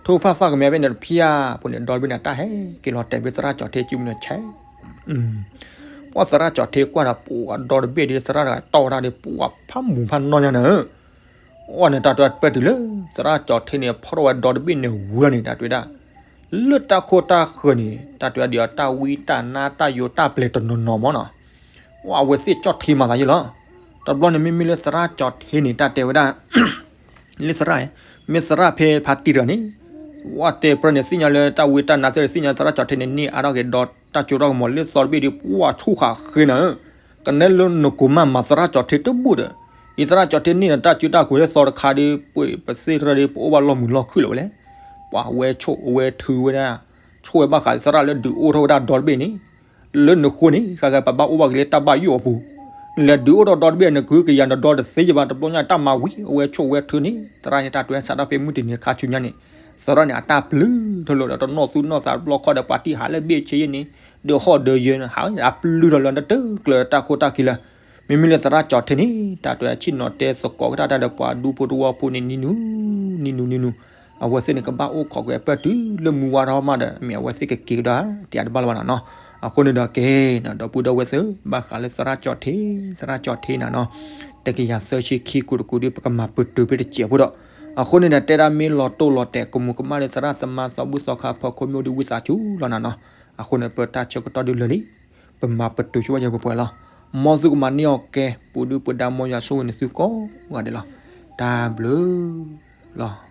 ထူၣ်ဖးသးကမၢဖဲန့ၣ်တဖၣ်အံၤအပူၤန့ၣ် ဒီတဘ့ၣ်န့ၣ်တၢ်ဟဲက့ၤလီၤတဲာ်ဖဲသရၣ်ကၠီၤထ့စုပူၤန့ၣ်ဆဲး ပှၢ်သရၣ်ကၠီၤထ့ကွၢ်ဒီးပှၤဒီတဘ့ၣ်ဒီးသရၣ်တဂၤတီၢ်ဝဲဒၣ်ဒီးပှၤဖးမူၤဖးနီၢ်ညါနၤဧၢ အီၤန့ၣ်တၢ်တဲပၢၢ်တုၤလၢ သရၣ်ကၠီၤထ့န့ၣ် ဖီၣ်ထီၣ်ဝဲဒီတဘ့ၣ်န့ၣ်ဝံၤလီၤန့ၣ် တၢ်တဲဝဲဒၣ် လၢတၢ်ခိတၢ်ဃၢၤန့ၣ် တၢ်တဲဝဲဒၣ်ဒီးတၢ်ဝံတၢ်နါတၢ်ယိးတၢ်ပျဲၤတနီၤနီၤမးနီၤ အဝဲသ့ၣ်ကၠီၣ်ထ့မၤသးယဲၢ်လီၤ တဘျီန့ၣ်မ့မ့ၢ်လၢသရၣ်ကၠီၤထ့န့ၣ် တၢ်တဲဝဲဒၣ် လၢသရၣ် မ့ၢ်သရၣ်ဖဲဖါတံၢ်တဂၤန့ၣ် ဝဲတဲပြၢန့ၣ် သ့ၣ်ညါလၢတၢ်ဝံတၢ်နါသ့ၣ် သ့ၣ်ညါသရၣ်ကၠီၤထ့န့ၣ် န့ၢ်အါထီၣ်က့ၤဒီးတၢ်စိတၢ်ကမီၤလၢသီတဘ့ၣ်ဒီး ပှၢ်ဆူၣ်ဃာ်ဃ့နၤဧၢ ကနဲလၢနကိးမးမၤသရၣ်ကၠီၤထ့တဘူၣ်ဒီး အံၤသရၣ်ကၠီၤထ့န့ၢ်ဒီးတၢ်စိတၢ်ကမီၤလၢသီတခါဒီး ပှ့ၤပသ့ၣ်တရၢဒီး ပအိၣ်ဘၣ်လီၢ်မုာ်လီၢ်ခုၣ်လၢၤဝဲလဲၣ် ပှၤဝဲဆိၣ်ဝဲထုးဝဲဒၣ် ဆိၣ်ဝဲဘၣ်ဃးသရၣ်လၢဒုးအိၣ်ထီၣ်ဝဲဒၣ်ဒီတဘ့ၣ်န့ၣ် လၢနဃိန့ၣ် ဃၣ်ဃၣ်ပဘၣ်အိၣ်ဘၣ်က့ၤလၢတၢ်ဘၣ်ယိၣ်အပူၤ လဲၤဒုးအိၣ်ထီၣ်ဒီတဘ့ၣ် နကုကယၤနဒီတသ့ယဘၣ် တဘျီညါတၢ်မၤဝံၤ အဝဲဆိၣ်ဝဲထုးန့ၣ် သရၣ်န့ၣ်တၢ်တွဲစးထီၣ်ဖဲမုၢ်တနံၤခါဆူညါန့ၣ် သရၣ်န့ၣ် အတၢ်ပျုၢ်ထီၣ်လၢဒီးတနီၣ်သူၣ်နီၣ်သးတဘျီခီဒီး ပှၤတံၢ်ဟးလၢဘ့ၣ်ဆ့ယဲၢ်န့ၣ် ဒုးဟီၣ်ဒုးယၢၤန့ၣ် ဟးအပျုၢ်ထီၣ်လၢတၢ်တကျၢၤတၢ်ခိၣ်တၢ်ခံလၢ မ့မ့ၢ်လၢသရၣ်ကၠီၤထ့န့ၣ် တၢ်တွဲဆ့ၣ်နီၤတဲသကိးကတၢၢ်တၢ်ဒီးပှၤဒူဖိတဝီဖိန့ၣ် နံၤနူၤ နံၤနူၤ နံၤနူၤ အဝဲသ့ၣ်န့ၣ်ကဘၣ်အိၣ်ခိးကွံာ်အပၢၢ်တုၤလၢမုၢ်ဝါထီၣ်မးဒီး မ့ၢ်အဝဲသ့ၣ်ကက့ၤကဒီး တယၤတဘၣ်လၢၤဘၣ်နီၤနီၤ. အဃိန့ၣ်ဒီးကဲနီၤ ဒီပုၢ်ဒီဝဲၢ်သ့ၣ် ဘၣ်ဃးလၢသရၣ်ကၠီၤထ့ သရၣ်ကၠီၤထ့နၤနီၤ တကယၤသၢဆံခံကိးတကိးဒီး ပကမၤပတုာ်ဖဲတစဲးဖိဒီး အဃိန့ၣ်ဒီး တဲဒၣ်မ့ၢ်လီၤတိၢ်လီၤတဲာ် ကမူးကမၣ်ဒီးသရၣ်သမါသီဘူၣ်သီခါဖီခိၣ်မ့ၢ်အိၣ်ဒီး ဝံသးစူၤလီၤနၤနီၤ. အဃိန့ၣ် ပတၢ်ဆၢကတီၢ်ဒုးလၢာ်လံ ပမၤပတုာ်ဆိဝဲယဲၢ်ပှဲၤပှဲၤလီၤ. မ်သုကမၤန့ၢ်အီၤကဲ ပူၤဒုပူၤဒါ မ်ယွၤဆိၣ်ဂ့ၤန့ၢ်သုကိးဂၤဒဲးလီၤ. တၢ်ဘျုးလီၤ.